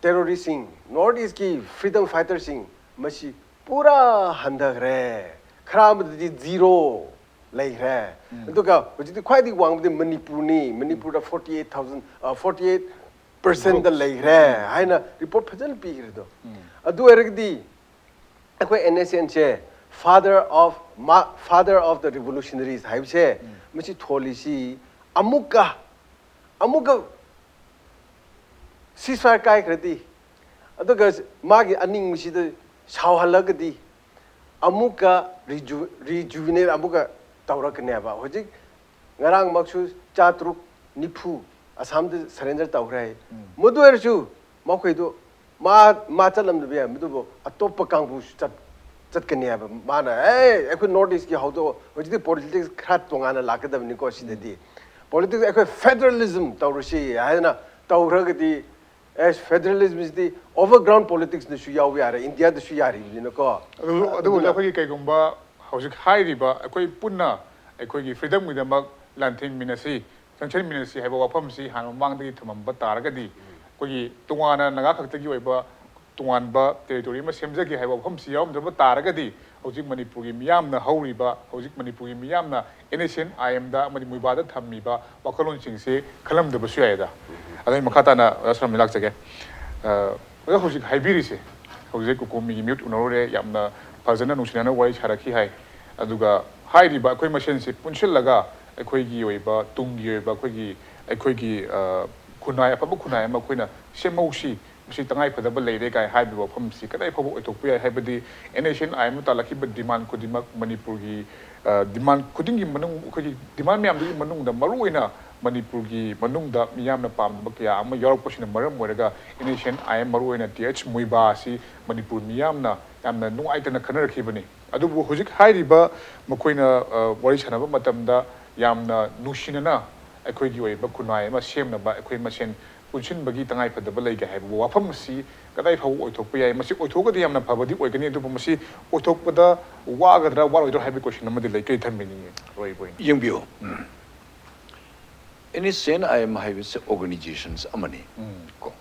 ꯇꯦꯔꯣꯔꯤꯁꯁꯤꯡ, ꯅꯣꯔꯠ ꯏꯁꯀꯤ ꯐ꯭ꯔꯤꯗꯝ ꯐꯥꯏꯇꯔꯁꯤꯡ ꯃꯁꯤ ꯄꯨꯔꯥ ꯍꯟꯊꯈ꯭ꯔꯦ꯫ ꯈꯔ ꯑꯃꯗꯗꯤ ꯖꯤꯔꯣ ꯂꯩꯈ꯭ꯔꯦ꯫ ꯑꯗꯨꯒ ꯍꯧꯖꯤꯛꯇꯤ ꯈ꯭ꯋꯥꯏꯗꯒꯤ ꯋꯥꯡꯕꯗꯤ ꯃꯅꯤꯄꯨꯔꯅꯤ꯫ ꯃꯅꯤꯄꯨꯔꯗ forty eight thousand, forty eight ꯄꯥꯔꯁꯦꯟꯗ ꯂꯩꯈ꯭ꯔꯦ ꯍꯥꯏꯅ ꯔꯤꯄꯣꯔꯠ ꯐꯖꯅ ꯄꯤꯈ꯭ꯔꯦꯗꯣ꯫ ꯑꯗꯨ ꯑꯣꯏꯔꯒꯗꯤ ꯑꯩꯈꯣꯏ ꯑꯦꯟ ꯑꯦꯁ ꯑꯦꯟꯁꯦ father of, father of the revolutionaries ꯍꯥꯏꯕꯁꯦ, ꯃꯁꯤ ꯊꯣꯜꯂꯤꯁꯤ ꯑꯃꯨꯛꯀ, ꯑꯃꯨꯛꯀ ꯁꯤꯁ ꯐꯥꯌꯔ ꯀꯥꯏꯈ꯭ꯔꯗꯤ, ꯑꯗꯨꯒ ꯃꯥꯒꯤ ꯑꯅꯤꯡꯕꯁꯤꯗ ꯁꯥꯎꯍꯜꯂꯒꯗꯤ ꯑꯃꯨꯛꯀ ꯔꯤꯖꯨ rejuvenate ꯑꯃꯨꯛꯀ ꯇꯧꯔꯛꯀꯅꯦꯕ꯫ ꯍꯧꯖꯤꯛ ꯉꯔꯥꯡꯃꯛꯁꯨ ꯆꯥꯇ꯭ꯔꯨꯛ ꯅꯤꯐꯨ ꯑꯁꯥꯝꯗ ꯁꯔꯦꯟꯗꯔ ꯇꯧꯈ꯭ꯔꯦ ꯍꯥꯏ꯫ ꯃꯗꯨ ꯑꯣꯏꯔꯁꯨ ꯃꯈꯣꯏꯗꯨ ꯃꯥ, ꯃꯥ ꯆꯠꯂꯝꯗꯕ ꯌꯥꯏ, ꯃꯗꯨꯕꯨ ꯑꯇꯣꯞꯄ ꯀꯥꯡꯕꯨꯁꯨ ꯆꯠ-, ꯆꯠꯀꯅꯤ ꯍꯥꯏꯕ꯫ ꯃꯥꯅ, "ꯑꯦ, ꯑꯩꯈꯣꯏ ꯅꯣꯔꯠ ꯏꯁꯀꯤ ꯍꯧꯗꯣꯛꯑꯣ, ꯍꯧꯖꯤꯛꯇꯤ ꯄꯣꯂꯤꯇꯤꯛꯁ ꯈꯔ ꯇꯣꯉꯥꯟꯅ ꯂꯥꯛꯀꯗꯕꯅꯤꯀꯣ ꯁꯤꯗꯗꯤ꯫ ꯄꯣꯂꯤꯇꯤꯛꯁ ꯑꯩꯈꯣꯏ ꯐꯦꯗꯔꯦꯂꯤꯖꯝ ꯇꯧꯔꯁꯤ" ꯍꯥꯏꯅ ꯇꯧꯈ꯭ꯔꯒꯗꯤ, ꯑꯦ, ꯐꯦꯗꯔꯦꯂꯤꯖꯝꯁꯤꯗꯤ ꯑꯣꯚꯔꯒ꯭ꯔꯥꯎꯟ ꯄꯣꯂꯤꯇꯤꯛꯁꯅꯁꯨ ꯌꯥꯎꯕ ꯌꯥꯔꯦ, ꯏꯟꯗꯤꯌꯥꯗꯁꯨ ꯌꯥꯔꯤꯕꯅꯤꯅꯀꯣ꯫ ꯑꯗꯨ, ꯑꯗꯨꯕꯨ ꯑꯗꯨꯅ ꯑꯩꯈꯣꯏꯒꯤ ꯀꯩꯒꯨꯝꯕ ꯍꯧꯖꯤꯛ ꯍꯥꯏꯔꯤꯕ ꯑꯩꯈꯣꯏ ꯄꯨꯟꯅ ꯑꯩꯈꯣꯏꯒꯤ ꯐ꯭ꯔꯤꯗꯝꯒꯤꯗꯃꯛ ꯂꯥꯟꯊꯦꯡꯃꯤꯟꯅꯁꯤ, ꯆꯪꯁꯤꯟꯃꯤꯟꯅꯁꯤ ꯍꯥꯏꯕ ꯋꯥꯐꯝꯁꯤ ꯍꯥꯟꯅ ꯃꯃꯥꯡꯗꯒꯤ ꯊꯝꯃꯝꯕ ꯇꯥꯔꯒꯗꯤ, ꯑꯩꯈꯣꯏꯒꯤ ꯇꯣꯉꯥꯟꯅ ꯅꯥꯒꯥ ꯈꯛꯇꯒꯤ ꯑꯣꯏꯕ ꯇꯣꯉꯥꯟꯕ ꯇꯦꯔꯤꯇꯣꯔꯤ ꯑꯃ ꯁꯦꯝꯖꯒꯦ ꯍꯥꯏꯕ ꯋꯥꯐꯝꯁꯤ ꯌꯥꯎꯔꯝꯗ꯭ꯔꯕ ꯇꯥꯔꯒꯗꯤ, ꯍꯧꯖꯤꯛ ꯃꯅꯤꯄꯨꯔꯒꯤ ꯃꯤꯌꯥꯝꯅ ꯍꯧꯔꯤꯕ, ꯍꯧꯖꯤꯛ ꯃꯅꯤꯄꯨꯔꯒꯤ ꯃꯤꯌꯥꯝꯅ ꯑꯦꯟ ꯑꯦꯁ ꯑꯦꯟ ꯑꯥꯏ ꯑꯦꯝꯗ ꯑꯃꯗꯤ ꯃꯨꯏꯕꯥꯗ ꯊꯝꯃꯤꯕ ꯋꯥꯈꯜꯂꯣꯟꯁꯤꯡꯁꯦ ꯈꯜꯂꯝꯗꯕꯁꯨ ꯌꯥꯏꯗ꯫ ꯑꯗꯩ ꯃꯈꯥ ꯇꯥꯅ ꯑꯣꯖꯥ ꯁꯔꯃꯤ ꯂꯥꯛꯆꯒꯦ꯫ ꯑ, ꯑꯣꯖꯥ ꯍꯧꯖꯤꯛ ꯍꯥꯏꯕꯤꯔꯤꯁꯦ, ꯍꯧꯖꯤꯛ ꯀꯣꯀꯣꯃꯤꯒꯤ ꯃꯤꯍꯨꯠ ꯎꯅꯔꯨꯔꯦ, ꯌꯥꯝꯅ ꯐꯖꯅ ꯅꯨꯡꯁꯤꯅꯅ ꯋꯥꯔꯤ ꯁꯥꯔꯛꯈꯤ ꯍꯥꯏ꯫ ꯑꯗꯨꯒ ꯍꯥꯏꯔꯤꯕ ꯑꯩꯈꯣꯏ ꯃꯁꯦꯟꯁꯦ ꯄꯨꯟꯁꯤꯜꯂꯒ ꯑꯩꯈꯣꯏꯒꯤ ꯑꯣꯏꯕ, ꯇꯨꯡꯒꯤ ꯑꯣꯏꯕ ꯑꯩꯈꯣꯏꯒꯤ, ꯑꯩꯈꯣꯏꯒꯤ, ꯑ, ꯈꯨꯟꯅꯥꯏ, ꯑꯐꯕ ꯈꯨꯟꯅꯥꯏ ꯑꯃ ꯑꯩꯈꯣꯏꯅ ꯁꯦꯝꯍꯧꯁꯤ, ꯃꯁꯤ ꯇꯉꯥꯏ ꯐꯗꯕ ꯂꯩꯔꯦ ꯀꯥꯏ ꯍꯥꯏꯕ ꯋꯥꯐꯝꯁꯤ ꯀꯗꯥꯏ ꯐꯥꯎꯕ ꯑꯣꯏꯊꯣꯛꯄ ꯌꯥꯏ? ꯍꯥꯏꯕꯗꯤ ꯑꯦꯟ ꯑꯦꯁ ꯑꯦꯟ ꯑꯥꯏ ꯑꯦꯝꯅ ꯇꯥꯜꯂꯛꯈꯤꯕ ꯗꯤꯃꯥꯟ ꯈꯨꯗꯤꯡꯃꯛ ꯃꯅꯤꯄꯨꯔꯒꯤ, ꯑ, ꯗꯤꯃꯥꯟ ꯈꯨꯗꯤꯡꯒꯤ ꯃꯅꯨꯡ, ꯑꯩꯈꯣꯏꯒꯤ ꯗꯤꯃꯥꯟ ꯃꯌꯥꯝꯗꯨꯒꯤ ꯃꯅꯨꯡꯗ ꯃꯔꯨꯑꯣꯏꯅ ꯃꯅꯤꯄꯨꯔꯒꯤ ꯃꯅꯨꯡꯗ ꯃꯤꯌꯥꯝꯅ ꯄꯥꯝꯅꯕ ꯀꯌꯥ ꯑꯃ ꯌꯥꯎꯔꯛꯄꯁꯤꯅ ꯃꯔꯝ ꯑꯣꯏꯔꯒ N S N I M, ꯃꯔꯨꯑꯣꯏꯅ ꯇꯤ ꯑꯩꯆ ꯃꯨꯏꯕꯥ ꯑꯁꯤ ꯃꯅꯤꯄꯨꯔ ꯃꯤꯌꯥꯝꯅ ꯌꯥꯝꯅ ꯅꯨꯡꯉꯥꯏꯇꯅ ꯈꯟꯅꯔꯛꯈꯤꯕꯅꯤ꯫ ꯑꯗꯨꯕꯨ ꯍꯧꯖꯤꯛ ꯍꯥꯏꯔꯤꯕ ꯃꯈꯣꯏꯅ, ꯑ, ꯋꯥꯔꯤ ꯁꯥꯟꯅꯕ ꯃꯇꯝꯗ ꯌꯥꯝꯅ ꯅꯨꯡꯁꯤꯅꯅ ꯑꯩꯈꯣꯏꯒꯤ ꯑꯣꯏꯕ ꯈꯨꯟꯅꯥꯏ ꯑꯃ ꯁꯦꯝꯅꯕ ꯑꯩꯈꯣꯏ ꯃꯁꯦꯟ ꯄꯨꯟꯁꯤꯟꯕꯒꯤ ꯇꯉꯥꯏꯐꯗꯕ ꯂꯩꯒꯦ ꯍꯥꯏꯕ ꯋꯥꯐꯝ ꯑꯁꯤ ꯀꯗꯥꯏ ꯐꯥꯎꯕ ꯑꯣꯏꯊꯣꯛꯄ ꯌꯥꯏ? ꯃꯁꯤ ꯑꯣꯏꯊꯣꯛꯑꯒꯗꯤ ꯌꯥꯝꯅ ꯐꯕꯗꯤ ꯑꯣꯏꯒꯅꯤ, ꯑꯗꯨꯕꯨ ꯃꯁꯤ ꯑꯣꯏꯊꯣꯛꯄꯗ ꯋꯥꯒꯗ꯭ꯔꯥ ꯋꯥꯔꯣꯏꯗ꯭ꯔꯥ ꯍꯥꯏꯕꯒꯤ ꯀꯣꯏꯁꯟ ꯑꯃꯗꯤ ꯂꯩ꯫ ꯀꯔꯤ ꯊꯝꯕꯤꯅꯤꯡꯉꯤ, ꯔꯣꯏꯕ ꯑꯣꯏꯅ? ꯌꯦꯡꯕꯤꯌꯨ, N S N I M ꯍꯥꯏꯕꯁꯦ ꯑꯣꯔꯒꯅꯥꯏꯖꯦꯁꯟꯁ ꯑꯃꯅꯤ꯫ ꯎꯝ꯫ ꯀꯣ,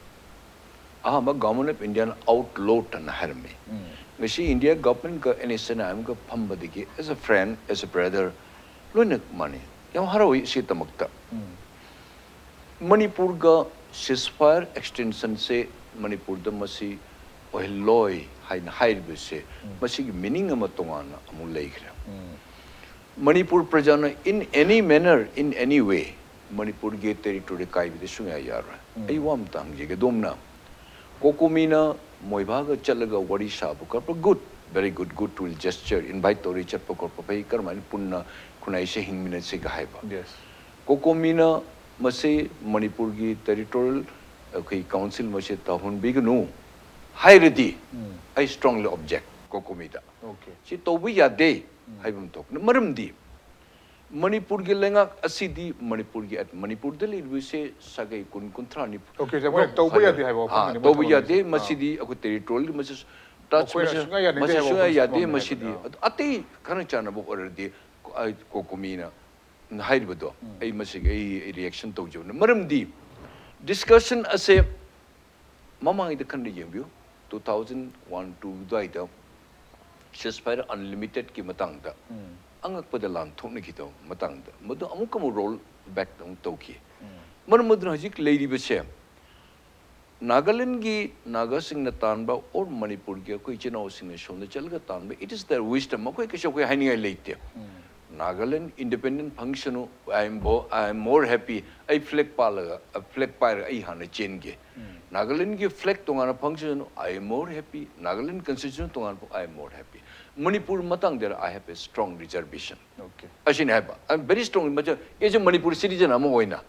ꯑꯍꯥꯟꯕ ꯒꯚꯔꯟꯃꯦꯟ ꯑꯣꯐ ꯏꯟꯗꯤꯌꯥꯅ ꯑꯥꯎꯠꯂꯣꯠ ꯑꯅ ꯍꯥꯏꯔꯝꯃꯤ꯫ ꯎꯝ꯫ ꯉꯁꯤ ꯏꯟꯗꯤꯌꯥ ꯒꯚꯔꯟꯃꯦꯟꯠꯀ ꯑꯦꯟ ꯑꯦꯁ ꯑꯦꯟ ꯑꯥꯏ ꯑꯦꯝꯒ ꯐꯝꯕꯗꯒꯤ as a friend, as a brother, ꯂꯣꯏꯅ ꯃꯥꯟꯅꯩ꯫ ꯌꯥꯝ ꯍꯔꯥꯎꯏ ꯁꯤꯒꯤꯗꯃꯛꯇ꯫ ꯎꯝ꯫ ꯃꯅꯤꯄꯨꯔꯒ ceasefire extensionꯁꯦ ꯃꯅꯤꯄꯨꯔꯗ ꯃꯁꯤ ꯑꯣꯏꯍꯜꯂꯣꯏ ꯍꯥꯏꯅ ꯍꯥꯏꯔꯤꯕꯁꯦ, ꯎꯝ꯫ ꯃꯁꯤꯒꯤ ꯃꯤꯅꯤꯡ ꯑꯃ ꯇꯣꯉꯥꯟꯅ ꯑꯃꯨꯛ ꯂꯩꯈ꯭ꯔꯦ꯫ ꯎꯝ꯫ ꯃꯅꯤꯄꯨꯔ ꯄ꯭ꯔꯖꯥꯅ in any manner, in any way ꯃꯅꯤꯄꯨꯔꯒꯤ ꯇꯦꯔꯤꯇꯣꯔꯤ ꯀꯥꯏꯕꯗꯤ ꯁꯨꯡꯌꯥ ꯌꯥꯔꯣꯏ꯫ ꯎꯝ꯫ ꯑꯩ ꯋꯥ ꯑꯃꯇ ꯍꯪꯖꯒꯦ ꯑꯗꯣꯝꯅ, ꯀꯣꯀꯣꯃꯤꯅ ꯃꯣꯏꯕꯥꯒ ꯆꯠꯂꯒ ꯋꯥꯔꯤ ꯁꯥꯕ ꯈꯣꯠꯄ, good, very good, goodwill gesture, invite ꯇꯧꯔꯤ ꯆꯠꯄ ꯈꯣꯠꯄ ꯐꯩ, ꯀꯔꯝꯍꯥꯏꯅ ꯄꯨꯟꯅ ꯈꯨꯟꯅꯥꯏꯁꯦ ꯍꯤꯡꯃꯤꯟꯅꯁꯤꯒ ꯍꯥꯏꯕ꯫ Yes. ꯀꯣꯀꯣꯃꯤꯅ ꯃꯁꯤ ꯃꯅꯤꯄꯨꯔꯒꯤ ꯇꯦꯔꯤꯇꯣꯔꯤꯌꯦꯜ ꯑꯩꯈꯣꯏ ꯀꯥꯎꯟꯁꯤꯜ ꯃꯁꯤ ꯇꯧꯍꯟꯕꯤꯒꯅꯨ ꯍꯥꯏꯔꯗꯤ, ꯎꯝ꯫ ꯑꯩ strongly object ꯀꯣꯀꯣꯃꯤꯗ꯫ Okay. ꯁꯤ ꯇꯧꯕ ꯌꯥꯗꯦ ꯎꯝ꯫ ꯍꯥꯏꯕ ꯑꯃ ꯊꯣꯛꯄꯅꯤ꯫ ꯃꯔꯝꯗꯤ ꯃꯅꯤꯄꯨꯔꯒꯤ ꯂꯩꯉꯥꯛ ꯑꯁꯤꯗꯤ ꯃꯅꯤꯄꯨꯔꯒꯤ, ꯃꯅꯤꯄꯨꯔꯗ ꯂꯩꯔꯤꯕꯁꯦ ꯁꯥꯒꯩ ꯀꯨꯟ, ꯀꯨꯟꯊ꯭ꯔꯥ, ꯅꯤꯐꯨ Okay, ꯁꯦ, ꯃꯣꯏꯅ ꯂꯣꯏ ꯇꯧꯕ ꯍꯥꯏꯅ-, ꯌꯥꯗꯦ ꯍꯥꯏꯕ ꯋꯥꯐꯝꯅꯤ ꯑꯥ, ꯃꯣꯏ ꯇꯧꯕ ꯊꯝꯃꯤꯁꯦ꯫ ꯌꯥꯗꯦ꯫ ꯑꯥ꯫ ꯃꯁꯤꯗꯤ ꯑꯩꯈꯣꯏ ꯇꯦꯔꯤꯇꯣꯔꯤꯌꯦꯜ ꯃꯁꯤ ꯇꯆ ꯃꯈꯣꯏꯅ ꯃꯁꯤ-, ꯁꯨꯡꯌꯥ ꯌꯥꯅꯤꯡꯗꯦ ꯃꯁꯤ ꯍꯥꯏꯕ ꯁꯨꯡꯌꯥ ꯋꯥꯐꯝꯁꯦ ꯌꯥꯗꯦ꯫ ꯊꯝꯃꯝꯃꯦ ꯃꯁꯤꯗꯤ ꯍꯥꯏꯕꯅꯤꯗ꯫ ꯑꯗꯨ ꯑꯇꯩ ꯈꯔ ꯆꯥꯟꯅꯕ ꯑꯣꯏꯔꯗꯤ ꯀꯣ-, ꯑꯩ ꯀꯣꯀꯣꯃꯤꯅ ꯍꯥꯏꯔꯤꯕꯗꯣ ꯎꯝ꯫ ꯑꯩ ꯃꯁꯤꯒꯤ ꯑꯩ, ꯑꯩ reaction ꯇꯧꯖꯕꯅꯤ꯫ ꯃꯔꯝꯗꯤ discussion ꯑꯁꯦ ꯃꯃꯥꯡꯉꯩꯗ ꯈꯟꯅ ꯌꯦꯡꯕꯤꯌꯨ, two thousand one two ꯑꯗꯨꯋꯥꯏꯗ ceasefire unlimitedꯀꯤ ꯃꯇꯥꯡꯗ ꯎꯝ꯫ ꯑꯉꯛꯄꯗ ꯂꯥꯟ ꯊꯣꯛꯅꯈꯤꯗꯕ ꯃꯇꯥꯡꯗ ꯃꯗꯨ ꯑꯃꯨꯛꯀ ꯑꯃꯨꯛ roll back ꯑꯃꯨꯛ ꯇꯧꯈꯤ꯫ ꯎꯝ꯫ ꯃꯔꯝ ꯑꯗꯨꯅ ꯍꯧꯖꯤꯛ ꯂꯩꯔꯤꯕꯁꯦ ꯅꯥꯒꯥꯂꯦꯟꯒꯤ ꯅꯥꯒꯥꯁꯤꯡꯅ ꯇꯥꯟꯕ or ꯃꯅꯤꯄꯨꯔꯒꯤ ꯑꯩꯈꯣꯏ ꯏꯆꯤꯟ ꯏꯅꯥꯎꯁꯤꯡꯅ ꯁꯣꯝꯗ ꯆꯠꯂꯒ ꯇꯥꯟꯕ, it is their wisdom, ꯃꯈꯣꯏ ꯀꯩꯁꯨ ꯑꯩꯈꯣꯏ ꯍꯥꯏꯅꯤꯡꯉꯥꯏ ꯂꯩꯇꯦ꯫ ꯎꯝ꯫ Nagaland independent ꯐꯪꯁꯅꯨ, I am bo-, I am more happy, ꯑꯩ flag ꯄꯥꯜꯂꯒ, flag ꯄꯥꯏꯔꯒ ꯑꯩ ꯍꯥꯟꯅ ꯆꯦꯟꯒꯦ꯫ ꯎꯝ꯫ ꯅꯥꯒꯥꯂꯦꯟꯒꯤ flag ꯇꯣꯉꯥꯟꯅ ꯐꯪꯁꯅꯨ, I am more happy, Nagaland constitution ꯇꯣꯉꯥꯟꯅ ꯐꯪ-, I am more happy꯫ Manipur ꯃꯇꯥꯡꯗ I have a strong reservation. Okay. ꯑꯁꯤꯅꯤ ꯍꯥꯏꯕ, I'm very strong, as a Manipur citizen ꯑꯃ ꯑꯣꯏꯅ.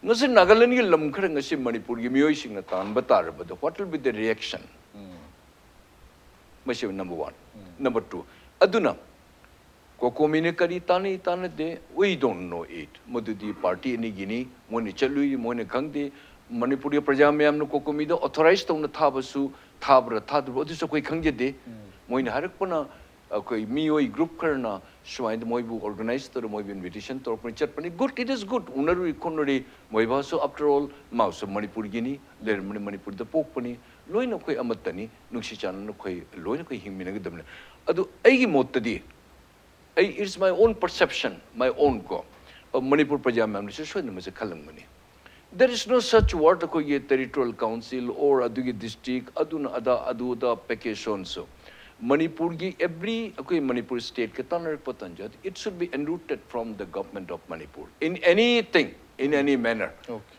ꯉꯁꯤ ꯅꯥꯒꯥꯂꯦꯟꯒꯤ ꯂꯝ ꯈꯔ ꯉꯁꯤ ꯃꯅꯤꯄꯨꯔꯒꯤ ꯃꯤꯑꯣꯏꯁꯤꯡꯅ ꯇꯥꯟꯕ ꯇꯥꯔꯕꯗ, what will be the reaction? ꯃꯁꯤ number one. Number two, ꯑꯗꯨꯅ COCOMIꯅ ꯀꯔꯤ ꯇꯥꯟꯅꯩ ꯇꯥꯟꯅꯗꯦ, we don't know it. ꯃꯗꯨꯗꯤ party ꯑꯅꯤꯒꯤꯅꯤ, ꯃꯣꯏꯅ ꯆꯠꯂꯨꯏ, ꯃꯣꯏꯅ ꯈꯪꯗꯦ. ꯃꯅꯤꯄꯨꯔꯒꯤ ꯄ꯭ꯔꯖꯥ ꯃꯌꯥꯝꯅ COCOMIꯗ authorize ꯇꯧꯅ ꯊꯥꯕꯁꯨ ꯊꯥꯕ꯭ꯔꯥ ꯊꯥꯗꯕ꯭ꯔꯥ, ꯑꯗꯨꯁꯨ ꯑꯩꯈꯣꯏ ꯈꯪꯖꯗꯦ. ꯃꯣꯏꯅ ꯍꯥꯏꯔꯛꯄꯅ, ꯑꯩꯈꯣꯏ ꯃꯤꯑꯣꯏ group ꯈꯔꯅ ꯁꯨꯃꯥꯏꯅ ꯃꯣꯏꯕꯨ organize ꯇꯧꯔ, ꯃꯣꯏꯕꯨ invitation ꯇꯧꯔꯛꯄꯅꯤ, ꯆꯠꯄꯅꯤ, good, it is good, ꯎꯅꯔꯨꯏ ꯈꯣꯠꯅꯔꯤ, ꯃꯣꯏꯕꯥꯁꯨ after all ꯃꯥꯁꯨ ꯃꯅꯤꯄꯨꯔꯒꯤꯅꯤ, ꯂꯩꯔꯝꯕꯅꯤ, ꯃꯅꯤꯄꯨꯔꯗ ꯄꯣꯛꯄꯅꯤ, ꯂꯣꯏꯅ ꯑꯩꯈꯣꯏ ꯑꯃꯠꯇꯅꯤ, ꯅꯨꯡꯁꯤ ꯆꯥꯟꯅꯅ ꯑꯩꯈꯣꯏ ꯂꯣꯏꯅ ꯑꯩꯈꯣꯏ ꯍꯤꯡꯃꯤꯟꯅꯒꯗꯕꯅꯤ. ꯑꯗꯨ ꯑꯩꯒꯤ ꯃꯣꯠꯇꯗꯤ, ꯑꯩ, it's my own perception, my own ꯀꯣ, ꯃꯅꯤꯄꯨꯔ ꯄ꯭ꯔꯖꯥ ꯃꯌꯥꯝꯅꯁꯨ ꯁꯣꯏꯗꯅ ꯃꯁꯤ ꯈꯜꯂꯝꯒꯅꯤ. There is no such word ꯑꯩꯈꯣꯏꯒꯤ territorial council or ꯑꯗꯨꯒꯤ district, ꯑꯗꯨꯅ ꯑꯗꯥ, ꯑꯗꯨ ꯑꯗꯥ, package, so and so. ꯃꯅꯤꯄꯨꯔꯒꯤ every, ꯑꯩꯈꯣꯏ Manipur stateꯀ ꯇꯥꯟꯅꯔꯛꯄ ꯇꯥꯟꯖꯥꯗ, it should be enrooted from the government of Manipur in anything, in any manner. Okay.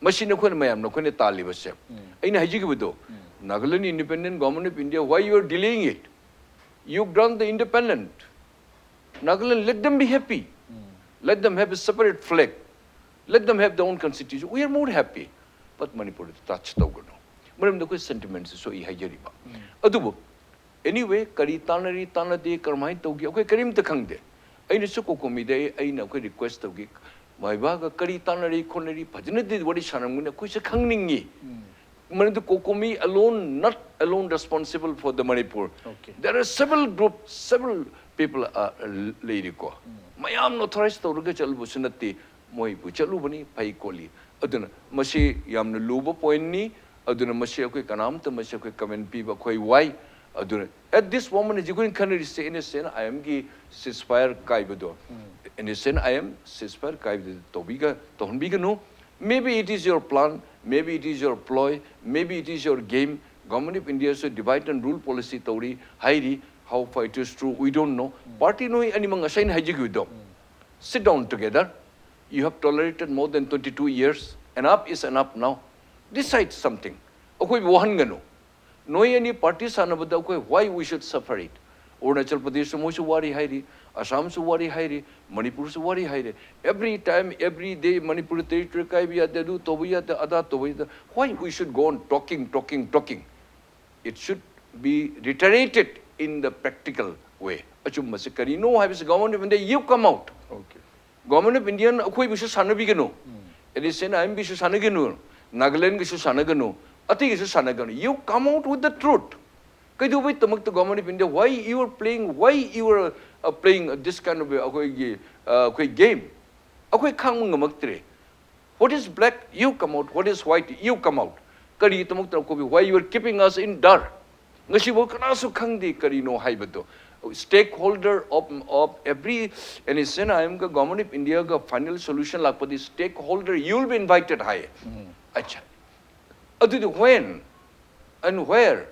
ꯃꯁꯤ ꯅꯈꯣꯏꯅ ꯃꯌꯥꯝ ꯅꯈꯣꯏꯅ ꯇꯥꯜꯂꯤꯕꯁꯦ, ꯑꯩꯅ ꯍꯥꯏꯖꯈꯤꯕꯗꯣ, Nagaland independent, Government of India, why you are delaying it? You grant the independent. Nagaland, let them be happy. Let them have a separate flag. Let them have their own constitution. We are more happy. But ꯃꯅꯤꯄꯨꯔꯗ touch ꯇꯧꯒꯅꯨ. ꯃꯔꯝꯗꯤ ꯑꯩꯈꯣꯏ sentimentsꯁꯨ ꯑꯩ ꯍꯥꯏꯖꯔꯤꯕ꯫ ꯑꯗꯨꯕꯨ anyway, ꯀꯔꯤ ꯇꯥꯟꯅꯔꯤ ꯇꯥꯟꯅꯗꯦ, ꯀꯔꯝꯍꯥꯏꯅ ꯇꯧꯒꯦ, ꯑꯩꯈꯣꯏ ꯀꯔꯤꯝꯇ ꯈꯪꯗꯦ꯫ ꯑꯩꯅꯁꯨ COCOMIꯗ ꯑꯩ, ꯑꯩꯅ ꯑꯩꯈꯣꯏ request ꯇꯧꯒꯦ, ꯃꯣꯏꯕꯥꯒ ꯀꯔꯤ ꯇꯥꯟꯅꯔꯤ ꯈꯣꯠꯅꯔꯤ, ꯐꯖꯅꯗꯤ ꯋꯥꯔꯤ ꯁꯥꯟꯅꯔꯝꯒꯅꯤ, ꯑꯩꯈꯣꯏꯁꯨ ꯈꯪꯅꯤꯡꯉꯤ꯫ ꯃꯔꯝꯗꯤ COCOMI alone, not alone responsible for the Manipur. Okay. There are several groups, several people are, ꯂꯩꯔꯤꯀꯣ꯫ ꯃꯌꯥꯝꯅ authorize ꯇꯧꯔꯒ ꯆꯠꯂꯨꯕꯁꯨ ꯅꯠꯇꯦ, ꯃꯣꯏꯕꯨ ꯆꯠꯂꯨꯕꯅꯤ, ꯐꯩ ꯈꯣꯠꯂꯤ꯫ ꯑꯗꯨꯅ ꯃꯁꯤ ꯌꯥꯝꯅ ꯂꯨꯕ pointꯅꯤ꯫ ꯑꯗꯨꯅ ꯃꯁꯤ ꯑꯩꯈꯣꯏ ꯀꯅꯥꯝꯇ ꯃꯁꯤ ꯑꯩꯈꯣꯏ comment ꯄꯤꯕ ꯑꯩꯈꯣꯏ ꯋꯥꯏ꯫ ꯑꯗꯨꯅ at this moment ꯍꯧꯖꯤꯛ ꯑꯩꯈꯣꯏꯅ ꯈꯟꯅꯔꯤꯁꯦ NSCN-IMꯒꯤ ceasefire ꯀꯥꯏꯕꯗꯣ, NSCN-IM ceasefire ꯀꯥꯏꯕꯗꯨ ꯇꯧꯕꯤꯒ-, ꯇꯧꯍꯟꯕꯤꯒꯅꯨ꯫ Maybe it is your plan, maybe it is your ploy, maybe it is your game. Government of Indiaꯁꯨ divide and rule policy ꯇꯧꯔꯤ ꯍꯥꯏꯔꯤ, how far it is true, we don't know. Party ꯅꯣꯏ ꯑꯅꯤꯃꯛ ꯉꯁꯥꯏ ꯑꯩꯅ ꯍꯥꯏꯖꯈꯤꯕꯗꯣ, sit down together. You have tolerated more than twenty-two years. Enough is enough now. Decide something. ꯑꯩꯈꯣꯏꯕꯨ ꯋꯥꯍꯟꯒꯅꯨ꯫ ꯅꯣꯏ ꯑꯅꯤ party ꯁꯥꯟꯅꯕꯗ ꯑꯩꯈꯣꯏ, why we should suffer it? Arunachal ꯄ꯭ꯔꯗꯦꯁꯁꯨ ꯃꯣꯏꯁꯨ ꯋꯥꯔꯤ ꯍꯥꯏꯔꯤ, ꯑꯁꯥꯝꯁꯨ ꯋꯥꯔꯤ ꯍꯥꯏꯔꯤ, ꯃꯅꯤꯄꯨꯔꯁꯨ ꯋꯥꯔꯤ ꯍꯥꯏꯔꯤ꯫ Every time, every day Manipur territory ꯀꯥꯏꯕ ꯌꯥꯗꯦ, ꯑꯗꯨ ꯇꯧꯕ ꯌꯥꯗꯦ, ꯑꯗꯥ ꯇꯧꯕ ꯌꯥꯗꯦ꯫ Why we should go on talking, talking, talking? It should be reiterated in the practical way. ꯑꯆꯨꯝꯕꯁꯦ ꯀꯔꯤꯅꯣ ꯍꯥꯏꯕꯁꯤ Government of India, you come out. Okay. Government of India ꯑꯩꯈꯣꯏꯕꯨꯁꯨ ꯁꯥꯟꯅꯕꯤꯒꯅꯨ, NSCN IMꯕꯨꯁꯨ ꯁꯥꯟꯅꯒꯅꯨ, ꯅꯥꯒꯥꯂꯦꯟꯒꯤꯁꯨ ꯁꯥꯟꯅꯒꯅꯨ, ꯑꯇꯩꯒꯤꯁꯨ ꯁꯥꯟꯅꯒꯅꯨ꯫ You come out with the truth. ꯀꯩꯗꯧꯕꯩꯗꯃꯛꯇ Government of India, why you are playing, why you are uh, playing this kind of ꯑꯩꯈꯣꯏꯒꯤ ꯑꯩꯈꯣꯏ game? ꯑꯩꯈꯣꯏ ꯈꯥꯡꯕ ꯉꯝꯃꯛꯇ꯭ꯔꯦ꯫ What is black? You come out. What is white? You come out. ꯀꯔꯤꯒꯤꯗꯃꯛꯇ ꯑꯩꯈꯣꯏ, why you are keeping us in dark? ꯉꯁꯤꯐꯥꯎ ꯀꯅꯥꯁꯨ ꯈꯪꯗꯦ ꯀꯔꯤꯅꯣ ꯍꯥꯏꯕꯗꯣ꯫ Stakeholder of of every NSCN IMꯒ Government of Indiaꯒ final solution ꯂꯥꯛꯄꯗꯤ stakeholder, you will be invited ꯍꯥꯏꯌꯦ꯫ ꯑꯠꯆꯥ, ꯑꯗꯨꯗꯤ when and where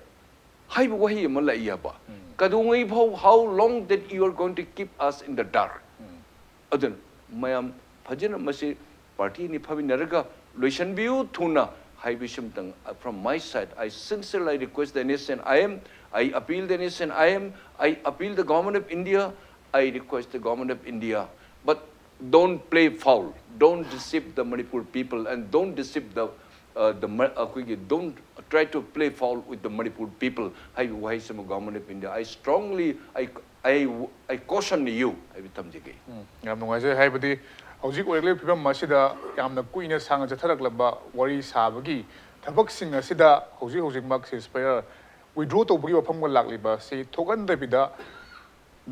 ꯍꯥꯏꯕ ꯋꯥꯍꯩ ꯑꯃ ꯂꯥꯛꯏ ꯍꯥꯏꯕ꯫ ꯀꯩꯗꯧꯉꯩ ꯐꯥꯎ, how long that you are going to keep us in the dark? ꯑꯗꯨꯅ ꯃꯌꯥꯝ ꯐꯖꯅ ꯃꯁꯤ party ꯑꯅꯤ ꯐꯝꯃꯤꯟꯅꯔꯒ ꯂꯣꯏꯁꯤꯟꯕꯤꯌꯨ ꯊꯨꯅ ꯍꯥꯏꯕꯁꯤ ꯑꯃꯇꯪ, from my side, I sincerely request the NSCN IM, I appeal the NSCN IM, I appeal the Government of India, I request the Government of India, but don't play foul, don't deceive the Manipur people and don't deceive the uh, the Ma- ꯑꯩꯈꯣꯏꯒꯤ don't try to play foul with the Manipur people ꯍꯥꯏꯕ ꯋꯥꯍꯩꯁꯤꯃ Government of India, I strongly, I I I caution you ꯍꯥꯏꯕ ꯊꯝꯖꯒꯦ꯫ ꯎꯝ, ꯌꯥꯝ ꯅꯨꯡꯉꯥꯏꯖꯩ꯫ ꯍꯥꯏꯕꯗꯤ ꯍꯧꯖꯤꯛ ꯑꯣꯏꯔꯛꯂꯤꯕ ꯐꯤꯕꯝ ꯑꯁꯤꯗ ꯌꯥꯝꯅ ꯀꯨꯏꯅ ꯁꯥꯡꯅ ꯆꯠꯊꯔꯛꯂꯕ ꯋꯥꯔꯤ ꯁꯥꯕꯒꯤ ꯊꯕꯛꯁꯤꯡ ꯑꯁꯤꯗ ꯍꯧꯖꯤꯛ ꯍꯧꯖꯤꯛꯃꯛ ceasefire withdraw ꯇꯧꯕꯒꯤ ꯋꯥꯐꯝꯒ ꯂꯥꯛꯂꯤꯕ ꯑꯁꯤ ꯊꯣꯛꯍꯟꯗꯕꯤꯗ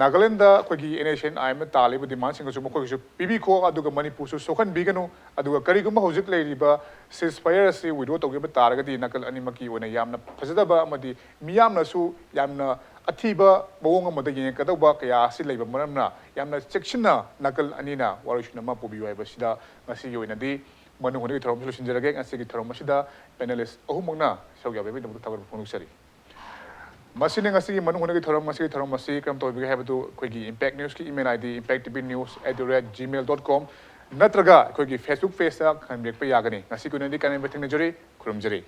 ꯅꯥꯒꯥꯂꯦꯟꯗ ꯑꯩꯈꯣꯏꯒꯤ NSCN IMꯅ ꯇꯥꯜꯂꯤꯕ demandꯁꯤꯡ ꯑꯁꯨ ꯃꯈꯣꯏꯒꯤꯁꯨ ꯄꯤꯕꯤꯈꯣ, ꯑꯗꯨꯒ ꯃꯅꯤꯄꯨꯔꯁꯨ ꯁꯣꯛꯍꯟꯕꯤꯒꯅꯨ꯫ ꯑꯗꯨꯒ ꯀꯔꯤꯒꯨꯝꯕ ꯍꯧꯖꯤꯛ ꯂꯩꯔꯤꯕ ceasefire ꯑꯁꯤ withdraw ꯇꯧꯈꯤꯕ ꯇꯥꯔꯒꯗꯤ ꯅꯥꯀꯜ ꯑꯅꯤꯃꯛꯀꯤ ꯑꯣꯏꯅ ꯌꯥꯝꯅ ꯐꯖꯗꯕ ꯑꯃꯗꯤ ꯃꯤꯌꯥꯝꯅꯁꯨ ꯌꯥꯝꯅ ꯑꯊꯤꯕ ꯃꯑꯣꯡ ꯑꯃꯗ ꯌꯦꯡꯉꯛꯀꯗꯧꯕ ꯀꯌꯥ ꯑꯁꯤ ꯂꯩꯕ ꯃꯔꯝꯅ ꯌꯥꯝꯅ ꯆꯦꯛꯁꯤꯟꯅ ꯅꯥꯀꯜ ꯑꯅꯤꯅ ꯋꯥꯔꯣꯏꯁꯤꯟ ꯑꯃ ꯄꯨꯕꯤꯌꯨ ꯍꯥꯏꯕꯁꯤꯗ ꯉꯁꯤꯒꯤ ꯑꯣꯏꯅꯗꯤ ꯃꯅꯨꯡ ꯍꯨꯠꯅꯒꯤ ꯊꯧꯔꯝꯁꯤ ꯂꯣꯏꯁꯤꯟꯖꯔꯒꯦ꯫ ꯉꯁꯤꯒꯤ ꯊꯧꯔꯝ ꯑꯁꯤꯗ panelist ꯑꯍꯨꯝꯃꯛꯅ ꯁꯔꯨꯛ ꯌꯥꯕꯤꯕꯒꯤꯗꯃꯛꯇ ꯊꯥꯒꯠꯄ ꯐꯣꯡꯗꯣꯛꯆꯔꯤ꯫ ꯃꯁꯤꯅ ꯉꯁꯤꯒꯤ ꯃꯅꯨꯡ ꯍꯨꯠꯅꯒꯤ ꯊꯧꯔꯝ꯫ ꯃꯁꯤꯒꯤ ꯊꯧꯔꯝ ꯑꯁꯤ ꯀꯔꯝ ꯇꯧꯕꯤꯒꯦ ꯍꯥꯏꯕꯗꯨ ꯑꯩꯈꯣꯏꯒꯤ Impact Newsꯀꯤ email ID impact T V news at the rate gmail dot com ꯅꯠꯇ꯭ꯔꯒ ꯑꯩꯈꯣꯏꯒꯤ Facebook pageꯇ ꯈꯟꯕꯤꯔꯛꯄ ꯌꯥꯒꯅꯤ꯫ ꯉꯁꯤꯒꯤ ꯑꯣꯏꯅꯗꯤ ꯀꯥꯏꯅꯕ ꯊꯦꯡꯅꯖꯔꯤ꯫ ꯈꯨꯔꯨꯝꯖꯔꯤ꯫